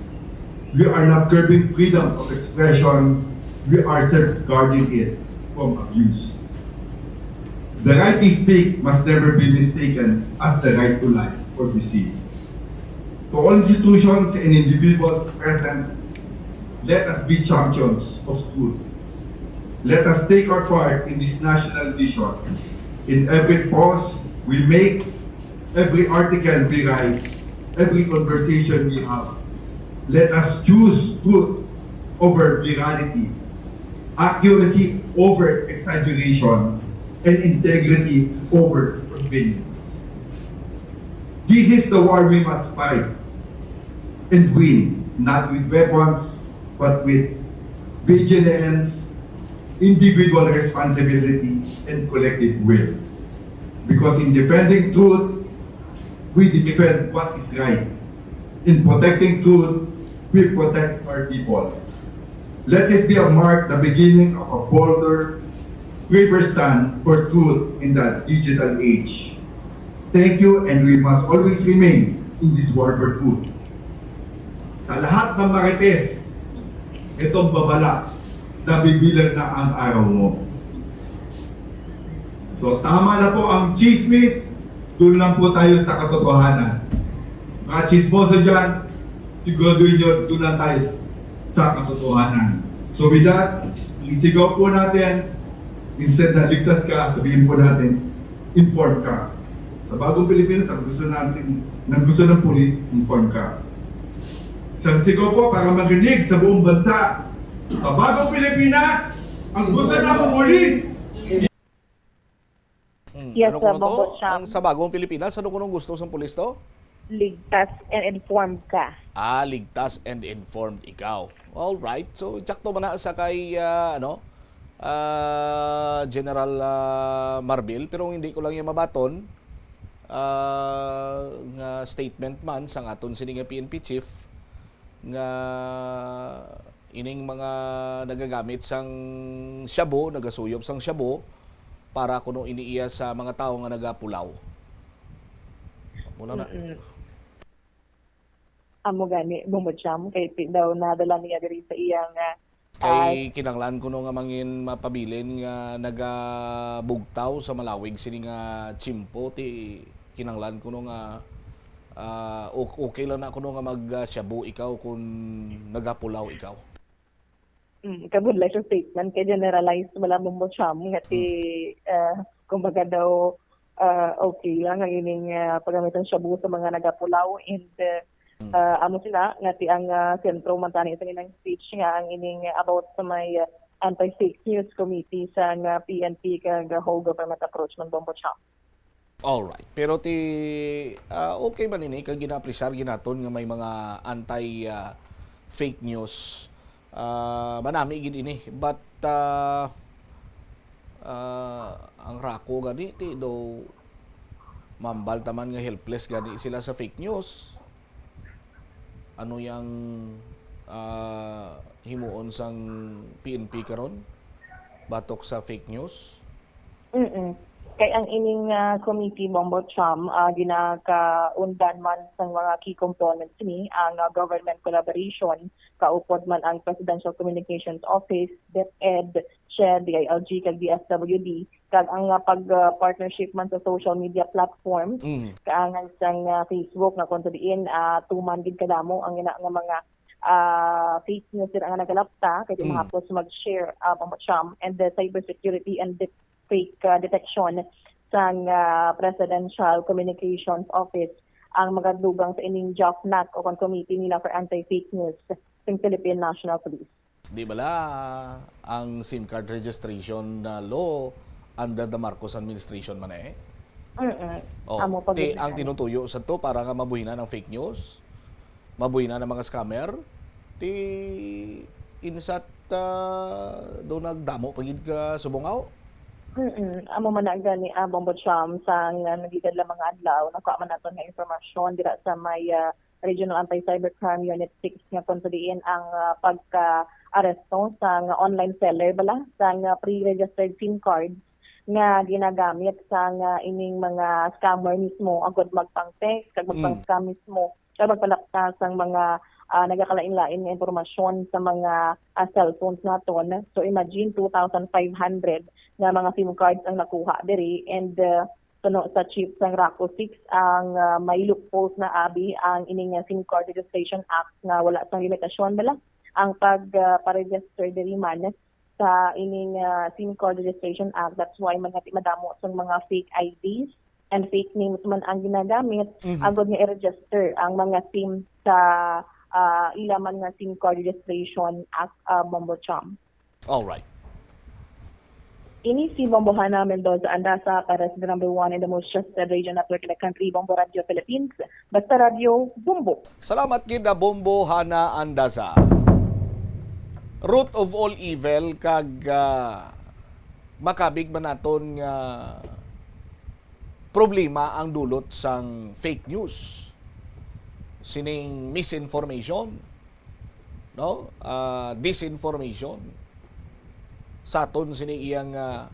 we are not curbing freedom of expression, we are safeguarding it from abuse. The right to speak must never be mistaken as the right to life or deceit. To all institutions and individuals present, let us be champions of truth. Let us take our part in this national mission. In every pause we make, every article we write, every conversation we have, let us choose truth over virality, accuracy over exaggeration, and integrity over convenience. This is the war we must fight and win, not with weapons, but with vigilance, individual responsibility, and collective will. Because in defending truth, we defend what is right. In protecting truth, we protect our people. Let this be a mark, the beginning of a bolder, braver stand for truth in the digital age. Thank you, and we must always remain in this war for truth. Sa lahat ng marites, itong babala, nabibilang na ang araw mo. So, tama na po ang chismis, doon lang po tayo sa katotohanan. Mga chismoso dyan, siguraduhin nyo, doon lang tayo sa katotohanan. So with that, ang sigaw po natin, instead na ligtas ka, sabihin po natin, informed ka. Sa bagong Pilipinas, ang gusto natin, ang gusto ng pulis, informed ka. Isang sigaw po para marinig sa buong bansa. Sa bagong Pilipinas, ang gusto ng pulis. Hmm, Yes, ano sir, kuno to? Bongo Cham. Ang sa bagong Pilipinas, ano kunong gusto sang pulis to? Ligtas and informed ka. Ah, ligtas and informed ikaw. All right. So, tsakto man na sa kay ah, ano, ah, General ah, Marbil, pero hindi ko lang yung mabaton ah, nga statement man sang aton sini nga P N P chief nga ining mga nagagamit sang shabu, nagasuyop sang shabu para kuno ini iya sa mga tawo nga nagapulaw. Muna na. Mm-mm. Amo gani, Bongo Cham, kay ti- daw nadala niya diri sa iyang ah, Kay kinahanglan kuno nga mangin mapabilin nga nagabugtaw sa malawig sini nga tiyempo, ti kinahanglan kuno nga ah, o- okay lang na kuno nga mag ah, shabu ikaw kung nagapulaw ikaw. Mm, kabudlay sa statement kay generalized wala mo mo siyam nga ti ah, kumbaga daw ah, okay lang ang ining ah, paggamit ng shabu sa mga nagapulaw and ah, ah, amo sila nga ti ang ah, sentro man tani sa ilang speech nga ang ining ah, about sa may ah, anti-fake news committee sa nga P N P kag whole government approach man Bongo Cham. Alright. Pero ti ah, okay man ini kag gina-appreciate ginaton nga may mga anti ah, fake news. Ah, manami gid ini, but ah, ah, ang rako gani ti do mambal taman nga helpless gani sila sa fake news. Ano yang ah, himuon sang P N P karon batok sa fake news? Mm-mm. Kay ang ining ah, committee Bongo Cham ah, ginakaundan man sang mga key components ni ang ah, government collaboration, kaupod man ang Presidential Communications Office, DepEd, SHED, D I L G kag D S W D, kag ang ah, pag ah, partnership man sa social media platform, Mm. kaangay sang ah, Facebook nga kung sa diin ah, tuman gid kadamo ang ina nga mga ah, fake news sila nga nagalapta kay di Mm. mahapos mag-share ah, Bongo Cham and the cybersecurity and deepfake ah, detection sang ah, Presidential Communications Office ang magadugang sa ining JOFNAC o kon committee nila for anti-fake news sa Philippine National Police. Di bala ang SIM card registration na law under the Marcos administration man eh? Mm-mm. Oh, Amo pa ti, gid ang na. tinutuyo sa to para nga mabuhinan ang fake news, mabuhinan ang mga scammer, ti insat ah, do nagdamo pa gid ka subong aw. Mm-mm. Amo man na gani ang Bongo Cham sa nga nagigad lang mga adlaw, nakuha man naton nga impormasyon dira sa may ah, Regional Anti-Cybercrime Unit six nga kung sa diin ang ah, pagka-aresto sa nga online seller bala sa nga pre-registered SIM card nga ginagamit sa nga ining mga scammer mismo agud magpang-text kag magpang-scam mismo kag magpalapta sang mga ah, nagakalain-lain nga impormasyon sa mga ah, cellphones naton. So imagine two thousand five hundred nga mga SIM cards ang nakuha diri, and, uh, kuno sa chief sang RACU six ang, uh, may loopholes na abi ang ining, uh, SIM Card Registration Act nga wala sang limitasyon bala ang pag, uh, pa-register diri man sa ining, uh, SIM Card Registration Act. That's why man nga madamo sang mga fake I Ds and fake names man ang ginagamit Mhm. agod nga i-register ang mga SIM sa, uh, ila man nga SIM Card Registration Act, uh, Bombo Cham. All right. Ini si Bombo Hana Mendoza Andaza para sa the number one and the most trusted radio network in the country, Bombo Radio Philippines. Basta Radio, Bombo. Salamat gid na Bombo Hana Andaza. Root of all evil kag, ah, makabig man naton nga problema ang dulot sang fake news, sining misinformation, no? Ah, disinformation sa aton sini iyang, ah,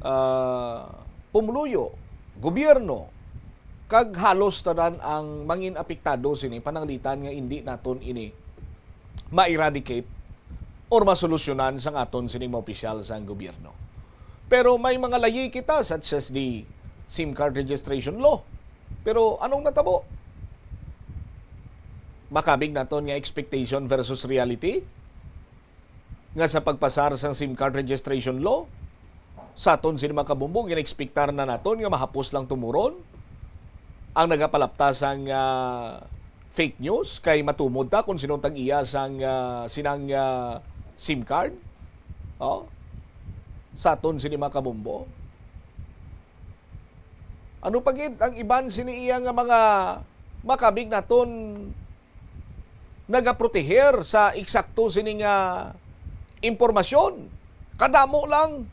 ah, pumuluyo, gobyerno, kag halos tanan ang mangin apektado sini pananglitan nga indi naton ini ma-eradicate or masolusyonan sang aton sining mga opisyal sang gobyerno. Pero may mga layi kita, such as the SIM card registration law. Pero anong natabo? Makabig naton nga expectation versus reality nga sa pagpasar sang SIM card registration law, sa aton sini mga kabombo, ginaekspektar na naton nga mahapos lang tumuron ang nagapalapta sang, ah, fake news, kay matumod ta kung sino ang tag-iya sang, ah, sinang, ah, SIM card. Oh, sa aton sini mga kabombo. Ano pa gid ang iban sini iya nga mga makabig naton nagaproteher sa eksakto sini nga impormasyon? Kadamo lang.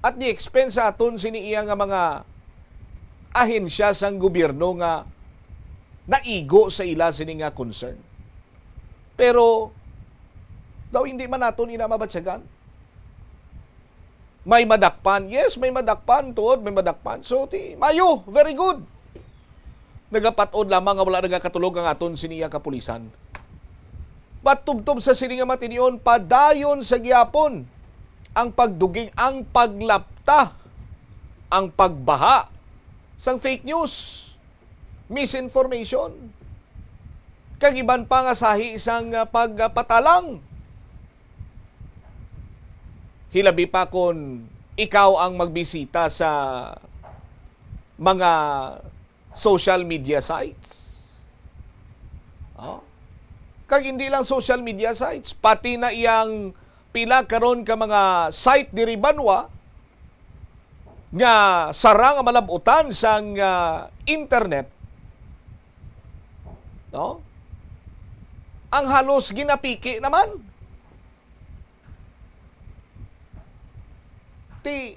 At the expense sa aton sini iya nga mga ahensya sang gobyerno nga naigo sa ila sini nga concern. Pero daw hindi man naton ina mabatyagan. May madakpan. Yes, may madakpan. Tuod, may madakpan. So, ti, mayo. Very good. Nagapat-od lamang nga wala nagakatulog ang aton siniya kapulisan. But tubtob sa sini nga matinion, padayon sa gihapon ang pagduging, ang paglapta, ang pagbaha sang fake news, misinformation, kag iban pa nga sahi sang, ah, pagpatalang. Hilabi pa kon ikaw ang magbisita sa mga social media sites. Oh. Kag hindi lang social media sites, pati na iyang pila karon ka mga site diri banwa nga sara nga malab-utan sang, ah, internet, no? Ang halos ginapiki naman. Ti,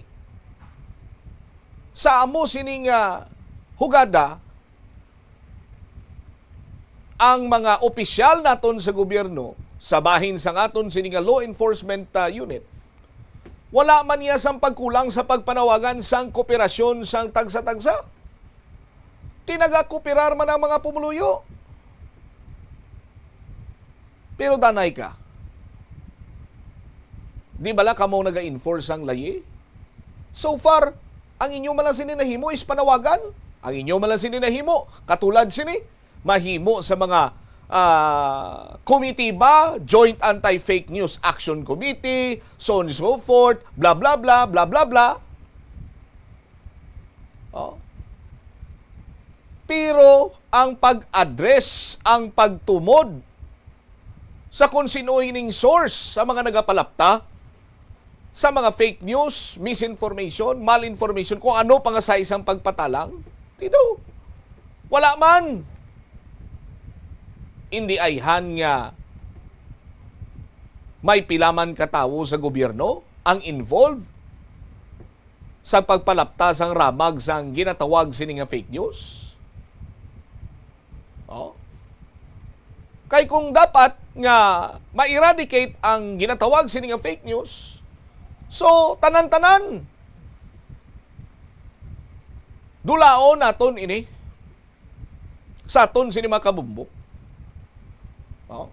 sa amo sini nga hugada, ang mga opisyal naton sa gobyerno, sa bahin sang aton sini nga law enforcement, ah, unit, wala man niya sang pagkulang sa pagpanawagan sang kooperasyon sang tagsa-tagsa. Ti nagakooperar man ang mga pumuluyo. Pero danay ka. Di bala kamo naga-enforce sang layi? So far, ang inyo man lang sini nahimo is panawagan. Ang inyo man lang sini nahimo, katulad sini, mahimo sa mga, ah, komitiba, Joint Anti-Fake News Action Committee, so on and so forth, bla, bla, bla, bla, bla, bla. Oh. Pero ang pag-address, ang pagtumod sa kung sino ining source sa mga nagapalapta sa mga fake news, misinformation, malinformation, kung ano pa nga sa isang pagpatalang, tido, wala man. Hindi ayhan nga may pila man ka tawo sa gobyerno ang involved sa pagpalapta sang ramag sang ginatawag sini nga fake news? Oh. Kay kung dapat nga ma-eradicate ang ginatawag sini nga fake news, so tanan-tanan dulaon naton ini sa aton sini mga kabombo. Oh.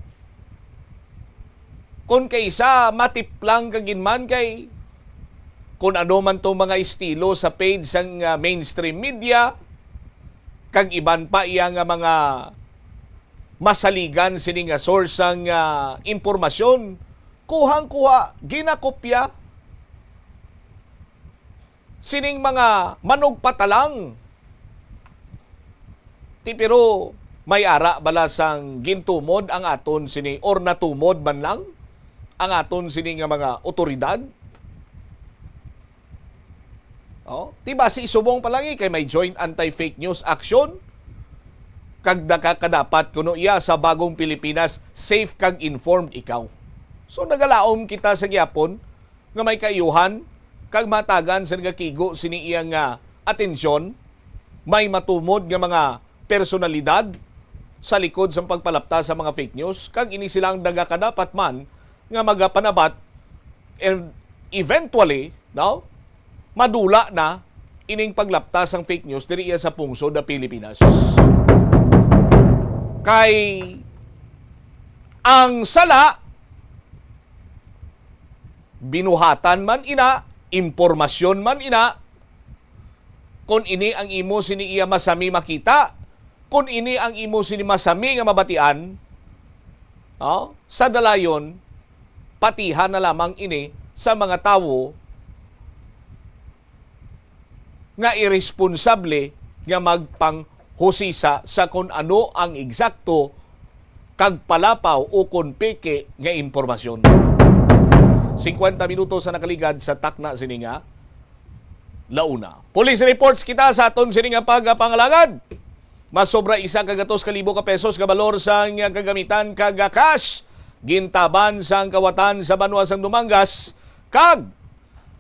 Kung kaysa matiplang ka gid man kay kung ano man tong mga estilo sa page sang, ah, mainstream media, kag iban pa iya nga mga masaligan sini nga source sang, ah, impormasyon, kuhang-kuha, ginakopya sining mga manugpatalang. Ti, pero may ara bala sang gintumod ang aton sini, or natumod man lang ang aton sini nga mga otoridad? Oh, ti basi subong pa lang, eh, kay may Joint Anti-Fake News Action, kag nagakadapat kuno iya sa bagong Pilipinas, safe kag informed ikaw. So, nagalaom kita sa gihapon nga may kaayuhan kag matagan sa nagakigo sini iya nga atensyon, may matumod nga mga personalidad sa likod sang pagpalapta sa mga fake news, kag ini sila ang nagakadapat man nga magapanabat, and eventually, no, madula na ining paglapta sang fake news diri iya sa pungsod na Pilipinas. Kay ang sala, binuhatan man ina, impormasyon man ina, kung ini ang imo sini iya masami makita, kung ini ang imo sini masami nga mabatian, no? Sa dalayon, patihan na lamang ini sa mga tawo nga iresponsable nga magpanghusisa sa kon ano ang eksakto kag palapaw ukon peke nga impormasyon. Singkwenta minutos sa nakaligad sa takna sini nga launa. Police reports kita sa aton sini nga pagpangalagad. Masobra isa ka gatos ka libo ka pesos nga balor sang kagamitan kag cash gintaban sang kawatan sa banwa sang Dumangas, kag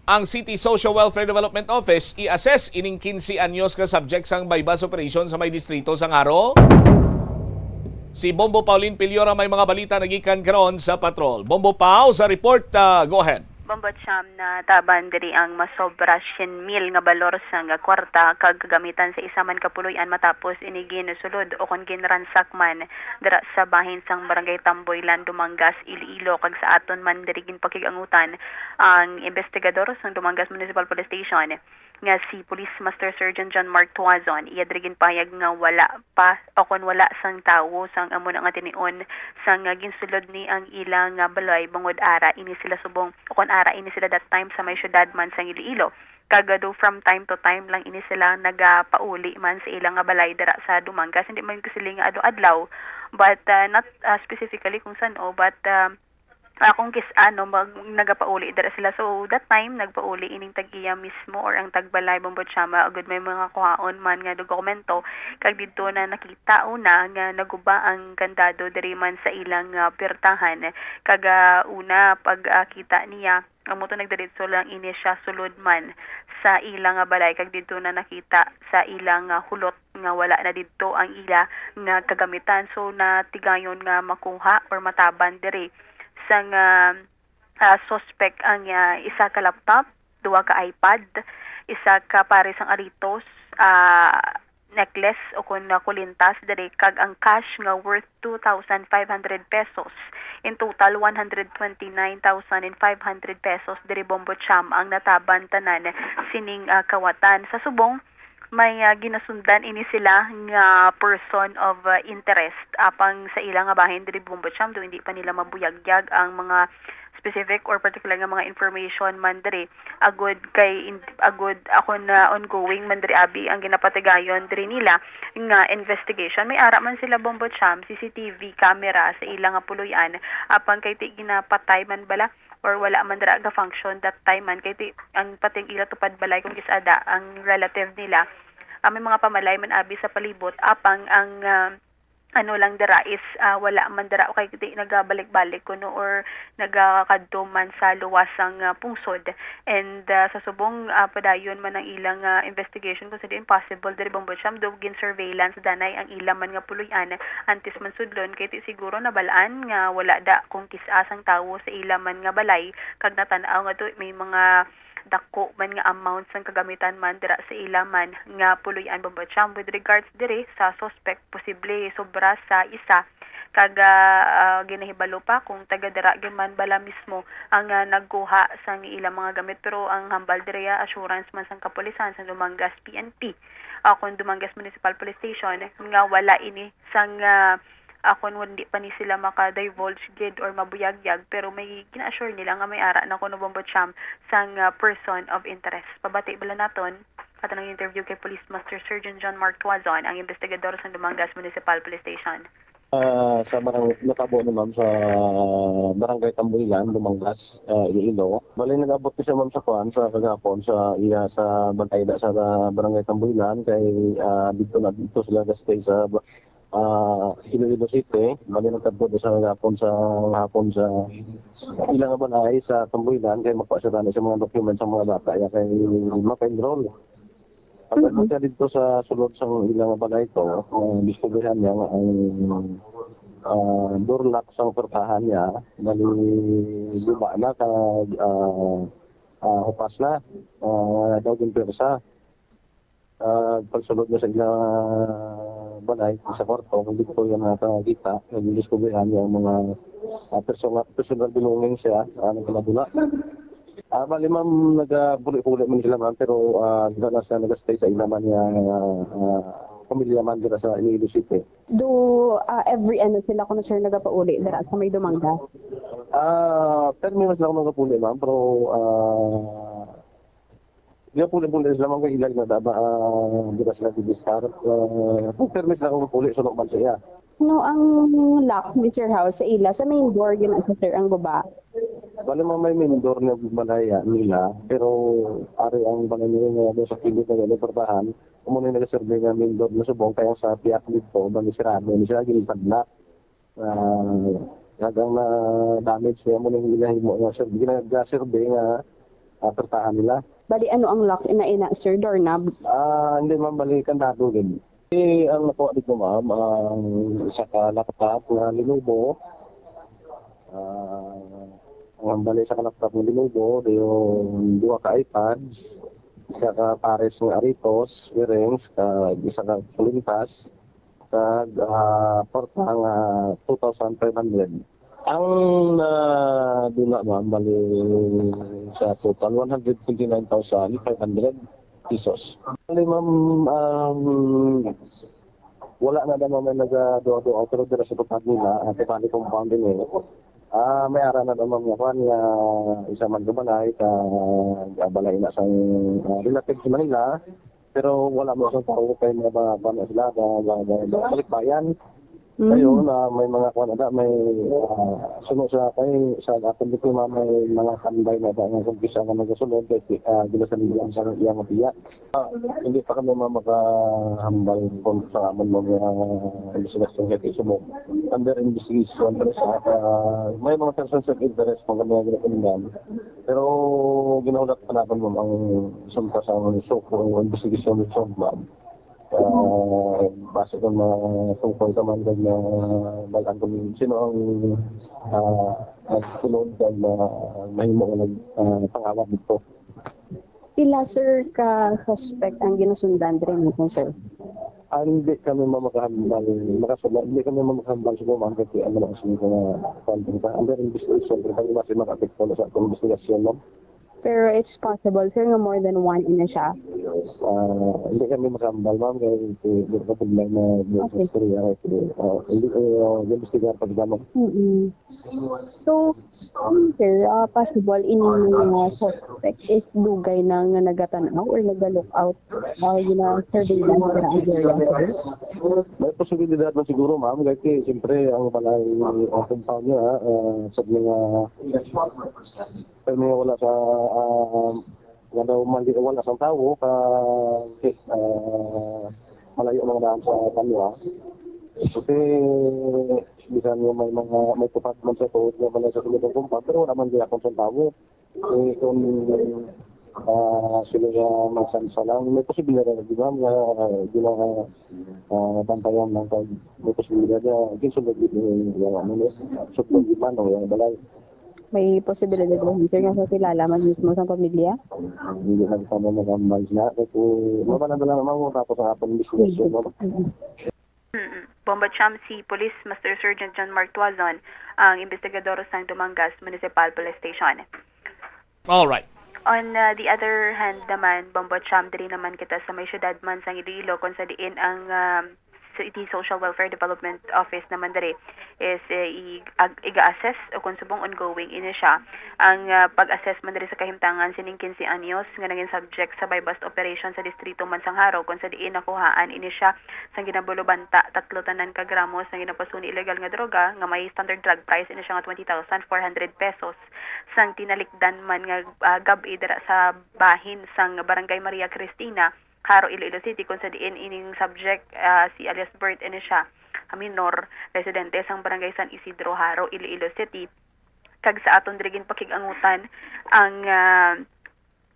ang City Social Welfare Development Office i-assess ining quince anyos ka subject sang buy-bust operation sa may distrito sang Jaro. Si Bombo Paulin Piliora may mga balita nagikan karon sa patrol. Bombo Pau sa report, ah, go ahead. Bombo Cham, nataban diri ang masobra syen mil nga balor sang kwarta kag kagamitan sa isa man ka puloy-an matapos ini ginsulod o kon ginransak man dira sa bahin sang Barangay Tamboylan, Dumangas, Iloilo, kag sa aton man diri ginpakig-angutan ang investigador sang Dumangas Municipal Police Station nga si Police Master Sergeant John Mark Tuazon. Iya diri ginpahayag nga wala pa o kon wala sang tawo sang amo na nga tinion sang ginsulod ni ang ila nga balay bangod ara ini sila subong o kon ara ini sila that time sa may syudad man sang Iloilo. Kag, ah, do from time to time lang ini sila nagapauli man sa ila nga balay dira sa Dumangas. Hindi man ko siling nga adlaw-adlaw, but, ah, not, ah, specifically kung san-o, but, ah, akong kis-, ano, mag-, nagapauli dira sila. So, that time, nagpauli ining tag-iya mismo or ang tagbalay, Bombo Chama, agud may mga kuhaon man nga dokumento. Kag didto na nakita una nga naguba ang kandado diri man sa ilang, ah, pirtahan. Kag, ah, una, pag, ah, kita niya, amo to nagdiretso lang ini siya sulod man sa ila nga balay, kag didto na nakita sa ila nga hulot nga wala na didto ang ila nga kagamitan. So, natigayon nga makuha or mataban diri sang, ah, ah, suspect ang, ah, isa ka laptop, duha ka iPad, isa ka pares sang aritos, ah, necklace o kon, ah, kulintas diri, kag ang cash nga worth two thousand five hundred pesos. In total, one hundred twenty-nine thousand and five hundred pesos diri, Bombo Cham, ang nataban tanan sining, ah, kawatan. Sa subong, may, ah, ginasundan ini sila nga person of, ah, interest apang sa ila nga bahin diri, Bombo Cham, do hindi pa nila mabuyagyag ang mga specific or particular nga mga information man diri, agud kay in-, agud ako na ongoing man diri abi ang ginapatigayon diri nila nga investigation. May ara man sila, Bombo Cham, C C T V camera sa ila nga puloy-an, apang kay ti ginapatay man bala or wala man dira ga-function that time man, kay ti ang pating ila tupad balay kung kis-ada ang relative nila, ah, may mga pamalay man abi sa palibot, apang ang, ah, ano lang dira is, ah, wala man dira, o kay di nagabalik-balik kuno or nagakadto man sa luwas sang, ah, pungsod. And, ah, sa subong, ah, padayon man ang ilang, ah, investigation kung sa diin possible diri, Bombo Cham, do gin-surveillance danay ang ila man nga puloy-an antes man sudlon, kay ti siguro nabal-an nga wala da kung kis-a sang tawo sa ila man nga balay, kag natan-aw nga do may mga dako man nga amount sang kagamitan man dira sa ila man nga puloy-an, Bombo Cham. With regards diri sa suspect, posible sobra sa isa, kag, ah, ginahibalo pa kung taga dira gyud man bala mismo ang, ah, nagkuha sang ilang mga gamit. Pero ang hambal diri, ah, assurance man sang kapulisan sang Dumangas P N P, ah, kung Dumangas Municipal Police Station, nga wala ini sang, ah, ah, kung hindi pa ni sila maka-divulge gid or mabuyagyag, pero may gina-assure nila nga may ara na kuno, Bombo Cham, sang, ah, person of interest. Pabati bala naton, aton ang interview kay Police Master Sergeant John Mark Tuazon, ang investigador sa Dumangas Municipal Police Station. Ah, sa barang-, natabo ni ma'am sa Barangay Tambuilan, Dumangas, ah, Iloilo. Bali, nag-abot ko siya, ma'am, sa kuan, sa kagahapon, sa iya, sa bantay na sa Barangay Tambuilan, kay, ah, dito na, dito sila nag-stay sa, ah, Iloilo City. Bali, nagkadto siya kagahapon sa, hapon sa ilang balay sa Tambuilan, kay makuha siya tani sa mga documents sa mga bata, ya kay maka-enroll. Pagkadto Mm. siya dito sa sulod sang ilang balay to, ang diskubrihan niya nga ang, ah, door lock sang portahan niya, bali, guba na kag, ah, ah, hupas na, ah, daw ginpwersa. Ah, pagsulod niya sa ilang balay, sa kwarto, kung dito yung nakakita, nagdiskubrihan niya ang mga, ah, personal, personal belongings siya, ah, nagkalabulo. Ah, bali, ma'am, nagapuli-puli man sila, ma'am, pero, ah, dira na siya nag-stay sa ila man nga, ah, pamilya man dira sa Iloilo City. Do, ah, every ano sila kuno, sir, nagapauli dira sa may Dumangas? Ah, permi man sila kuno nagapuli, ma'am, pero, ah, nagapuli-puli sila, ma'am, kay ila na daba, ah, dira sila gibistar. Ah, kung permi sila kuno nagapuli, suno man siya. No, ang lock, Mister House, sa ila, sa main door, yun ang, sir, ang guba. Bali, ma'am, may main door na balaya nila, pero ari ang balay nila nga sa kilid na gani portahan, amo na nagaserve nga main door na subong, kaya sa piyak dito, bali, sirado na siya, ginipadlock. Ah, kag ang na-damage niya, amo na yung ginahimo nga serve, ginaserve nga, ah, portahan nila. Bali, ano ang lock ina-ina, sir? Doorknob? Ah, hindi, ma'am, bali, kandado din. Eh, ang nakuha dito, ma'am, ang isa ka laptop nga Lenovo. Ah, ang bali sa ka laptop nga Lenovo, dayon duha ka iPads, isa ka pares nga aritos, earrings, kag isa ka kulintas, kag, ah, porta nga two thousand five hundred. Ang nadula, ma'am, bali sa total, one hundred twenty-nine thousand five hundred pesos. Bali, ma'am, um, wala na naman may nagaduha-duha, pero dira sa tupad nila, ah, tupad ni compound din eh. Ah, may ara na naman nga kwan nga isa man ka balay, ka, ah, balay na sang, ah, relative sa Manila, pero wala mo sa tao kay mga ba, ba na sila, ba, ba, ba, ba, balikbayan. Mm. Kayo na may mga kwan na, may, ah, suno sa kay, sa akong biktima, may mga kanday na ba nga kung kisa nga nagasunod, kay, ah, ginasandigan sa iyang biya. Ah, hindi pa kami ma-, makahambal kung sa amon mga investigasyon kay subok. Under investigation, pero sa, ah, may mga persons of interest kung kami ang ginapandan. Pero ginahulat pa naman, ma'am, ang resulta sa amon suko, ang investigasyon resulta, ma'am. Ah, base kung matungkol ka man kag na balaan kung sino ang, ah, nagsulod kag na mahimo nga nag-, ah, pangawat dito. Pila, sir, ka suspect ang ginasundan diri naton, sir? Ah, hindi kami mamakahambal, makasula-, hindi kami mamakahambal sa mga kay ano lang sa mga kwan, under investigation, pero kami mas makapit po sa atong investigasyon, no? Pero it's possible, sir, nga more than one ina siya. Ah, hindi kami makahambal, ma'am, kay hindi, hindi ko pwede lang na Okay. Istorya, kay, ah, hindi, eh, ah, investigar pa kita, ma'am. Mm-mm. So, um, sir, ah, possible ini nga suspect is dugay na nga nagatan-aw or naga-look out, ah, gina-surveillance na ang area, sir? May posibilidad man siguro, ma'am, kay siyempre ang balay, ang compound niya, ah, sa mga, sa mga wala sa, ah, nga daw mali, wala sa tawo, ka, ah, malayo mga daan sa kanila. Kasi bisan nga may mga, may tupad man sa tuod nga balay sa sulod ng compound, pero wala man gyapon sa tawo. Eh, kung, ah, sila nga magsansa lang, may posibilidad na di ba nga, ah, di na, ah, bantayan lang pag may posibilidad na ginsulod gid yung, yung ano, no, suplong gid man, o yung balay. May posibilidad ba, sir, nga kakilala man mismo sa pamilya? Hindi lang sa mga kambal na. Kasi, mabala na lang, mabala ko sa hapon, mismo, no? Mm-mm. Bombo Cham, si Police Master Sergeant John Mark Tuazon, ang investigador sang Dumangas Municipal Police Station. All right. On uh, the other hand naman, Bombo Cham, diri naman kita sa may syudad man sang Iloilo, kung sa diin ang um, City Social Welfare Development Office naman diri is uh, i- ag- iga-assess o kung subong ongoing ini siya. Ang uh, pag-assess man diri sa kahimtangan sining quince anyos nga naging subject sa buy-bust operation sa distrito man sang Jaro, kung sa diin nakuhaan ini siya sang ginabulubanta tatlo tanan ka gramo sang ginapasuni illegal nga droga nga may standard drug price ini siya nga twenty thousand four hundred pesos, sang tinalikdan man nga uh, gab-i dira sa bahin sang Barangay Maria Cristina, Jaro, Iloilo City, kung sa diin ining subject uh, si alias Bert ini siya, minor, residente sang Barangay San Isidro, Jaro, Iloilo City. Kag sa aton diri ginpakig-angutan ang uh,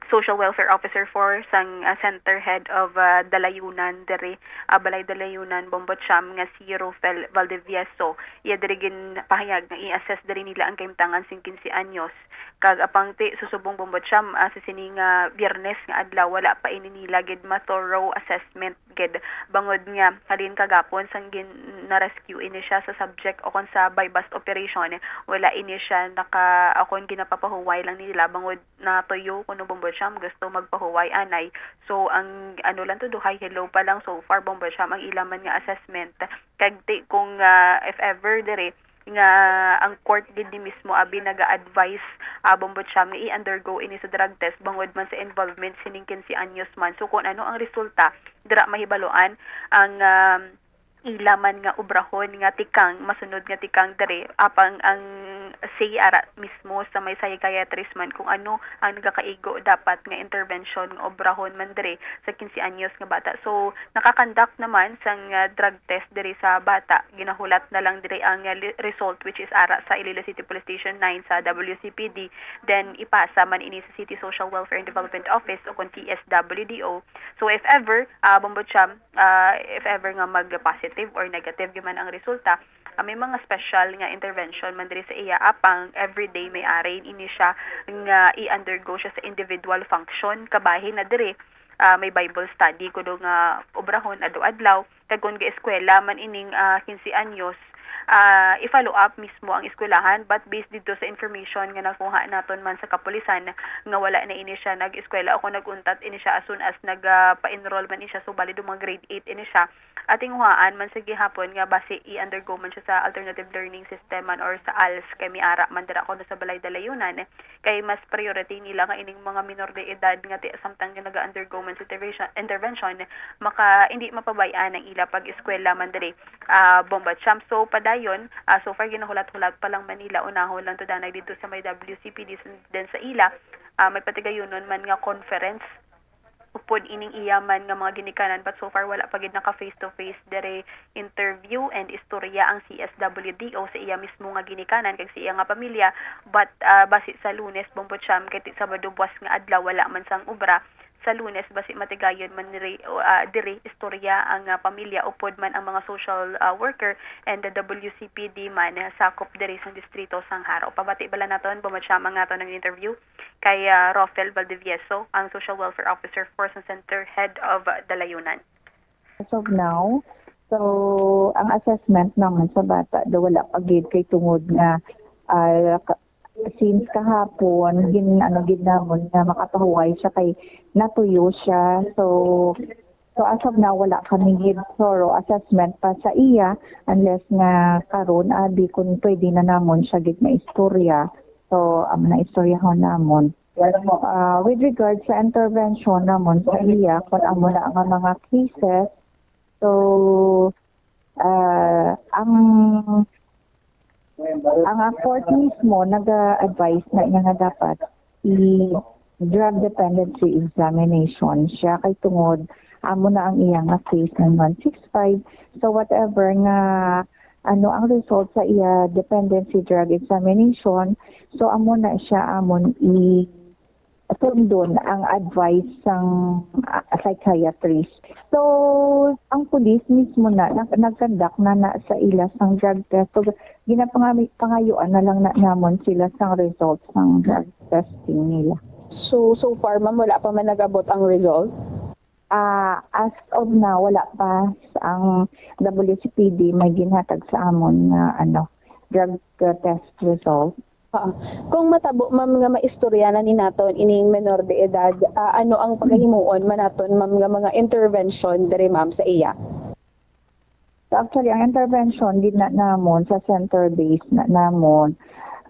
Social Welfare Officer four sang uh, Center Head of uh, Dalayunan diri, uh, Balay Dalayunan, Bombo Cham, nga si Rufel Valdevieso. Iya diri ginpahayag nga i-assess diri nila ang kahimtangan sing quince anyos. Kag apang ti, susubong Bombo Cham, uh, sa sini nga Biyernes nga adlaw, wala pa ini nila gid ma-thorough assessment gid, bangod nga halin kagapon sang gin na-rescue ini siya sa subject o kon sa buy-bust operation, wala ini siya naka, akon ginapapahuway lang nila bangod natuyo kuno Bombo Cham gusto magpahuway anay. So ang ano lang to, duhay hello pa lang so far Bombo Cham ang ila man nga assessment. Kag ti kung ah, if ever diri nga ang court gid ni mismo abi naga-advise ah, Bombo Cham nga i-undergo ini sa drug test bangod man sa involvement sining quince anyos man. So kung ano ang resulta, dira mahibaluan ang um, ila man nga obrahon nga tikang, masunod nga tikang diri, apang ang say ara mismo sa may psychiatrist man kung ano ang nagakaigo dapat nga intervention nga obrahon man diri sa quince anyos nga bata. So nakakandak naman sang uh, drug test diri sa bata. Ginahulat na lang diri ang uh, li- result, which is ara sa Iloilo City Police Station nine sa W C P D. Then ipasa man ini sa City Social Welfare and Development Office o kon T S W D O. So if ever, uh, Bombo Cham, uh, if ever nga mag-positive or negative gyud man ang resulta, uh, may mga special nga intervention man diri sa iya, apang everyday may ari ini siya nga i-undergo siya sa individual function. Kabahin na diri, uh, may Bible study kuno nga obrahon adlaw-adlaw. Kag kung gaeskwela man ining uh, quince anyos, uh, i-follow up mismo ang eskwelahan, but based dito sa information nga nakuha naton man sa kapulisan nga wala na ini siya nag-eskwela o kung nag-untat ini siya as soon as nag-pa-enroll man ini siya, so bali do mga grade eight ini siya, ating huhaan man sa gihapon nga basi i-undergo man siya sa alternative learning system man or sa als kay may ara man dira kuno sa balay dalayunan, kay mas priority nila nga ining mga minor de edad nga ti samtang nga naga-undergo man sa intervention, intervention maka hindi mapabay-an ang ila pag-eskwela man diri, ah, Bombo Cham. So padayon, ah, so far ginahulat-hulat pa lang man nila, unahon lang to danay dito sa may W C P D, then sa ila, ah, may patigayunon man nga conference upod ining iya man nga mga ginikanan, but so far wala pa gid naka face to face diri interview and istorya ang C S W D O sa iya mismo nga ginikanan kag sa iya nga pamilya, but ah, basi sa Lunes, Bombo Cham, kay ti Sabado buwas nga adlaw wala man sang obra. Sa Lunes basi matigayon man diri, ah, diri istorya ang ah, pamilya upod man ang mga social ah, worker and the W C P D man sakop diri sa distrito sang Jaro. Pabati bala naton, Bombo Cham, ang aton ang interview kay ah, Rofel Valdivieso, ang Social Welfare Officer four sa Center Head of ah, Dalayunan. As of now, so ang assessment naman sa bata do wala pa gid kay tungod nga ah, ka- since kahapon gin ano gid namon nga makapahuway siya kay natuyo siya. So so as of now wala kami gid thorough assessment pa sa iya unless nga karon abi kung pwede na namon siya gid maistorya. So amo na istoryahon namon. Uh, with regard sa intervention namon sa iya kung amo na nga mga cases, so uh, ang ang uh, court mismo naga-advise na niya nga dapat i drug dependency examination siya kay tungod amo na ang iya nga case ng one six five. So whatever nga ano ang result sa iya dependency drug examination, so amo na siya amon i sundon ang advice sang, ah, psychiatrist. So, ang pulis mismo na nag-, nag-conduct na, na sa ila sang drug test. So, ginapangami-, pangayuan na lang na namon sila sang results sang drug testing nila. So, so far, ma'am, wala pa man nag-abot ang result? Ah, as of now, wala pa ang W C P D may ginhatag sa amon nga, ano, drug, uh, test result. Ah, kung matabo, ma'am, nga maistorya na ni naton ining menor de edad, ah, ano ang pagahimuon man naton, ma'am, nga mga intervention diri, ma'am, sa iya? So, actually, ang intervention gid na namon sa center base na namon,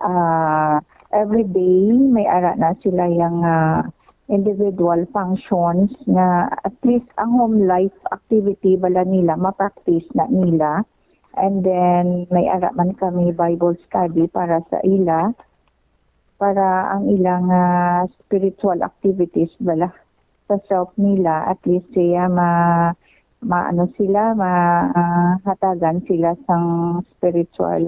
ah, every day may ara na sila yang, ah, individual functions nga at least ang home life activity bala nila ma-practice na nila. And then may ara man kami Bible study para sa ila, para ang ilang, ah, spiritual activities bala sa self nila, at least siya ma-, maano sila, ma-, ah, hatagan sila sang spiritual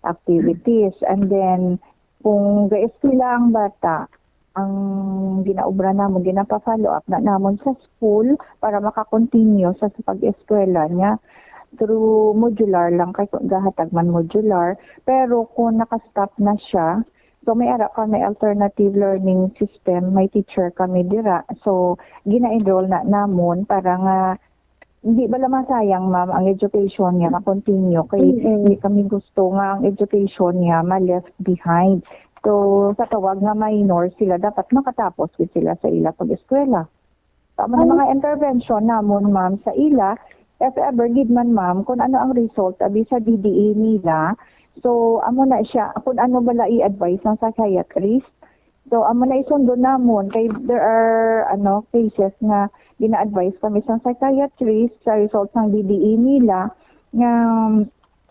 activities. And then kung gaeskwela ang bata, ang ginaobra namon, ginapa-follow up na namon sa school para maka-continue sa, sa pag-eskwela niya through modular lang, kay gahatag man modular. Pero kung naka-stop na siya, so may ara kami alternative learning system, may teacher kami dira. So gina-enroll na namon para nga hindi bala masayang, ma'am, ang education niya, ma-continue. Kay Mm-mm. hindi kami gusto nga ang education niya ma-left behind. So sa tawag nga minor sila, dapat makatapos gid sila sa ila pag-eskwela. So, amo na mga intervention namon, ma'am, sa ila, if ever gid man, ma'am, kung ano ang result abi sa D D A nila. So amo na siya, kung ano bala i-advise ng psychiatrist. So amo na isundo namon kay there are, ano, cases nga gina-advise kami sa psychiatrist sa result sang D D A nila nga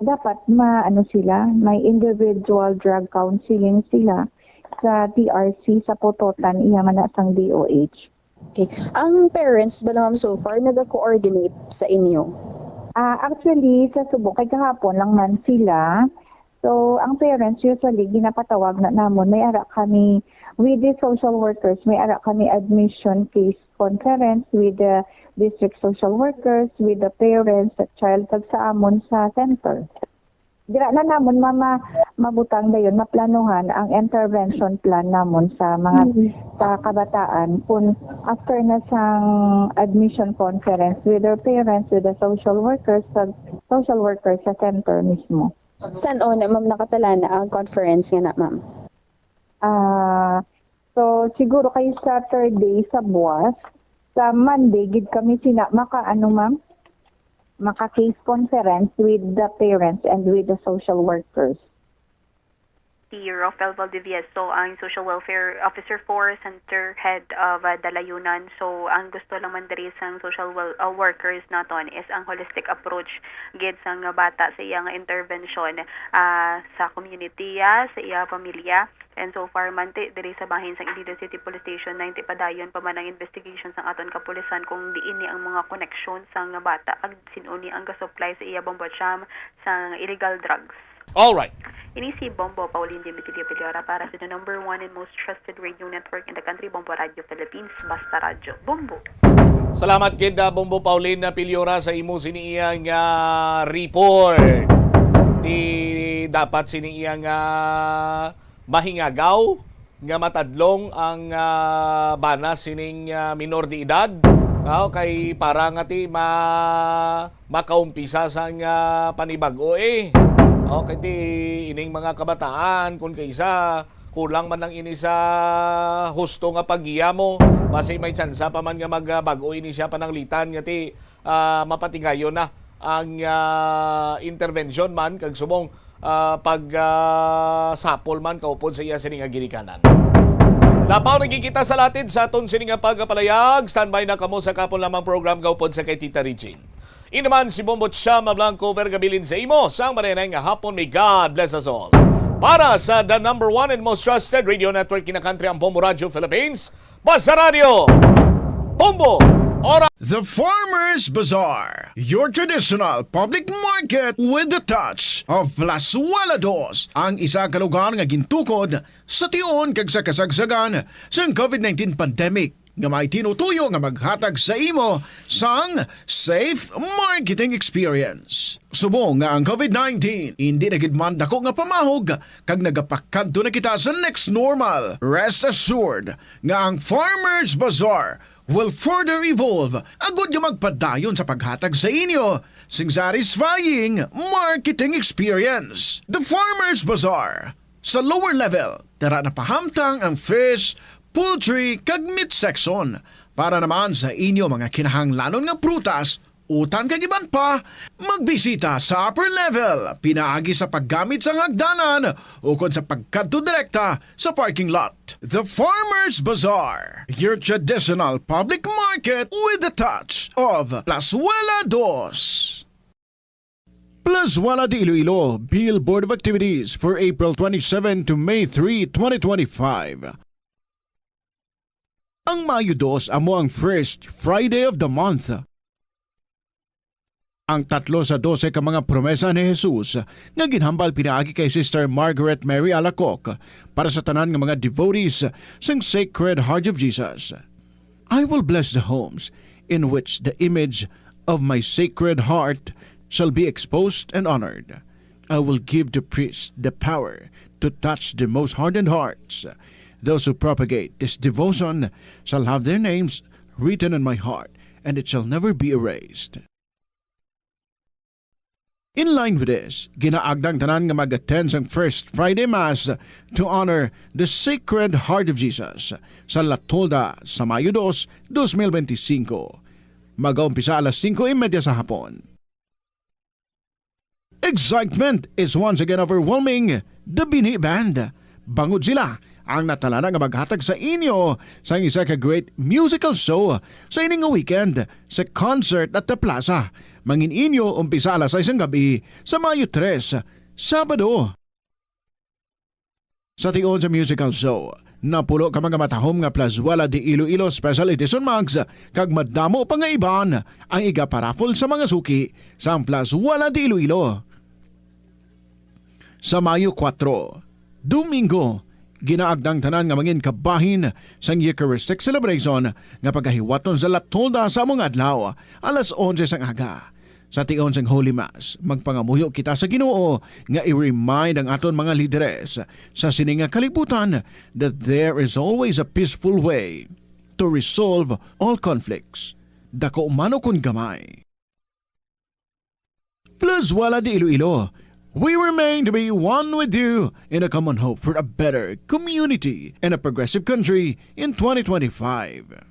dapat ma-, ano sila, may individual drug counseling sila sa T R C sa Pototan, iya man na sang D O H. Okay. Ang parents bala, ma'am, so far naga-coordinate sa inyo? Ah, actually, sa subong, kay kahapon lang man sila. So ang parents, usually ginapatawag na namon, may ara kami with the social workers, may ara kami admission case conference with the district social workers, with the parents, the child, kag sa amon sa center. Dira na namon ma-, ma-, mabutang dayon, maplanuhan ang intervention plan namon sa mga, Mm. sa kabataan, kung after na sang admission conference with their parents, with the social workers, sa social workers sa center mismo. San-o na, ma'am, nakatalana ang conference nga na, ma'am? Ah, so siguro kay Saturday sa buwas, sa Monday gid kami sina maka, ano, ma'am, maka case conference with the parents and with the social workers. Si Rafael Valdivieso, ang Social Welfare Officer for Center Head of, uh, Dalayunan. So ang gusto lang man diri sang social wel-, uh, workers naton is ang holistic approach gid sang bata sa iya nga intervention, ah, sa community, ah, sa iya pamilya. And so far man ti diri sa bahin sang Iloilo City Police Station nine, ti padayon pa man ang investigation sang aton kapulisan kung diin ni ang mga koneksyon sang bata kag sin-o ni ang ga-supply sa iya bombo jam sang illegal drugs. Alright. Ini si Bombo Pauline Dimitilio Piliora para sa the number one and most trusted radio network in the country, Bombo Radio Philippines, Basta Radyo. Bombo! Salamat gid, ah, Bombo Pauline na Piliora, sa imo sini iya nga report. Di dapat sini iya nga mahingagaw nga matadlong ang, ah, bana sining, ah, minor de edad. Ah, kay para nga ti ma-, makaumpisa sang, ah, panibag-o, eh. Okay, ti ining mga kabataan, kun kaisa, kulang man lang ini sa husto nga paggiya mo, basi may tsansa pa man nga magbag-o ini siya pananglitan nga ti, ah, mapatigayon na ang, ah, intervention man kag subong, ah, pag, ah, sapol man kaupod sa iya sini nga ginikanan. Lapaw na gid kita sa latid sa aton sini nga pagpalayag. Standby na kamo sa kahapon lamang program kaupod sa kay Tita Regine. Ini man si Bombo Chama Blanco Vergabilin sa imo sang marenay nga hapon. May God bless us all. Para sa the number one and most trusted radio network in the country, ang Bombo Radio Philippines, Basta Radio, Bombo! Ora. The Farmers Bazaar, your traditional public market with the touch of Plazuela Dos, ang isa ka lugar nga gintukod sa tion kag sa kasagsagan sang COVID nineteen pandemic, nga may tinutuyo nga maghatag sa imo sang safe marketing experience. Subong nga ang COVID nineteen indi na gid man dako nga pamahog kag nagapakadto na kita sa next normal, rest assured nga ang Farmers Bazaar will further evolve agud nga magpadayon sa paghatag sa inyo sing satisfying marketing experience. The Farmers Bazaar, sa lower level, tara na pahamtang ang fish, poultry, kag meat section. Para naman sa inyo mga kinahanglanon nga prutas, utan kag iban pa, magbisita sa upper level pinaagi sa paggamit sang hagdanan ukon sa pagkadto direkta sa parking lot. The Farmers Bazaar, your traditional public market with the touch of Plazuela Dos. Plazuela de Iloilo, Bill Board of Activities for April twenty-seven to May three, twenty twenty-five. Ang Mayo dos amo ang first Friday of the month. Ang tatlo sa dose ka mga promesa ni Jesus nga ginhambal pinaagi kay Sister Margaret Mary Alacoque para sa tanan nga mga devotees sang Sacred Heart of Jesus. "I will bless the homes in which the image of my Sacred Heart shall be exposed and honored. I will give the priests the power to touch the most hardened hearts. Those who propagate this devotion shall have their names written in my heart, and it shall never be erased." In line with this, ginaagda ang tanan nga mag-attend sang First Friday Mass to honor the Sacred Heart of Jesus sa La Tolda sa Mayo dos, dos mil benti singko. Mag-aumpisa alas singko y media sa hapon. Excitement is once again overwhelming the Binhi Band. Bangod sila ang natalana nga maghatag sa inyo sang isa ka great musical show sa ini nga weekend sa Concert at the Plaza. Mangin inyo umpisa alas sais sang gabi sa Mayo tres, Sabado. Sa tion sa musical show, napulo ka mga matahom nga Plazuela de Iloilo Special Edition mugs kag madamo pa nga iban ang igaparaffle sa mga suki sang Plazuela de Iloilo. Sa Mayo kuwatro, Domingo, ginaagda ang tanan nga mangin kabahin sang Eucharistic celebration nga pagahiwaton sa La Tolda sa amo nga adlaw, alas onse sang aga. Sa tion sang Holy Mass, magpangamuyo kita sa Ginoo nga i-remind ang aton mga lideres sa sini nga kalibutan that there is always a peaceful way to resolve all conflicts, dako man ukon gamay. Plazuela de Iloilo, we remain to be one with you in a common hope for a better community and a progressive country in twenty twenty-five.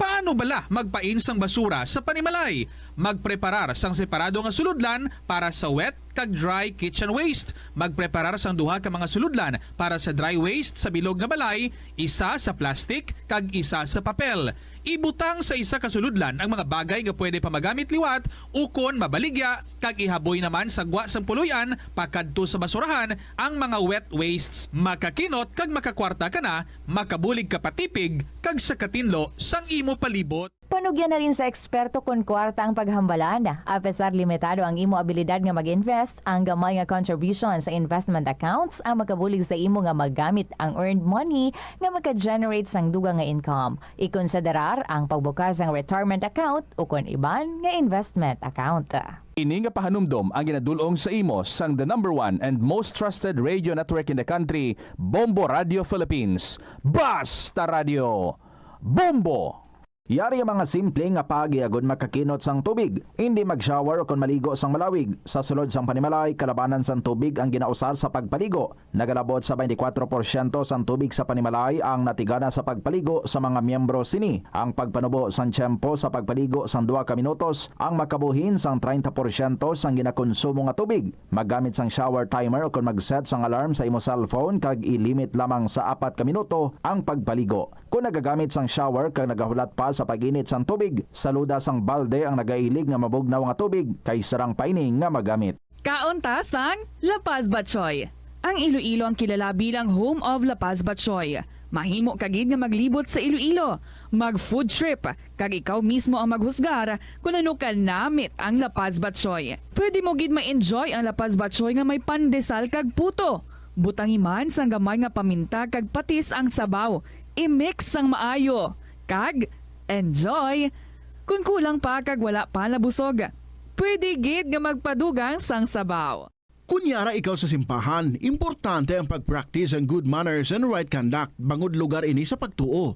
Paano bala magpain sang basura sa panimalay? Magpreparar sang separado nga sulodlan para sa wet kag dry kitchen waste. Magpreparar sang duha ka mga sulodlan para sa dry waste sa bilog nga balay, isa sa plastic kag isa sa papel. Ibutang sa isa ka sulodlan ang mga bagay nga pwede pa magamit liwat ukon mabaligya, kag ihaboy naman sa gwa sang puloy-an pakadto sa basurahan ang mga wet wastes. Makakinot kag makakwarta ka na, makabulig ka pa tipig kag sa katinlo sang imo palibot. Panugyan halin sa eksperto kon kwarta ang paghambalan. Apesar limitado ang imo abilidad nga mag-invest, ang gamay nga contribution sa investment accounts ang makabulig sa imo nga magamit ang earned money nga maka-generate sang dugang nga income. Ikonsiderar ang pagbukas sang retirement account ukon iban nga investment account. Ini nga pahanumdom ang ginadul-ong sa imo sang the number one and most trusted radio network in the country, Bombo Radio Philippines. Basta Radio, Bombo! Yari ang mga simple nga paagi agud makakinot sang tubig. Indi mag-shower ukon maligo sang malawig. Sa sulod sang panimalay, kalabanan sang tubig ang ginausar sa pagpaligo. Nagalabot sa twenty-four porsyento sang tubig sa panimalay ang natigana sa pagpaligo sa mga miyembro sini. Ang pagpanubo sang tiyempo sa pagpaligo sang duha ka minutos ang makabuhin sang treinta porsyento sang ginakonsumo nga tubig. Maggamit sang shower timer ukon mag-set sang alarm sa imo cellphone kag i-limit lamang sa apat ka minuto ang pagpaligo. Kon nagagamit sang shower kag nagahulat pa sa pag-init sang tubig, saluda sang balde ang nagailig nga mabugnaw nga tubig, kay sarang pa ini nga magamit. Kaon ta sang La Paz Batchoy. Ang Iloilo ang kilala bilang home of La Paz Batchoy. Mahimo ka gid nga maglibot sa Iloilo, mag-food trip, kag ikaw mismo ang maghusgar kon ano kanamit ang La Paz Batchoy. Pwede mo gid ma-enjoy ang La Paz Batchoy nga may pandesal kag puto. Butangi man sang gamay nga paminta kag patis ang sabaw. I-mix sang maayo. Kag enjoy! Kon kulang pa kag wala pa nabusog, pwede gid nga magpadugang sang sabaw. Kon yara ikaw sa simbahan, importante ang pag-practice ang good manners and right conduct bangod lugar ini sa pagtuo.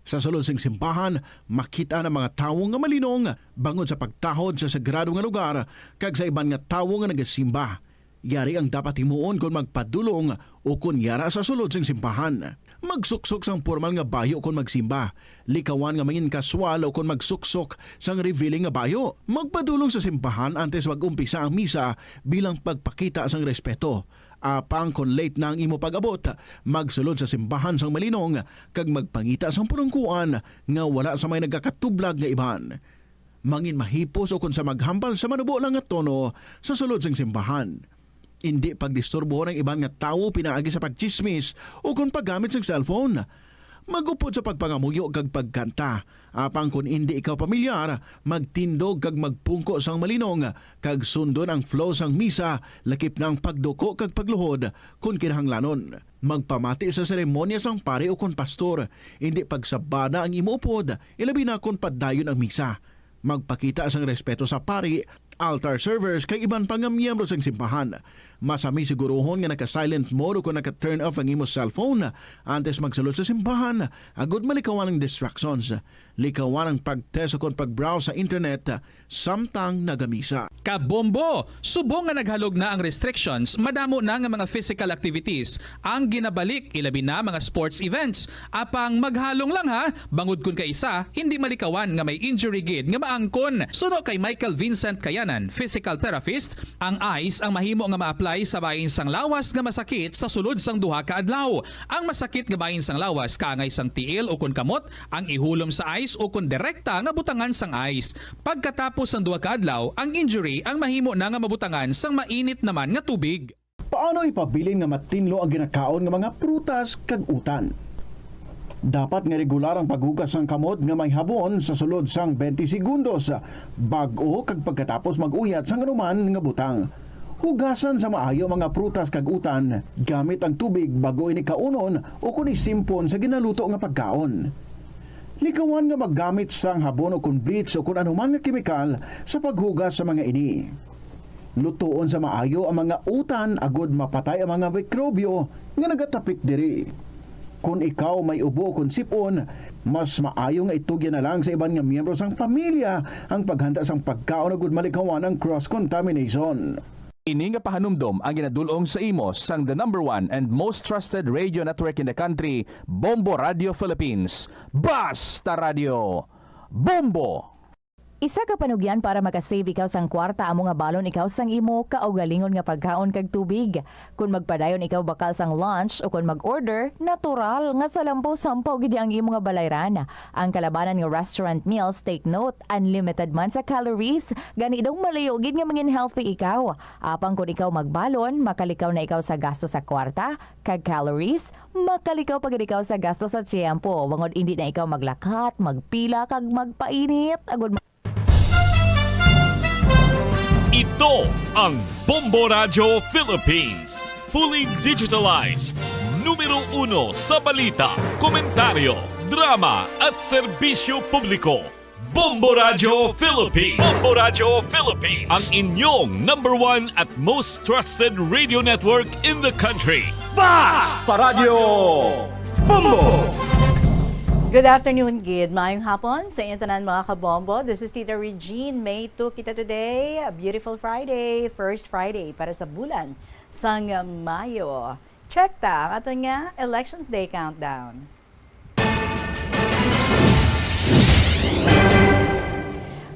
Sa sulod sing simbahan, makit-an ang mga tawo nga malinong bangod sa pagtahod sa sagrado nga lugar kag sa iban nga tawo nga nagasimba. Yari ang dapat himuon kon magpadulong o kon yara sa sulod sing simbahan. Magsuksok sang pormal nga bayo kon magsimba. Likawan nga mangin-kaswal o kon magsuksok sang revealing nga bayo. Magpadulong sa simbahan antes mag-umpisa ang misa bilang pagpakita sang respeto. Apang kon late na ang imo pag-abot, magsulod sa simbahan sang malinong kag magpangita sang pulungkuan nga wala sa may nagakatublag nga iban. Mangin mahipos o kon sa maghambal sa manubo lang nga tono sa sulod sing simbahan. Indi pagdisturbohon ang iban nga tawo pinaagi sa pagtsismis o kon paggamit sang cellphone. Mag-upod sa pagpangamuyo kag pagkanta. Apang kon indi ikaw pamilyar, magtindog kag magpungko sang malinong kag sundon ang flow sang misa, lakip na ang pagduko kag pagluhod kon kinahanglanon. Magpamati sa seremonya sang pari o kon pastor, indi pagsabana ang imo upod, ilabi na kon padayon ang misa. Magpakita sang respeto sa pari, altar servers, kag iban pa nga miyembro sang simbahan. Masami siguruhon nga naka-silent mode o kon naka-turn off ang imo cellphone antes magsulod sa simbahan, agud malikawan ang distractions. Likawan ang pag-text o kon pag-browse sa internet samtang nagamisa. Kabombo! Subong nga naghalog na ang restrictions, madamo na nga mga physical activities ang ginabalik, ilabi na mga sports events. Apang maghalong lang ha, bangod kun kaisa, hindi malikawan nga may injury gid nga maangkon. Suno kay Michael Vincent Kayanan, physical therapist, ang ice ang mahimo nga ma-apply sa bahin sang lawas nga masakit sa sulod sang duha ka adlaw. Ang masakit nga bahin sang lawas kaangay sang tiil ukon kamot ang ihulom sa ice ukon direkta nga butangan sang ice. Pagkatapos sang duha ka adlaw, ang injury ang mahimo na nga mabutangan sang mainit naman nga tubig. Paano ipabilin nga matinlo ang ginakaon nga mga prutas kag utan? Dapat nga regular ang paghugas sang kamot nga may habon sa sulod sang twenty segundos bag-o kag pagkatapos mag-uyat sang anuman nga butang. Hugasan sa maayo ang mga prutas kag utan gamit ang tubig bag-o ini kaunon ukon isimpon sa ginaluto nga pagkaon. Likawan nga maggamit sang habon ukon bleach ukon anuman nga kemikal sa paghugas sa mga ini. Lutoon sa maayo ang mga utan agod mapatay ang mga mikrobyo nga nagatapik diri. Kon ikaw may ubo kon sip-on, mas maayo nga itugyan na lang sa iban nga miyembro sang pamilya ang paghanda sang pagkaon agud malikawan ang cross contamination. Ini nga pahanumdom ang ginadul-ong sa imo sang the number one and most trusted radio network in the country, Bombo Radio Philippines. Basta Radio Bombo! Isa ka panugyan para makasave ikaw sang kwarta amo nga balon ikaw sang imo kaugalingon nga pagkaon kag tubig. Kon magpadayon ikaw bakal sang lunch o kon mag-order, natural nga salampo-sampo gid ang imo nga balayran. Ang kalabanan nga restaurant meals, take note, unlimited man sa calories, gani daw malayo gid nga mangin healthy ikaw. Apang kon ikaw magbalon, makalikaw na ikaw sa gasto sa kwarta kag calories, makalikaw pa gid ikaw sa gasto sa tiyempo, bangod indi na ikaw maglakat, magpila kag magpainit agud. Ito ang Bombo Radyo Philippines, fully digitalized, numero uno sa balita, komentaryo, drama at serbisyo publiko. Bombo Radyo Philippines. Bombo Radyo Philippines. Ang inyong number one at most trusted radio network in the country. Basta Radyo Bombo! Good afternoon, gid. Maayong hapon sa inyo tanan, mga kabombo. This is Tita Regine. May two kita today. A beautiful Friday. First Friday para sa bulan sang Mayo. Check ta ang aton nga Elections Day countdown.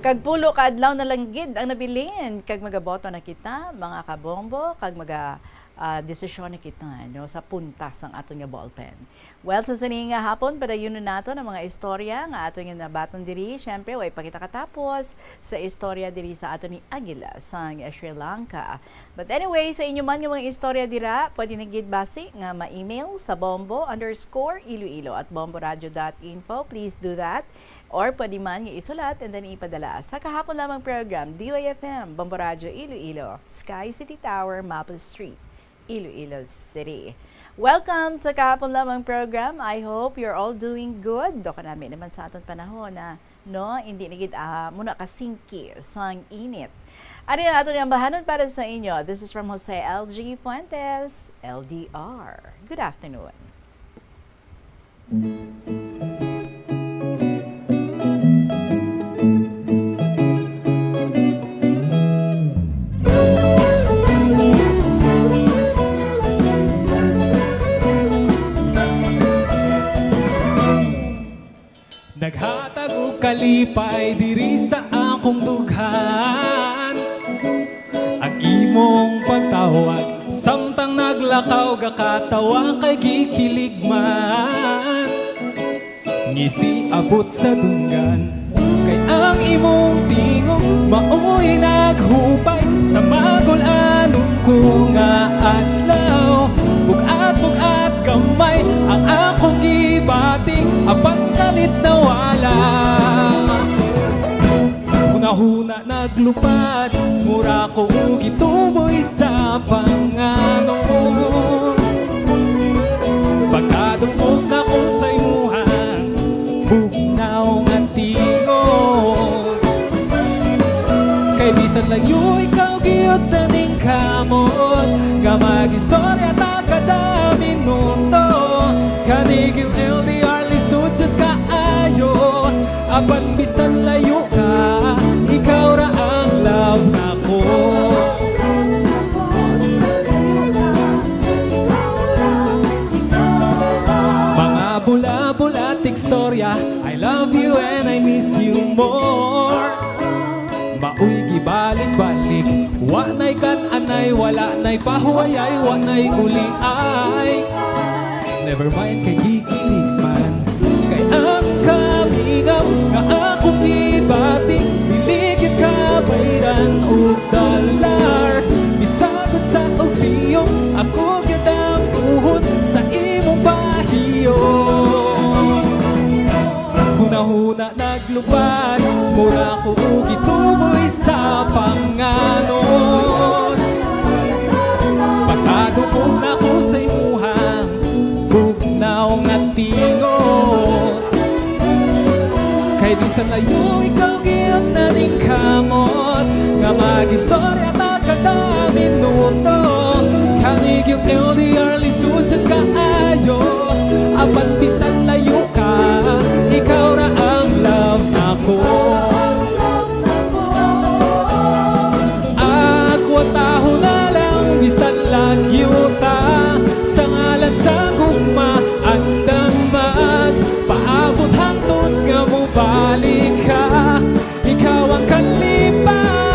Kag pulo ka adlaw na lang gid ang nabilin, kag magaboto na kita, mga kabombo, kag maga-, ah, desisyon na kita, no, sa punta sang aton nga ballpen. Well, sa sini nga hapon, padayunon naton ang mga istorya nga aton nga nabaton diri. Siyempre, way pa kita katapos sa istorya diri sa aton ni Aguila sang Sri Lanka. But anyway, sa inyo man nga mga istorya dira, pwede na gid basi nga ma-email sa bombo underscore iloilo at bomboradio dot info. Please do that. Or pwede man nga isulat and then ipadala sa Kahapon Lamang Program, D Y F M, Bombo Radyo Iloilo, Sky City Tower, Maple Street, Iloilo City. Welcome sa Kahapon Lamang Program. I hope you're all doing good. Daw kanami naman sa aton panahon na, no, hindi na gid, ah, muna kasingki sang init. Ari ang aton ambahanon para sa inyo. This is from Jose L G Fuentes, L D R. Good afternoon. Naghatag og kalipay diri sa akong dughan. Ang imong pagtawag, samtang naglakaw, gakatawa kay gikilig man. Ngisi abot sa dunggan, kay ang imong tingog maoy naghupay sa magul-anon ko nga adlaw. Bugat-bugat gamay ang akong gibati, apan kalit nawala. Hunahuna naglupad, mura ko gituboy sa panganon. Pagkadungog nako sa imuhang bugnaw nga tingog. Kay bisan layo ikaw, gihapon naningkamot nga mag-istorya ta kada minuto. Kani gyud L D R, lisod jud kaayo. Apan bisan layo ka, ikaw ra ang love nako. Mga bula-bula, tigstorya, I love you and I miss you more. Maoy gibalik-balik, wa na'y kan-anay, wala na'y pahuwayay, wa na'y uliay. Never mind kay gikilig man, kay ang kamingaw nga akong gibati, dili gid kabayran og dollar. Bisag unsa og biyong, ako gyud ang buhon sa imong pahiyo. Hunahuna naglupad, mura ko gituboy sa panganon. Pagkadungog nako sa imuhang bugnaw nga tingog. Kay bisan layo ikaw, gihapon naningkamot nga mag-istorya ta kada minuto. Kani gyud L D R, lisod jud kaayo. Apan bisan layo ka, ikaw ra ang love nako. Akwataho na lang bisan lagyo ta, sa ngalan sa gugma, andam magpaabot hangtod nga mobalik ka. Ikaw ang kalipay.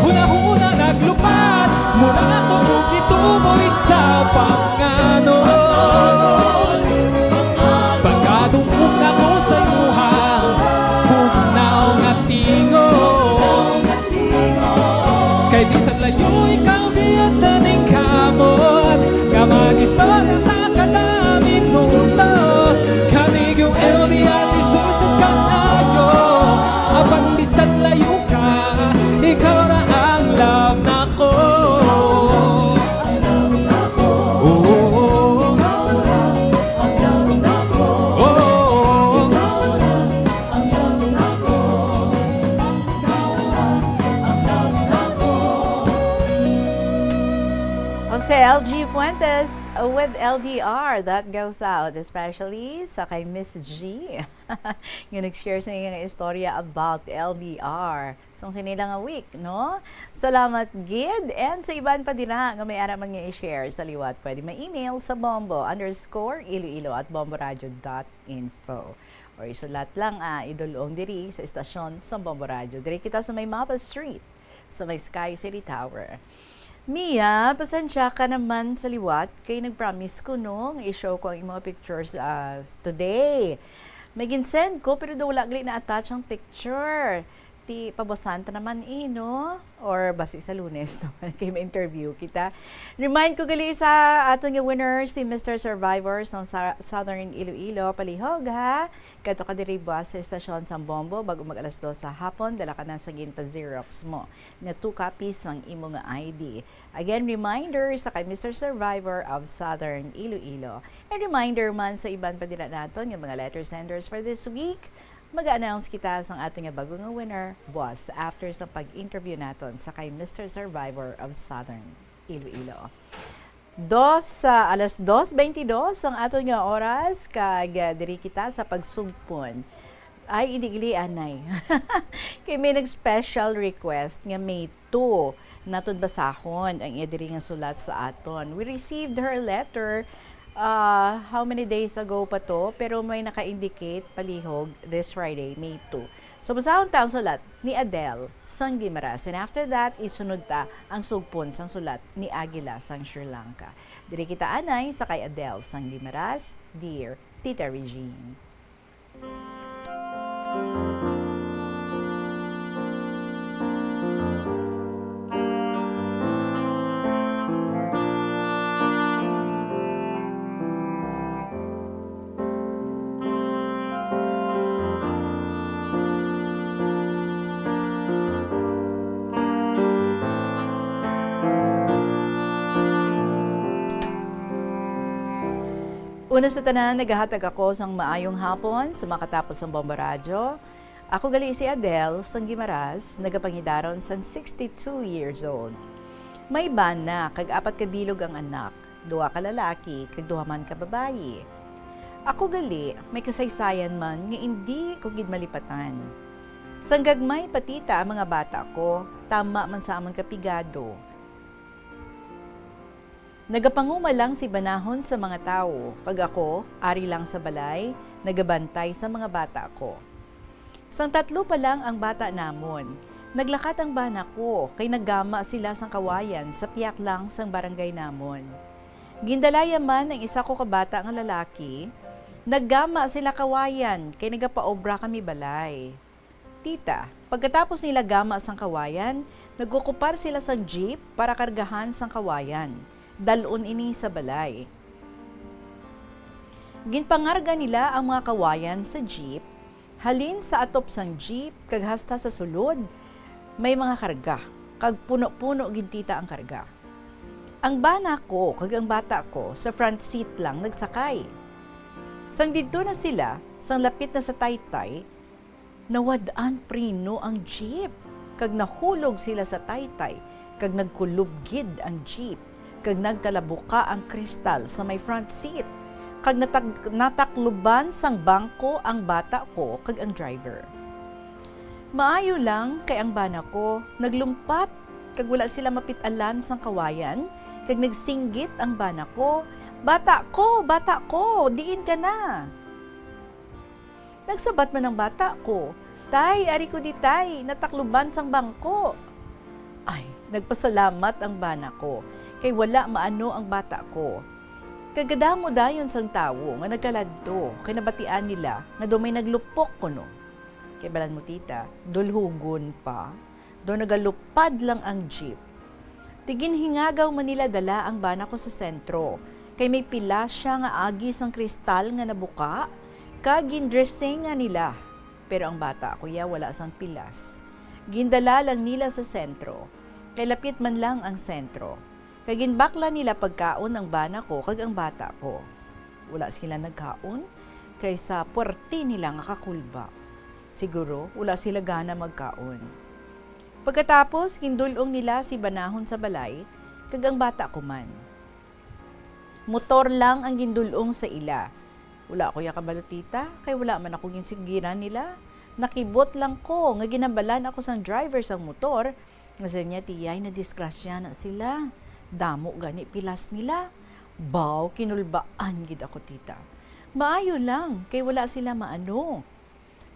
Hunahuna naglupad, mura ko gituboy sa panganon. Pagkadungog nako sa imuhang bugnaw nga tingog. Kay bisan layo ikaw, gihapon naningkamot nga mag-istorya ta kada minuto. Kani gyud L D R, lisod jud kaayo. Apan bisan layo ka, ikaw ra ang love nako. Oh, oh, oh. Oh, oh, oh. Jose L G Fuentes, With L D R, that goes out especially sa kay Miss G, nga nag-share sa iya nga istorya about L D R. Sang sini lang nga week, no? Salamat gid. And sa iban pa dira nga may ara man nga i-share sa liwat, pwede ma-email sa bombo underscore iloilo at bomboradio dot info. Or isulat lang, ah, idulong diri sa estasyon sa Bombo Radio. Diri kita sa may Mapa Street, sa may Sky City Tower. Mia, pasensya ka naman sa liwat, kay nag-promise ko, no, nga i-show ko ang imong pictures, ah, today. May gin-send ko, pero daw wala gali na-attach ang picture. Ti, pabusan ta naman, eh, no? Or basi sa Lunes naman, kay may interview kita. Remind ko gali sa aton nga winner, si Mister Survivor sang sa Southern Iloilo. Palihog, ha? Kadto ka diri buwas sa estasyon sang Bombo, bago mag alas dos sa hapon, dala ka na sa ginpa-xerox mo nga two copies sang imo nga I D. Again, reminder sa kay Mister Survivor of Southern Iloilo. And reminder man sa iban pa dira naton nga mga letter senders for this week, mag-announce kita sang aton nga bago nga winner buwas after sa pag-interview naton sa kay Mister Survivor of Southern Iloilo. Dos, sa alas dos bentidós ang aton nga oras, kag, ah, diri kita sa pagsugpon. Ay, hindi gali, anay. Kay may nag-special request nga may two naton basahon ang iya diri nga sulat sa aton. We received her letter, ah, how many days ago pa to? Pero may naka-indicate palihog this Friday, May two. So, basahon ta ang sulat ni Adele sang Guimaras. And after that, isunod ta ang sugpon sang sulat ni Aguila sang Sri Lanka. Diri kita anay sa kay Adele sang Guimaras, Dear Tita Regine. Una sa tanan, nagahatag ako sang maayong hapon sa makatapos sang Bombo Radyo. Ako gali si Adele sang Guimaras, nagapangidaron sang sixty-two years old. May bana kag apat ka bilog ang anak, duha ka lalaki kag duha man ka babayi. Ako gali, may kasaysayan man nga indi ko gid malipatan. Sang gagmay pa, tita, ang mga bata ko, tama man sa amon kapigado. Nagapanguma lang si banahon sa mga tawo, kag ako, ari lang sa balay, nagabantay sa mga bata ko. Sang tatlo pa lang ang bata namon, naglakat ang bana ko, kay naggama sila sang kawayan sa pihak lang sang barangay namon. Gindalaya man ang isa ko ka bata nga lalaki, naggama sila kawayan, kay nagapaobra kami balay. Tita, pagkatapos nila gama sang kawayan, nagkukupar sila sang jeep para kargahan sang kawayan, dal-on ini sa balay. Ginpangarga nila ang mga kawayan sa jeep, halin sa atop sang jeep kag hasta sa sulod, may mga karga, kag puno-puno gid, tita, ang karga. Ang bana ko kag ang bata ko sa front seat lang nagsakay. Sang didto na sila, sang lapit na sa taytay, nawad-an preno ang jeep, kag nahulog sila sa taytay, kag nagkulob gid ang jeep, kag nagkalabuka ang kristal sa may front seat, kag natag-, natakluban sang bangko ang bata ko kag ang driver. Maayo lang kay ang bana ko naglumpat, kag wala sila mapit-alan sang kawayan, kag nagsinggit ang bana ko, "Bata ko, bata ko, diin ka na?" Nagsabat man ang bata ko, "Tay, ari ko di, tay, natakluban sang bangko." Ay, nagpasalamat ang bana ko, kay wala maano ang bata ko. Kag kadamo dayon sang tawo nga nagkaladto, kay nabatian nila nga daw may naglupok kuno. Kay balan mo, tita, dulhugon pa. Daw nagalupad lang ang jeep. Ti ginhingagaw man nila dala ang bana ko sa sentro, kay may pilas sia nga agi sang kristal nga nabuka, kag gindressingan nila. Pero ang bata ko ya wala sang pilas. Gindala lang nila sa sentro, kay lapit man lang ang sentro. Kag ginbaklan nila pagkaon ang bana ko kag ang bata ko. Wala sila nagkaon, kay sa puwerte nila nga kakulba. Siguro, wala sila gana magkaon. Pagkatapos, gindul-ong nila si banahon sa balay, kag ang bata ko man. Motor lang ang gindul-ong sa ila. Wala ko ya kabalo, tita, kay wala man ako ginsigiran nila. Nakibot lang ko nga ginhambalan ako sang driver sang motor nga sa niya tiyay nadisgrasya na sila. Damo gani pilas nila. Baw, kinulbaan gid ako, tita. Maayo lang, kay wala sila maano.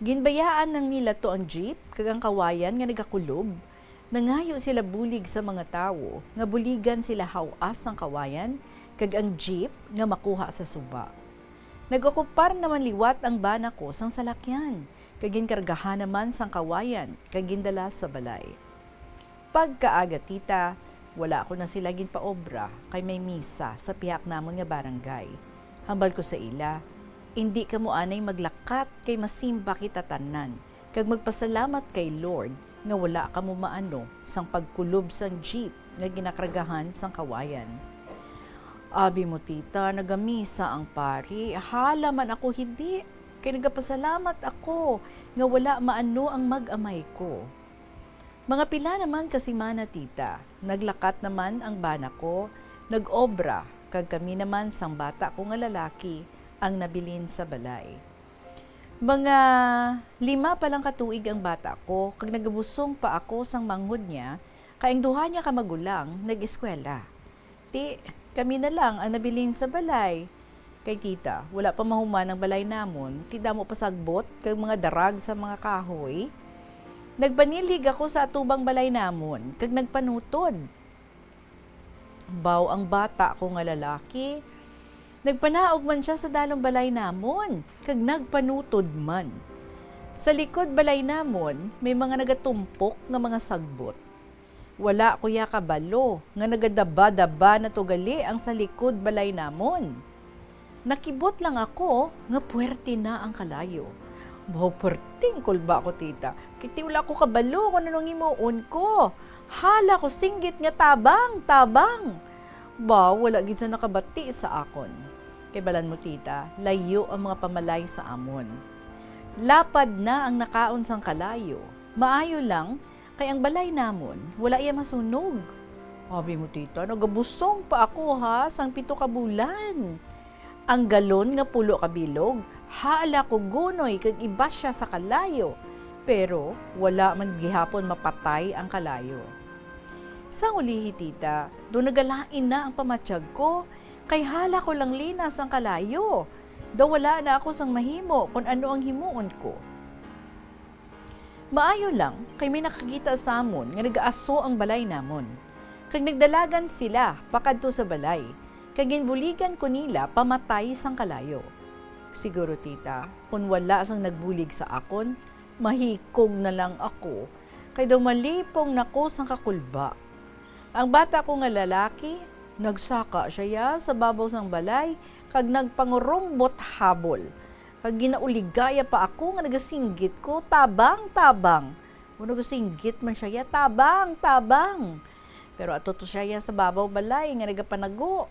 Ginbayaan lang nila to ang jeep kag ang kawayan nga nagakulob. Nangayo sila bulig sa mga tawo nga buligan sila haw-as sang kawayan kag ang jeep nga makuha sa suba. Nag-okupar naman liwat ang bana ko sang salakyan kag ginkargahan naman sang kawayan kag gindala sa balay. Pagkaaga, tita, wala ko na sila ginpaobra kay may misa sa pihak namon nga barangay. Hambal ko sa ila, "Indi kamo anay maglakat kay masimba kita tanan kag magpasalamat kay Lord nga wala kamo maano sang pagkulob sang jeep nga ginakargahan sang kawayan." Abi mo, tita, nagamisa ang pari. Hala man ako hibi, kay nagapasalamat ako nga wala maano ang mag-amay ko. Mga pila naman ka semana, tita, naglakat naman ang bana ko, nag-obra, kag kami naman sang bata ko nga lalaki ang nabilin sa balay. Mga lima pa lang ka tuig ang bata ko, kag nagabusong pa ako sang manghod niya, kay ang duha niya ka magulang nag-eskwela. Ti, kami na lang ang nabilin sa balay. Kay, tita, wala pa mahuman ang balay namon, ti damo pa sagbot kag mga darag sa mga kahoy. Nagpanilhig ako sa atubang balay namon kag nagpanutod. Baw, ang bata ko nga lalaki, nagpanaog man sia sa dalong balay namon kag nagpanutod man. Sa likod balay namon may mga nagatumpok nga mga sagbot. Wala ko ya kabalo nga nagadaba-daba na to gali ang sa likod balay namon. Nakibot lang ako nga puwerte na ang kalayo. Baw, puwerteng kulba ko, tita. Kay ti wala ko kabalo kung anong himuon ko. Hala ko singgit nga, "Tabang! Tabang!" Baw, wala gid sa nakabati sa akon. Kay balan mo, tita, layo ang mga pamalay sa amon. Lapad na ang nakaon sang kalayo. Maayo lang, kay ang balay namon wala iya masunog. Abi mo, tita, nagabusong pa ako, ha, sang pito ka bulan. Ang galon nga pulo ka bilog, hala ko gunoy kag ibasya sa kalayo, pero wala man gihapon mapatay ang kalayo. Sang ulihi, tita, do nagalain na ang pamatyag ko, kay hala ko lang linas ang kalayo. Daw wala na ako sang mahimo kon ano ang himuon ko. Maayo lang, kay may nakakita sa amon nga nagaaso ang balay namon, kag nagdalagan sila pakadto sa balay, kag ginbuligan ko nila pamatay sang kalayo. Siguro, tita, kon wala sang nagbulig sa akon, mahikog na lang ako, kay daw malipong na ko sang kakulba. Ang bata ko nga lalaki, nagsaka sia ya sa babaw sang balay, kag nagpangurumbot habol. Kag ginauligaya pa ako nga nagasinggit ko, "Tabang, tabang!" Mo nagasinggit man sia ya, "Tabang, tabang!" Pero ato to sia ya sa babaw balay nga nagapanago.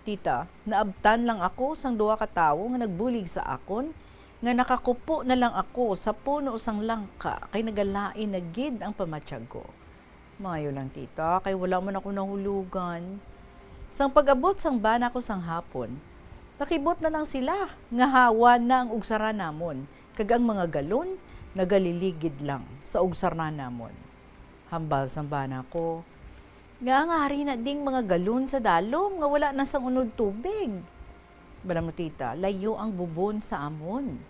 Tita, naabtan lang ako sang duha ka tawo nga nagbulig sa akon, nga nakakupo na lang ako sa puno sang langka, kay nagalain na gid ang pamatyag ko. Maayo lang, tita, kay wala man ako nahulugan. Sang pag-abot sang bana ko sang hapon, nakibot na lang sila nga hawa na ang ugsaran namon, kag ang mga galon nagaliligid lang sa ugsaran namon. Hambal sang bana ko, "Ngaa nga hari na ding mga galon sa dalom nga wala na sang unod tubig?" Bala mo, tita, layo ang bubon sa amon.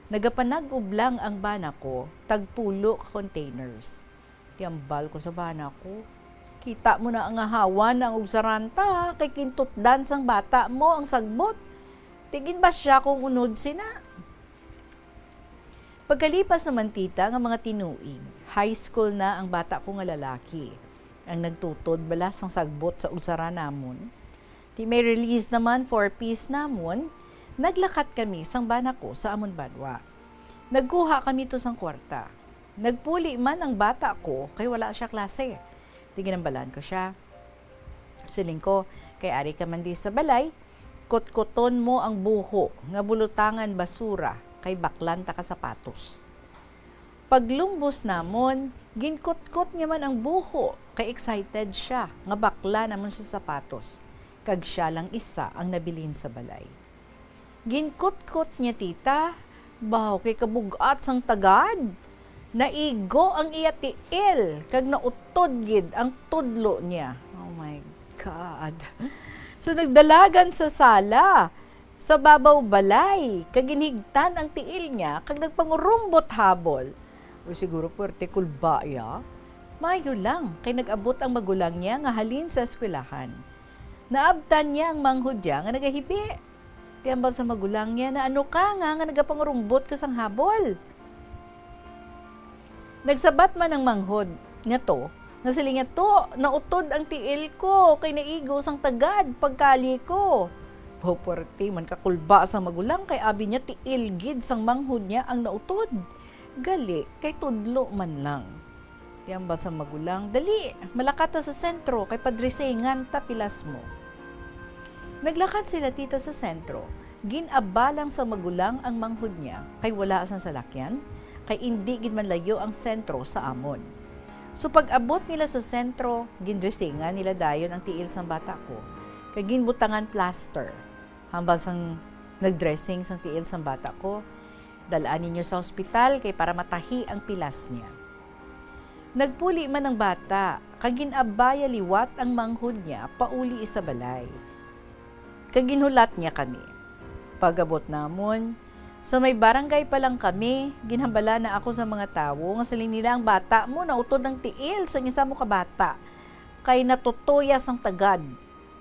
Nagapanag-ob lang ang bana ko, tagpulo ka containers. Ti hambal ko sa bana ko, "Kita mo na nga hawa na ang ugsaran ta, kay gintutdan sang bata mo ang sagbot. Ti ginbasya ko ang unod sina." Pagkalipas naman, tita, nga mga tinuig, high school na ang bata ko nga lalaki. Ang nagtutod bala sang sagbot sa ugsaran namon. Ti may release naman four Ps namon, naglakat kami sang bana ko sa amon banwa. Nagkuha kami to sang kwarta. Nagpuli man ang bata ko kay wala sia klase. Ti ginambalan ko sia. Siling ko, "Kay ari ka man di sa balay, kutkuton mo ang buho nga bulutangan basura kay baklan ta ka sapatos." Paglumbos namon, ginkutkot niya man ang buho kay excited sia nga bakla namon sa sapatos. kag sia lang isa ang nabilin sa balay. Ginkutkot niya, tita, baho kay kabug-at sang tagad. Naigo ang iya tiil, kag nautod gid ang tudlo niya. Oh my God. So, nagdalagan sa sala, sa babaw balay, kag ginhigtan ang tiil niya, kag nagpangurumbot habol. O siguro puwerte kulba iya. Maayo lang, kay nag-abot ang magulang niya nga halin sa eskwelahan. Naabtan niya ang manghod niya nga nagahibi. Ti hambal sa magulang niya, "Naano ka nga, nga nagapangurumbot ka sang habol?" Nagsabat man ang manghod nga to, nga siling niya, "To, nautod ang tiil ko, kay naigo sang tagad pagkali ko." Baw, puwerte man kakulba sang magulang, kay abi niya tiil gid sang manghod niya ang nautod. Gali, kay tudlo man lang. Ti hambal sang magulang, "Dali, malakat ta sa sentro, kay padresingan ta pilas mo." Naglakat sila, tita, sa sentro. Gin-abala sang magulang ang manghod niya, kay wala sang salakyan, kay indi gid man layo ang sentro sa amon. So, pag-abot nila sa sentro, gindresingan nila dayon ang tiil sang bata ko, kay ginbutangan plaster. Hambal sang nagdressing sang tiil sang bata ko, "Dal-a ninyo sa ospital kay para matahi ang pilas niya." Nagpuli man ang bata, kag gin-abaya liwat ang manghod niya pauli sa balay. Kag ginhulat niya kami. Pag-abot namon, sa may barangay pa lang kami, ginhambala na ako sa mga tawo nga siling nila, "Ang bata mo, nautod ang tiil sang isa mo ka bata, kay natutuya sang tagad.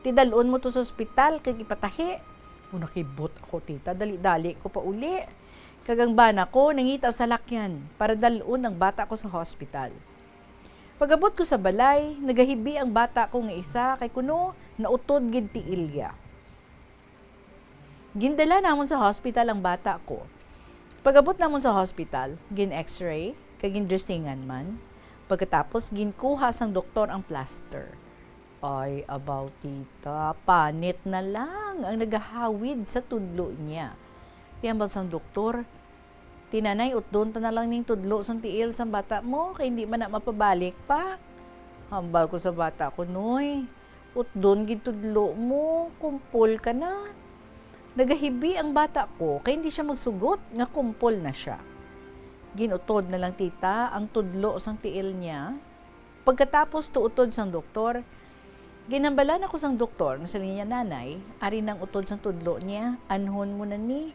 Ti dal-on mo to sa ospital kag ipatahi." O, nakibot ako, tita. Dali-dali ko pauli. Kag ang bana ko nangita sa salakyan para dal-on ang bata ko sa hospital. Pag-abot ko sa balay, nagahibi ang bata ko nga isa, kay kuno nautod gid tiil niya. Gindala namon sa hospital ang bata ko. Pag-abot namon sa hospital, gin-X-ray, kag gindressingan man. Pagkatapos, ginkuha sang doktor ang plaster. Ay, abaw, tita, panit na lang ang nagahawid sa tudlo niya. Ti hambal sang doktor, "Ti nanay, utdon ta na lang ning tudlo sang tiil sang bata mo, kay hindi man na mapabalik pa." Hambal ko sa bata ko, "Noy, utdon gid tudlo mo, kumpol ka na." Nagahibi ang bata ko, kay hindi siya magsugot nga kumpol na siya. Ginutod na lang, tita, ang tudlo sang tiil niya. Pagkatapos tuutod sang doktor, ginhambalan ako sang doktor nga siling niya, "Nanay, ari nang utod sang tudlo niya, anhon mo na ni."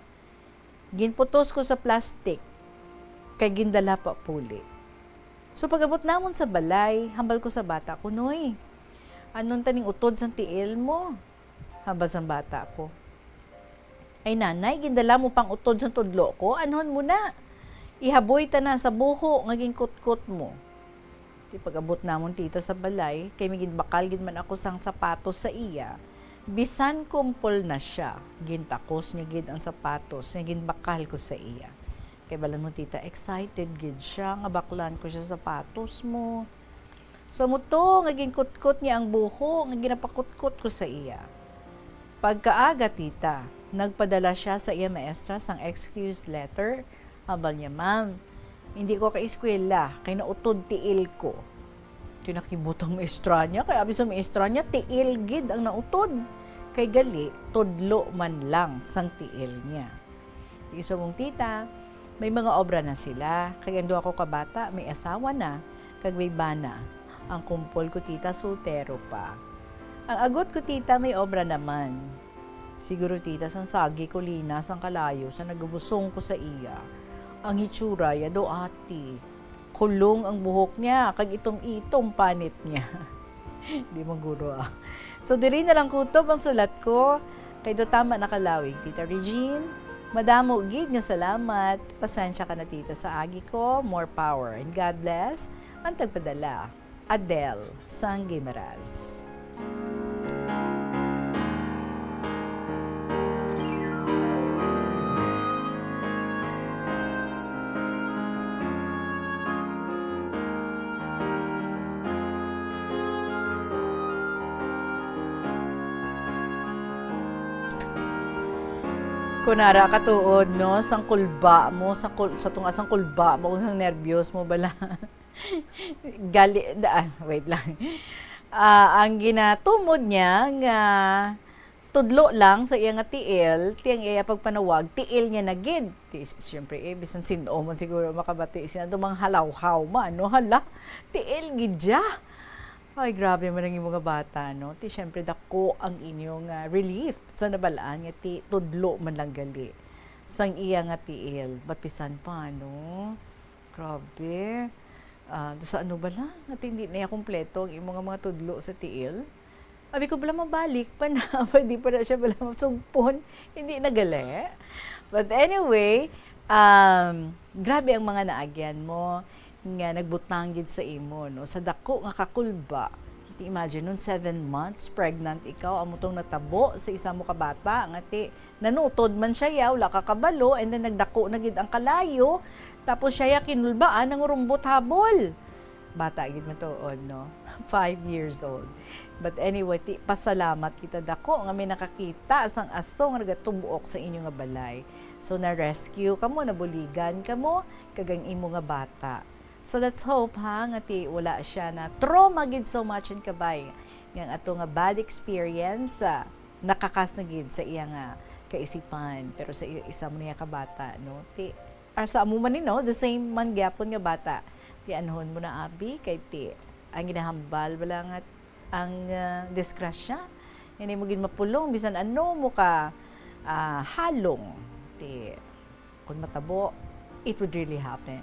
Ginputos ko sa plastik, kay gindala pa puli. So, pag-abot namon sa balay, hambal ko sa bata ko, "Noy, anhon ta ning utod sang tiil mo?" Hambal sang bata ko, "Ay, nanay, gindala mo pang utod sang tudlo ko, anhon mo na. Ihaboy ta na sa buho nga ginkutkot mo." Ti pag-abot namon, tita, sa balay, kay may ginbakal gid man ako sang sapatos sa iya, bisan kumpol na sia, gintakos niya gid ang sapatos nga ginbakal ko sa iya. Kay balan mo, tita, excited gid sia nga baklan ko sia sapatos mo. So, amo to nga ginkutkot niya ang buho nga ginapakutkot ko sa iya. Pagkaaga, tita, nagpadala sia sa iya maestra sang excuse letter. Hambal niya, "Ma'am, hindi ko ka-eskwela kay nautod tiil ko." Ti nakibot ang maestra niya, kay abi sa maestra niya, tiil gid ang nautod. Kay gali, tudlo man lang sang tiil niya. Ti subong, tita, may mga obra na sila, kay ang duha ko ka bata may asawa na, kag may bana. Ang kumpol ko, tita, soltero pa. Ang agot ko, tita, may obra naman. Siguro, tita, sang sagi ko, Lina, sang kalayo sa nagabusong ko sa iya. Ang hitsura ya do, ati. Kulong ang buhok niya, kag itom-itom panit niya. Di man guro, ah. So, diri na lang kutob ang sulat ko. Kay do tama nakalawig, Tita Regine. Madamo gid nga salamat. Pasensya ka na, tita, sa agi ko. More power and God bless. Ang tagpadala, Adele sang Guimaras. Kunara ka tuod, no, sang kulba mo, sa kul-, sa tunga sang kulba mo, kung sang nervyos mo bala. Gali, da-, ah, wait lang. Ah, ang ginatumod niya nga tudlo lang sa iya nga tiil, ti ang iya pagpanawag, tiil niya na gid. Ti, siyempre, eh, bisan sin-o man siguro makabati sina, do mga halawhaw man, no? Hala, tiil gid siya. Ay, grabe man ang imo nga bata, no? Ti, siyempre, dako ang inyong, ah, relief sa nabalaan nga ti tudlo man lang gali sang iya nga tiil. But bisan pa, no? Grabe. Ah, do sa ano bala? Nga ti hindi na kompleto ang imo nga mga tudlo sa tiil. Abi ko, bala mabalik pa na, pwede pa na siya bala masugpon. Hindi na gali. But anyway, um, grabe ang mga naagyan mo nga nagbutang gid sa imo, no? Sa dako nga kakulba. Ti imagine nun, seven months pregnant ikaw, amo tong natabo sa isa mo ka bata, nga ti nanutod man siya, ya, wala ka kabalo, and then nagdako na gid ang kalayo, tapos siya, ya, kinulbaan ang rumbot habol. Bata gid matuod, no? Five years old. But anyway, ti, pasalamat kita dako nga may nakakita sang aso nga nagatubuok sa inyo nga balay. So, na-rescue kamo, nabuligan kamo, kag ang imo nga bata. So, let's hope, ha, nga ti wala siya na trauma gid so much and kabay nga ang ato nga bad experience, ah, nakakas na gid sa iya nga kaisipan. Pero sa i-, isa mo niya ka bata, no? Ti, or sa amo man ni, no? The same man gyapon nga bata. Ti, anhon mo na, abi, kay ti, ang ginahambal bala nga ang, ah, disgrasya, hindi mo gid mapulong, bisan ano mo ka, ah, halong. Ti, kung matabo, it would really happen.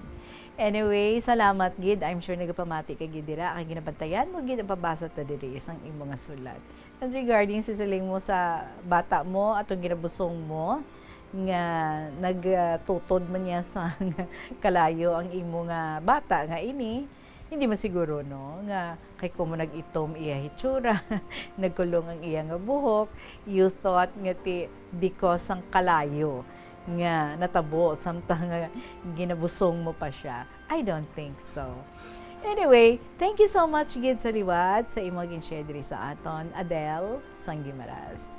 Anyway, salamat gid. I'm sure nagapamati ka gid dira. Kay ginabantayan mo gid ang pabasa ta diri sang imo nga sulat. And regarding sa siling mo sa bata mo, atong ginabusong mo, nga nagtutod man niya sa kalayo ang imo nga bata nga ini, hindi man siguro, no, nga kay kumo nag-itom iya hitsura, nagkulong ang iya nga buhok, you thought nga ti because sang kalayo nga natabo samtang nga ginabusong mo pa siya. I don't think so. Anyway, thank you so much gid sa liwat sa imo gin-share diri sa aton, Adele sang Guimaras.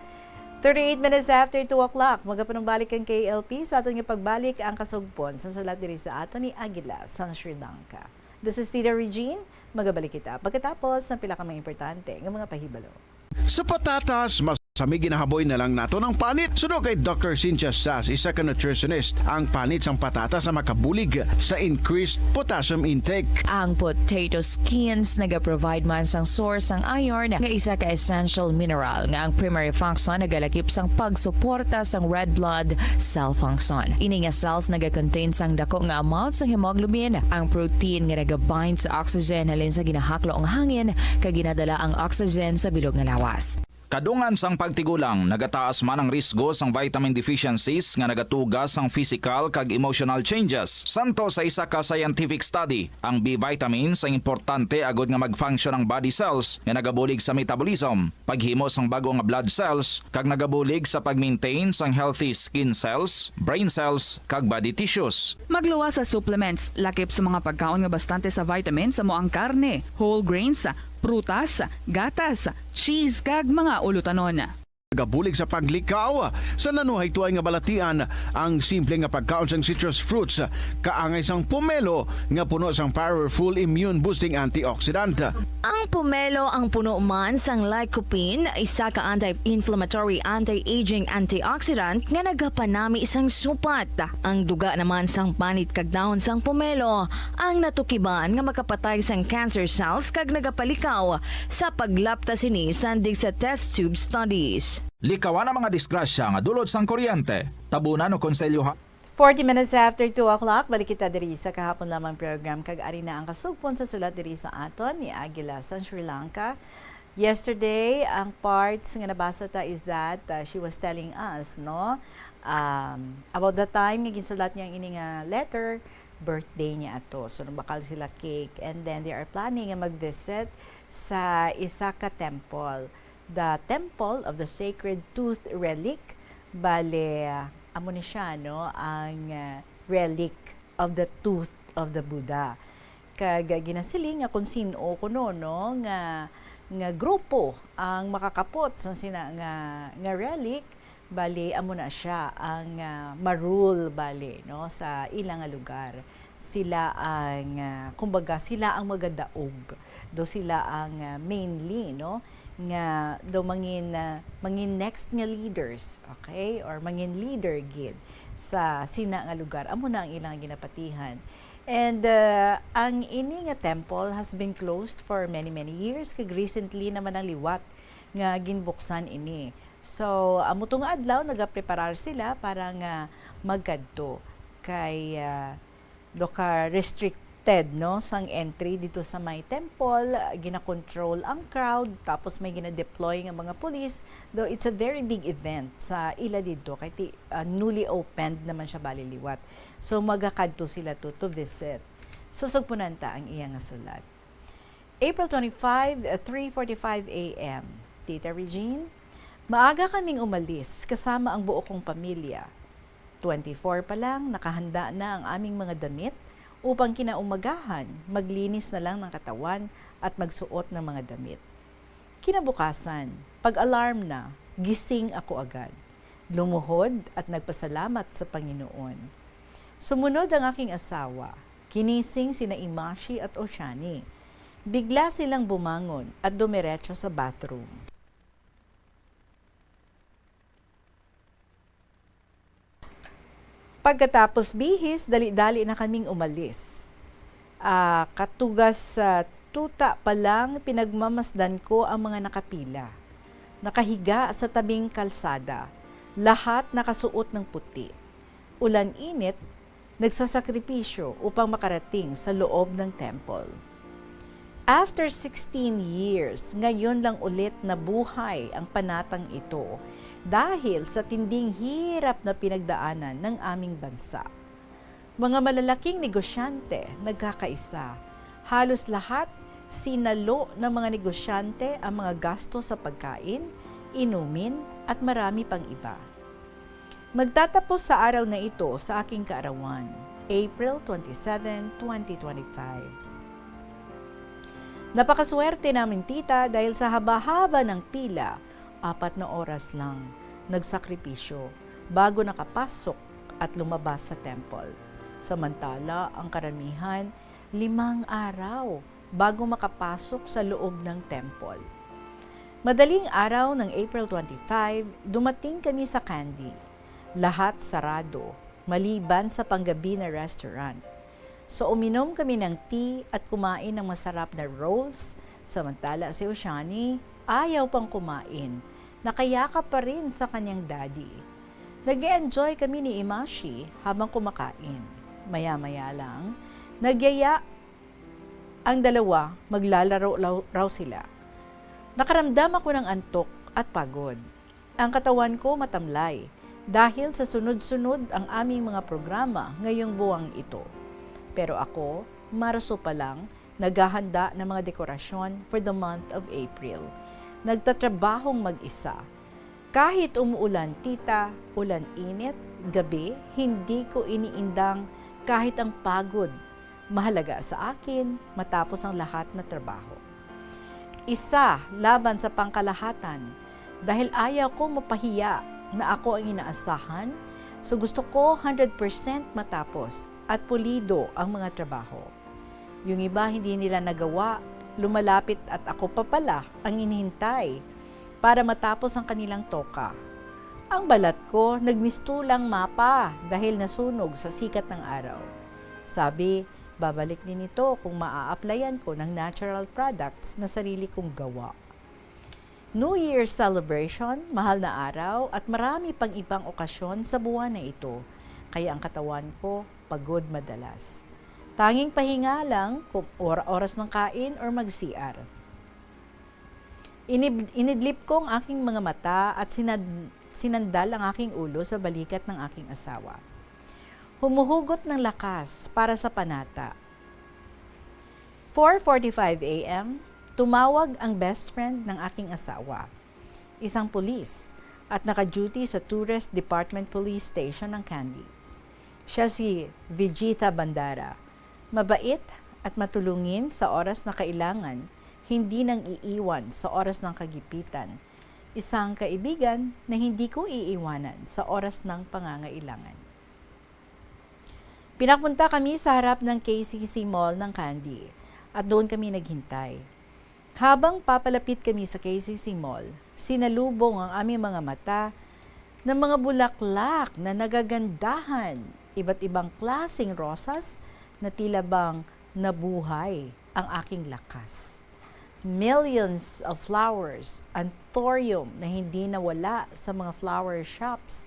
Thirty-eight minutes after two o'clock, magapanumbalik ang K L P sa aton nga pagbalik ang kasugpon sa sulat diri sa aton ni Aguila sang Sri Lanka. This is Tita Regine. Magabalik kita pagkatapos ng pila ka mga importante nga mga pahibalo. Sa patatas, mas kami ginahaboy na lang nato ng panit. Suno kay Doctor Cynthia Sass, isa ka nutritionist, ang panit sang patatas ang makabulig sa increased potassium intake. Ang potato skins nagaprovide man sang source sang iron, nga isa ka essential mineral nga ang primary function nagalakip sang pagsuporta sang red blood cell function. Ini nga cells nagakontain sang dako nga amount sang hemoglobin, ang protein nga nagabind sa oxygen halin sa ginahaklo nga hangin kag ginadala ang oxygen sa bilog nga lawas. Kadungan sang pagtigulang, nagataas man ang risgo sang vitamin deficiencies nga nagatuga sang physical kag emotional changes. Santo sa isa ka scientific study, ang B vitamins ang importante agod nga mag-function ang body cells nga nagabulig sa metabolism, paghimo sang bag-o nga blood cells, kag nagabulig sa pag-maintain sang healthy skin cells, brain cells, kag body tissues. Magluwas sa supplements, lakip sa mga pagkaon nga bastante sa vitamins amo ang karne, whole grains, prutas, gatas, cheese, kag mga ulutanon. Nagabulig sa paglikaw sa nanuhay tuay nga balatian ang simple nga pagkaon sang citrus fruits, kaangay sang pomelo nga puno sang powerful immune boosting antioxidant. Ang pomelo ang puno man sang lycopene, isa ka anti-inflammatory, anti-aging antioxidant nga nagapanami sang supat. Ang duga naman sang panit kag dahon sang pomelo ang natukiban nga makapatay sang cancer cells kag nagapalikaw sa paglapta sini sandig sa test tube studies. Likawan ang mga disgrasya nga dulot sang kuryente. Tabunan o konselyohan. Forty minutes after two o'clock, balik kita diri sa kahapon lamang program, kag ari na ang kasugpon sa sulat diri sa aton ni Aguila sa Sri Lanka. Yesterday, ang parts nga nabasa ta is that, uh, she was telling us, no, um, about the time nga ginsulat niya ang ini nga letter, birthday niya ato. So, nabakal sila cake, and then they are planning nga mag-visit sa isa ka temple, the Temple of the Sacred Tooth Relic. Bale, amo ni siya, no, ang, uh, relic of the tooth of the Buddha. Kag ginasiling nga kung sin-o kuno, no, nga, nga grupo ang makakapot sa sina nga, nga relic, bali, amo na siya ang, ah, ma-rule, bali, no, sa ila nga lugar. Sila ang, ah, kumbaga, sila ang magadaog. Do sila ang, ah, mainly, no, nga do mangin, ah, mangin next nga leaders, okay? Or mangin leader gid sa sina nga lugar. Amo na ang ilang ginapatihan. And, ah, ang ini nga temple has been closed for many, many years. Kag recently naman ang liwat nga ginbuksan ini. So, amo to nga adlaw, nagapreparar sila para nga magkadto kay, ah, do ka restricted, no, sang entry dito sa may temple, gina-control ang crowd, tapos may gina-deploy nga mga pulis, though it's a very big event sa ila dito, kay ti, ah, newly opened naman siya bali liwat. So, magakadto sila to, to visit. So, sugpunan ta ang iya nga sulat. April twenty-five, three forty-five A M. Tita Regine, maaga kaming umalis kasama ang buo kong pamilya. Twenty-four pa lang, nakahanda na ang aming mga damit upang kinaumagahan, maglinis na lang ng katawan at magsuot ng mga damit. Kinabukasan, pag-alarm na, gising ako agad. Lumuhod at nagpasalamat sa Panginoon. Sumunod ang aking asawa. Ginising sina Imashi at Oshani. Bigla silang bumangon at dumiretso sa bathroom. Pagkatapos bihis, dali-dali na kaming umalis. Ah, katugas sa tuta pa lang, pinagmamasdan ko ang mga nakapila. Nakahiga sa tabing kalsada, lahat nakasuot ng puti. Ulan-init, nagsasakripisyo upang makarating sa loob ng temple. After sixteen years, ngayon lang ulit nabuhay ang panatang ito dahil sa tinding hirap na pinagdaanan ng aming bansa. Mga malalaking negosyante nagkakaisa. Halos lahat sinalo ng mga negosyante ang mga gasto sa pagkain, inumin, at marami pang iba. Magtatapos sa araw na ito sa aking kaarawan, April twenty-seven, twenty twenty-five. Napakaswerte namin, tita, dahil sa haba-haba ng pila, apat na oras lang nagsakripisyo bago nakapasok at lumabas sa temple. Samantala, ang karamihan, limang araw bago makapasok sa loob ng temple. Madaling araw ng April twenty-five, dumating kami sa Kandy. Lahat sarado, maliban sa panggabi na restaurant. So, uminom kami ng tea at kumain ng masarap na rolls, samantala si Oshani ayaw pang kumain. Nakayakap pa rin sa kanyang daddy. Nag-e-enjoy kami ni Imashi habang kumakain. Maya-maya lang, nagyaya ang dalawa, maglalaro law-, raw sila. Nakaramdam ako ng antok at pagod. Ang katawan ko matamlay dahil sa sunod-sunod ang aming mga programa ngayong buwang ito. Pero ako, Marso pa lang, naghahanda ng mga dekorasyon for the month of April. Nagtatrabahong mag-isa. Kahit umuulan, tita, ulan-init, gabi, hindi ko iniindang kahit ang pagod. Mahalaga sa akin matapos ang lahat na trabaho. Isa laban sa pangkalahatan, dahil ayaw ko mapahiya na ako ang inaasahan, so gusto ko hundred percent matapos at pulido ang mga trabaho. Yung iba hindi nila nagawa, lumalapit at ako pa pala ang inihintay para matapos ang kanilang toka. Ang balat ko nagmistulang mapa dahil nasunog sa sikat ng araw. Sabi, babalik din ito kung maa-applyan ko ng natural products na sarili kong gawa. New Year celebration, mahal na araw, at marami pang ibang okasyon sa buwan na ito, kaya ang katawan ko pagod madalas. Tanging pahinga lang kung or-, oras ng kain or mag-C R. Inib-, inidlip ko ang aking mga mata at sinad-, sinandal ang aking ulo sa balikat ng aking asawa. Humuhugot ng lakas para sa panata. Four forty-five A M, tumawag ang best friend ng aking asawa, isang pulis at naka-duty sa Tourist Department Police Station ng Kandy. Siya si Vegeta Bandara. Mabait at matulungin sa oras na kailangan, hindi nang iiwan sa oras ng kagipitan. Isang kaibigan na hindi ko iiwanan sa oras ng pangangailangan. Pinapunta kami sa harap ng K C C Mall ng Kandy at doon kami naghintay. Habang papalapit kami sa K C C Mall, sinalubong ang aming mga mata ng mga bulaklak na nagagandahan, iba't ibang klaseng rosas na tila bang nabuhay ang aking lakas. Millions of flowers, anthurium na hindi nawala sa mga flower shops,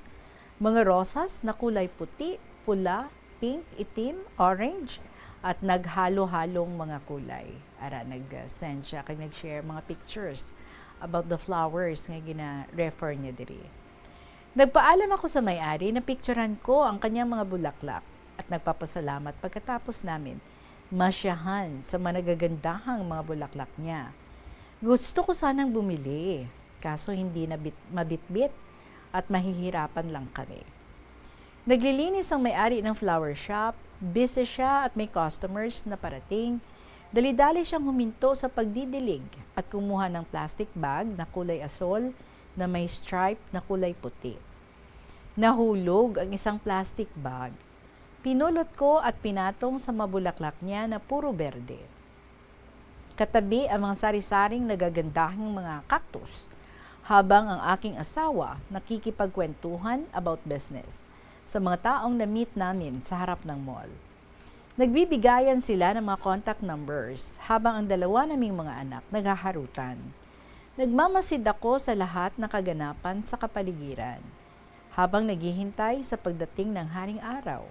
mga rosas na kulay puti, pula, pink, itim, orange, at naghalo-halong mga kulay. Ara, nag-send siya kag nag-share mga pictures about the flowers nga gina-refer niya diri. Nagpaalam ako sa may-ari na picturan ko ang kanyang mga bulaklak at nagpapasalamat pagkatapos namin masyahan sa mga nagagandahang mga bulaklak niya. Gusto ko sanang bumili, kaso hindi na bit- mabitbit at mahihirapan lang kami. Naglilinis ang may-ari ng flower shop, busy siya at may customers na parating. Dali-dali siyang huminto sa pagdidilig at kumuha ng plastic bag na kulay asol na may stripe na kulay puti. Nahulog ang isang plastic bag. Pinulot ko at pinatong sa mabulaklak niya na puro berde. Katabi ang mga sari-saring nagagandahang mga cactus, habang ang aking asawa nakikipagkwentuhan about business sa mga taong na-meet namin sa harap ng mall. Nagbibigayan sila ng mga contact numbers habang ang dalawa naming mga anak naghaharutan. Nagmamasid ako sa lahat ng kaganapan sa kapaligiran habang naghihintay sa pagdating ng Haring Araw.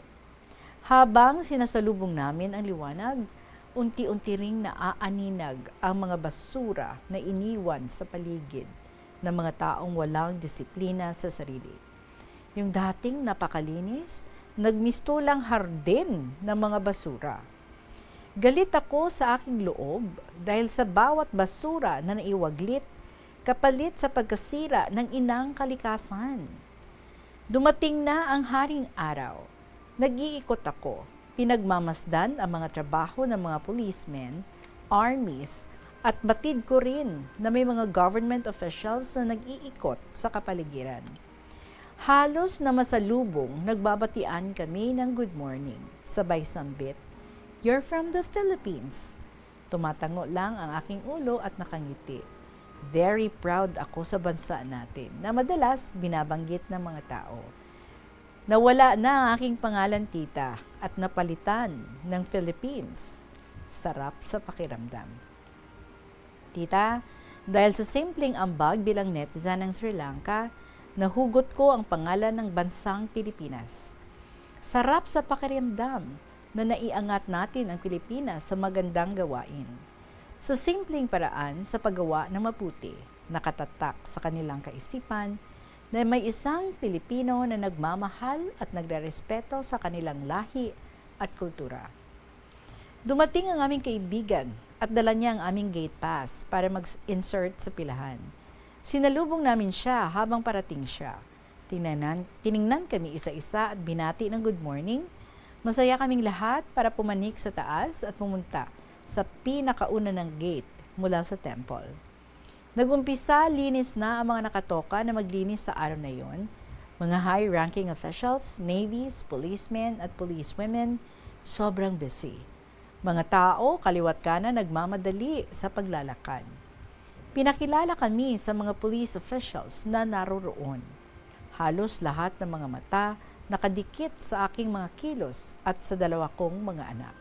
Habang sinasalubong namin ang liwanag, unti-unti ring naaaninag ang mga basura na iniwan sa paligid ng mga taong walang disiplina sa sarili. Yung dating napakalinis, nagmistulang hardin ng mga basura. Galit ako sa aking loob dahil sa bawat basura na naiwaglit kapalit sa pagkasira ng inang kalikasan. Dumating na ang Haring Araw. Nag-iikot ako. Pinagmamasdan ang mga trabaho ng mga policemen, armies, at batid ko rin na may mga government officials na nag-iikot sa kapaligiran. Halos na masalubong nagbabatian kami ng good morning, sabay sambit, "You're from the Philippines." Tumatango lang ang aking ulo at nakangiti. Very proud ako sa bansa natin na madalas binabanggit ng mga tao. Nawala na ang aking pangalan, tita, at napalitan ng Philippines. Sarap sa pakiramdam. Tita, dahil sa simpleng ambag bilang netizen ng Sri Lanka, nahugot ko ang pangalan ng bansang Pilipinas. Sarap sa pakiramdam na naiangat natin ang Pilipinas sa magandang gawain. Sa simpleng paraan sa paggawa ng mabuti, nakatatak sa kanilang kaisipan na may isang Filipino na nagmamahal at nagrerespeto sa kanilang lahi at kultura. Dumating ang aming kaibigan at dala niya ang aming gate pass para mag-insert sa pilahan. Sinalubong namin siya habang parating siya. Tiningnan, tiningnan kami isa-isa at binati ng good morning. Masaya kaming lahat para pumanik sa taas at pumunta sa pinakauna ng gate mula sa temple. Nag-umpisa linis na ang mga nakatoka na maglinis sa araw na yon. Mga high-ranking officials, navies, policemen at policewomen, sobrang busy. Mga tao, kaliwat kanan, nagmamadali sa paglalakad. Pinakilala kami sa mga police officials na naroroon. Halos lahat ng mga mata nakadikit sa aking mga kilos at sa dalawa kong mga anak.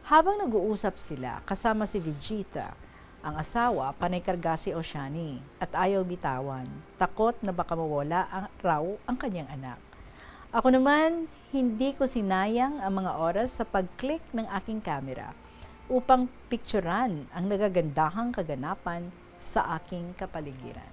Habang nag-uusap sila kasama si Vegeta, ang asawa, panay karga si Oshani at ayaw bitawan, takot na baka mawala ang, raw ang kanyang anak. Ako naman, hindi ko sinayang ang mga oras sa pag-click ng aking camera upang picturan ang nagagandahang kaganapan sa aking kapaligiran.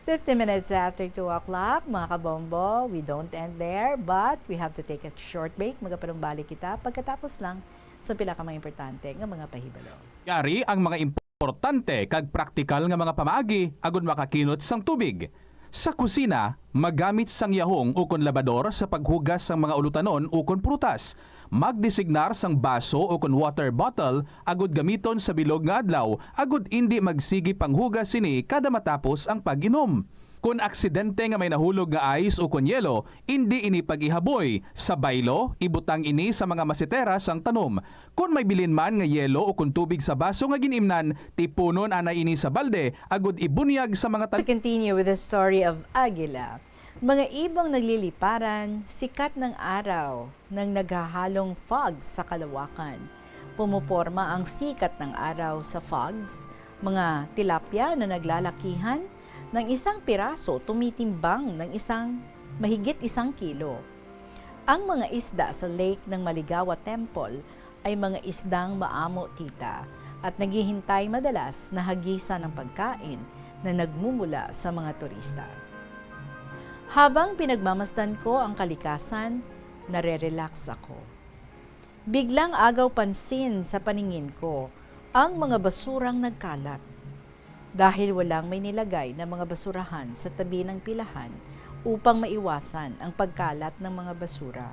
Fifty minutes after two o'clock, mga kabombo, we don't end there, but we have to take a short break. Magapanumbalik kita pagkatapos lang sa pila ka mga importante nga mga pahibalo. Yari ang mga importante kag praktikal nga mga pamaagi agud makakinot sang tubig. Sa kusina, magamit sang yahong ukon labador sa paghugas sang mga ulutanon ukon prutas. Magdesignar sang baso ukon water bottle agud gamiton sa bilog nga adlaw agud indi magsigi panghugas sini kada matapos ang pag-inom. Kon aksidente nga may nahulog nga ice ukon yelo, indi ini pag-ihaboy. Sa baylo, ibutang ini sa mga masitera sang tanom. Kon may bilin man nga yelo ukon tubig sa baso nga gin-imnan, tipunon anay ini sa balde agod ibunyag sa mga tan- To continue with the story of Aguila, mga ibong nagliliparan, sikat ng araw nang naghahalong fog sa kalawakan. Pumoporma ang sikat ng araw sa fogs, mga tilapia na naglalakihan, ng isang piraso tumitimbang ng isang mahigit isang kilo. Ang mga isda sa lake ng Maligawa Temple ay mga isdang maamo, tita, at naghihintay madalas na hagisan ng pagkain na nagmumula sa mga turista. Habang pinagmamasdan ko ang kalikasan, nare-relax ako. Biglang agaw pansin sa paningin ko ang mga basurang nagkalat. Dahil walang may nilagay na mga basurahan sa tabi ng pilahan upang maiwasan ang pagkalat ng mga basura.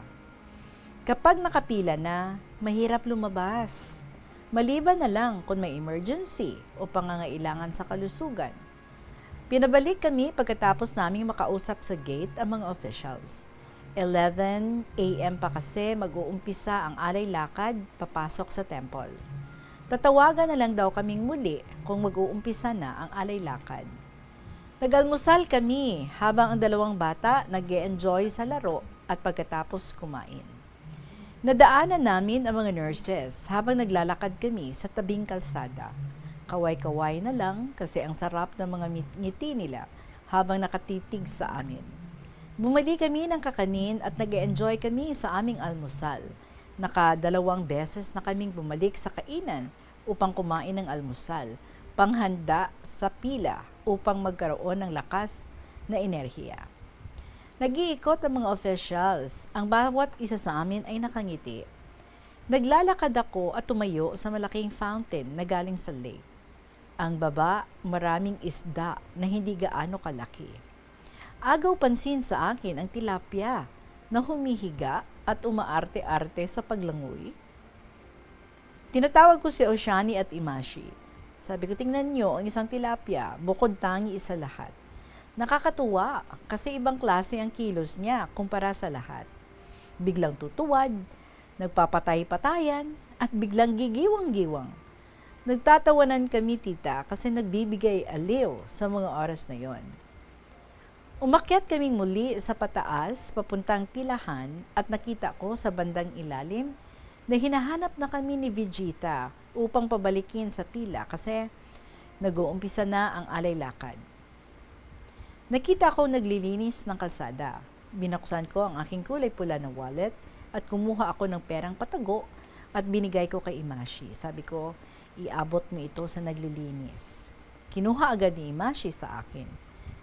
Kapag nakapila na, mahirap lumabas. Maliban na lang kung may emergency o pangangailangan sa kalusugan. Pinabalik kami pagkatapos naming makausap sa gate ang mga officials. Eleven A M pa kasi mag-uumpisa ang alay lakad papasok sa temple. Tatawagan na lang daw kaming muli kung mag-uumpisa na ang alay lakad. Nag-almusal kami habang ang dalawang bata nag-e-enjoy sa laro at pagkatapos kumain. Nadaanan namin ang mga nurses habang naglalakad kami sa tabing kalsada. Kaway-kaway na lang kasi ang sarap ng mga mit-, ngiti nila habang nakatitig sa amin. Bumili kami ng kakanin at nag-e-enjoy kami sa aming almusal. Nakadalawang beses na kaming bumalik sa kainan upang kumain ng almusal, panghanda sa pila upang magkaroon ng lakas na enerhiya. Nag-iikot ang mga officials. Ang bawat isa sa amin ay nakangiti. Naglalakad ako at tumayo sa malaking fountain na galing sa lake. Ang baba, maraming isda na hindi gaano kalaki. Agaw pansin sa akin ang tilapia na humihiga at umaarte-arte sa paglangoy. Tinatawag ko si Oshani at Imashi. Sabi ko, "Tingnan niyo ang isang tilapia, bukod tangi sa lahat. Nakakatuwa kasi ibang klase ang kilos niya kumpara sa lahat. Biglang tutuwad, nagpapatay-patayan, at biglang gigiwang-giwang." Nagtatawanan kami, tita, kasi nagbibigay aliw sa mga oras na yon. Umakyat kaming muli sa pataas papuntang pilahan at nakita ko sa bandang ilalim na hinahanap na kami ni Vegeta upang pabalikin sa pila kasi nag-uumpisa na ang alay lakad. Nakita ko naglilinis ng kalsada. Binuksan ko ang aking kulay pula na wallet at kumuha ako ng perang patago at binigay ko kay Imashi. Sabi ko, "Iabot mo ito sa naglilinis." Kinuha agad ni Imashi sa akin.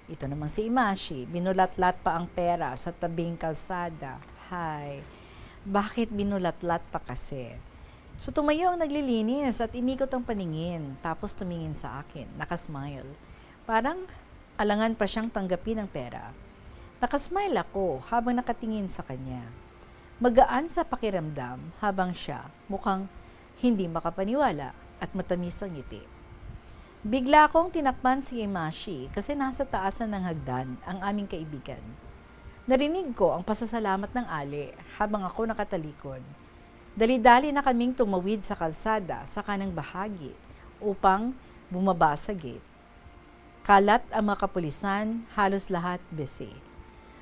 Ito namang si Imashi, binulatlat pa ang pera sa tabing kalsada. Hay, bakit binulatlat pa kasi? So, tumayo ang naglilinis at inikot ang paningin, tapos tumingin sa akin. Nakasmile. Parang alangan pa siyang tanggapin ang pera. Nakasmile ako habang nakatingin sa kanya. Magaan sa pakiramdam habang siya mukhang hindi makapaniwala at matamis ang ngiti. Bigla akong tinakpan si Imashi kasi nasa taasan ng hagdan ang aming kaibigan. Narinig ko ang pasasalamat ng ali habang ako nakatalikod. Dali-dali na kaming tumawid sa kalsada sa kanang bahagi upang bumaba sa gate. Kalat ang mga kapulisan, halos lahat busy.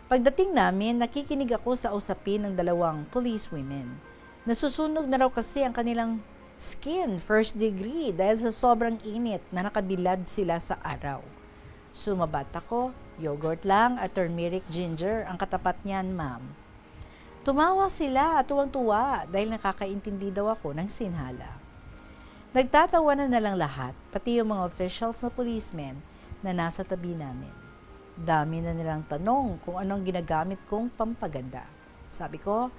Pagdating namin, nakikinig ako sa usapin ng dalawang police women. Nasusunog na raw kasi ang kanilang skin, first degree, dahil sa sobrang init na nakabilad sila sa araw. Sumabat ako, "Yogurt lang at turmeric ginger ang katapat niyan, ma'am." Tumawa sila at tuwang-tuwa dahil nakakaintindi daw ako ng sinhala. Nagtatawanan na lang lahat, pati yung mga officials na policemen na nasa tabi namin. Dami na nilang tanong kung anong ginagamit kong pampaganda. Sabi ko,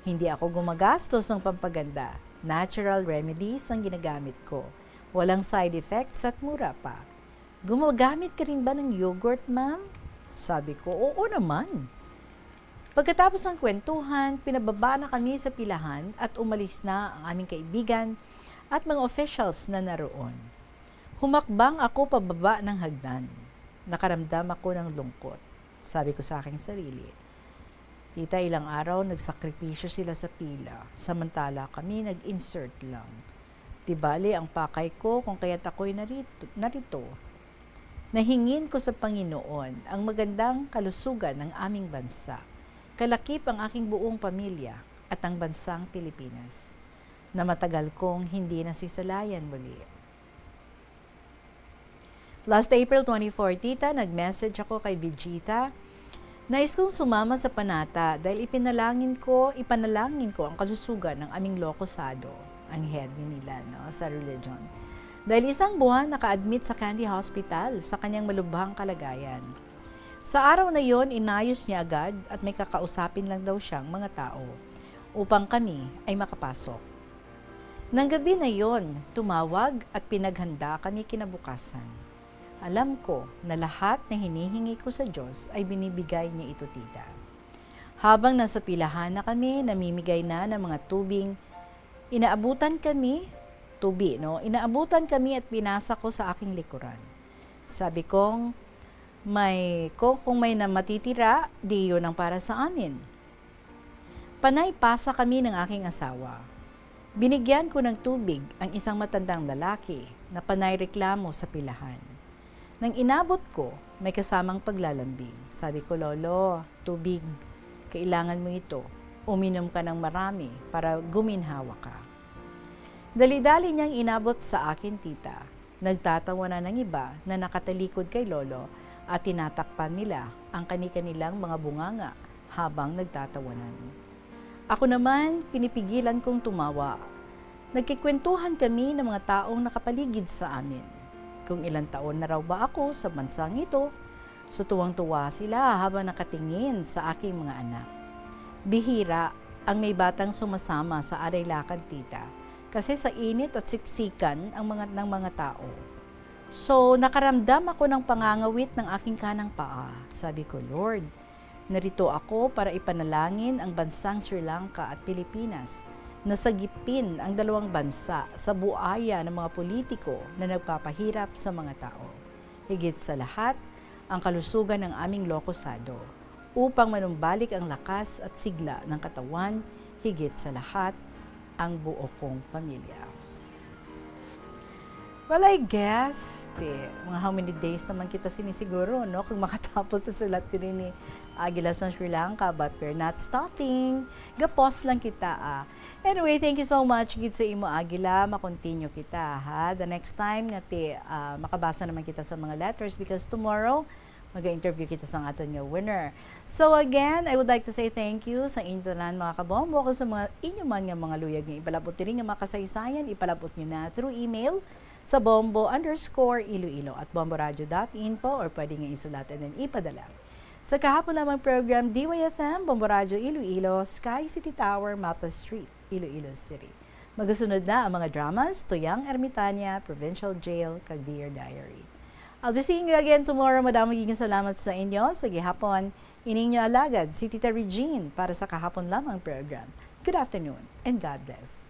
"Hindi ako gumagastos ng pampaganda. Natural remedies ang ginagamit ko. Walang side effects at mura pa." "Gumagamit ka rin ba ng yogurt, ma'am?" Sabi ko, "Oo naman." Pagkatapos ng kwentuhan, pinababa na kami sa pilahan at umalis na ang aming kaibigan at mga officials na naroon. Humakbang ako pababa ng hagdan. Nakaramdam ako ng lungkot. Sabi ko sa aking sarili, "Tita, ilang araw nagsakripisyo sila sa pila, samantala kami nag-insert lang. Di bale ang pakay ko kung kaya't ako'y narito, narito." Nahingin ko sa Panginoon ang magandang kalusugan ng aming bansa, kalakip ang aking buong pamilya at ang bansang Pilipinas, na matagal kong hindi nasisalayan muli. Last April twenty-four, Tita, nag-message ako kay Vegeta. Nais kong sumama sa panata dahil ipinalangin ko, ipanalangin ko ang kalusugan ng aming lokosado, ang head ni nila, no, sa religion. Dahil isang buwan naka-admit sa Kandy Hospital sa kanyang malubhang kalagayan. Sa araw na yon, inayos niya agad at may kakausapin lang daw siyang mga tao upang kami ay makapasok. Nang gabi na yon, tumawag at pinaghanda kami kinabukasan. Alam ko na lahat na hinihingi ko sa Diyos ay binibigay niya ito, Tita. Habang nasa pilahan na kami, namimigay na ng mga tubing, inaabutan kami, tubi, no? Inaabutan kami at pinasa ko sa aking likuran. Sabi kong, "May, ko, kung may na matitira, di yun ang para sa amin." Panay pasa kami ng aking asawa. Binigyan ko ng tubig ang isang matandang lalaki na panay reklamo sa pilahan. Nang inabot ko, may kasamang paglalambing. Sabi ko, "Lolo, tubig. Kailangan mo ito. Uminom ka ng marami para guminhawa ka." Dali-dali niyang inabot sa akin, Tita. Nagtatawanan ang iba na nakatalikod kay Lolo at tinatakpan nila ang kani-kanilang mga bunganga habang nagtatawanan. Ako naman, pinipigilan kong tumawa. Nagkikwentuhan kami ng mga taong nakapaligid sa amin. Kung ilang taon na raw ba ako sa bansang ito, so tuwang-tuwa sila habang nakatingin sa aking mga anak. Bihira ang may batang sumasama sa aray lakad, Tita, kasi sa init at siksikan ang mga, ng mga tao. So, nakaramdam ako ng pangangawit ng aking kanang paa. Sabi ko, "Lord, narito ako para ipanalangin ang bansang Sri Lanka at Pilipinas na sagipin ang dalawang bansa sa buaya ng mga politiko na nagpapahirap sa mga tao. Higit sa lahat, ang kalusugan ng aming lokosado, upang manumbalik ang lakas at sigla ng katawan, higit sa lahat, ang buo kong pamilya." Well, I guess, ti, mga how many days naman kita sini siguro, no? Kung makatapos sa sulat diri ni Aguila sa Sri Lanka, but we're not stopping. Gapos lang kita, ah. Anyway, thank you so much gid sa imo, Aguila. Ma-continue kita, ha? The next time nga ti, ah, makabasa naman kita sa mga letters because tomorrow, maga-interview kita sa aton nga winner. So again, I would like to say thank you sa inyo tanan, mga kabombo, kag sa mga inyo man nga mga luyag nga ipalabot diri nga mga kasaysayan, ipalabot nyo na through email sa bombo underscore iloilo at bomboradio dot info, or pwede nga isulat and then ipadala sa kahapon lamang program, D Y F M, Bombo Radio Iloilo, Sky City Tower, Mapa Street, Iloilo City. Magasunod na ang mga dramas, Tuyang Ermitania, Provincial Jail, kag Dear Diary. I'll be seeing you again tomorrow. Madamo gid nga salamat sa inyo. Sa gihapon, ining inyo alagad, si Tita Regine, para sa kahapon lamang program. Good afternoon and God bless.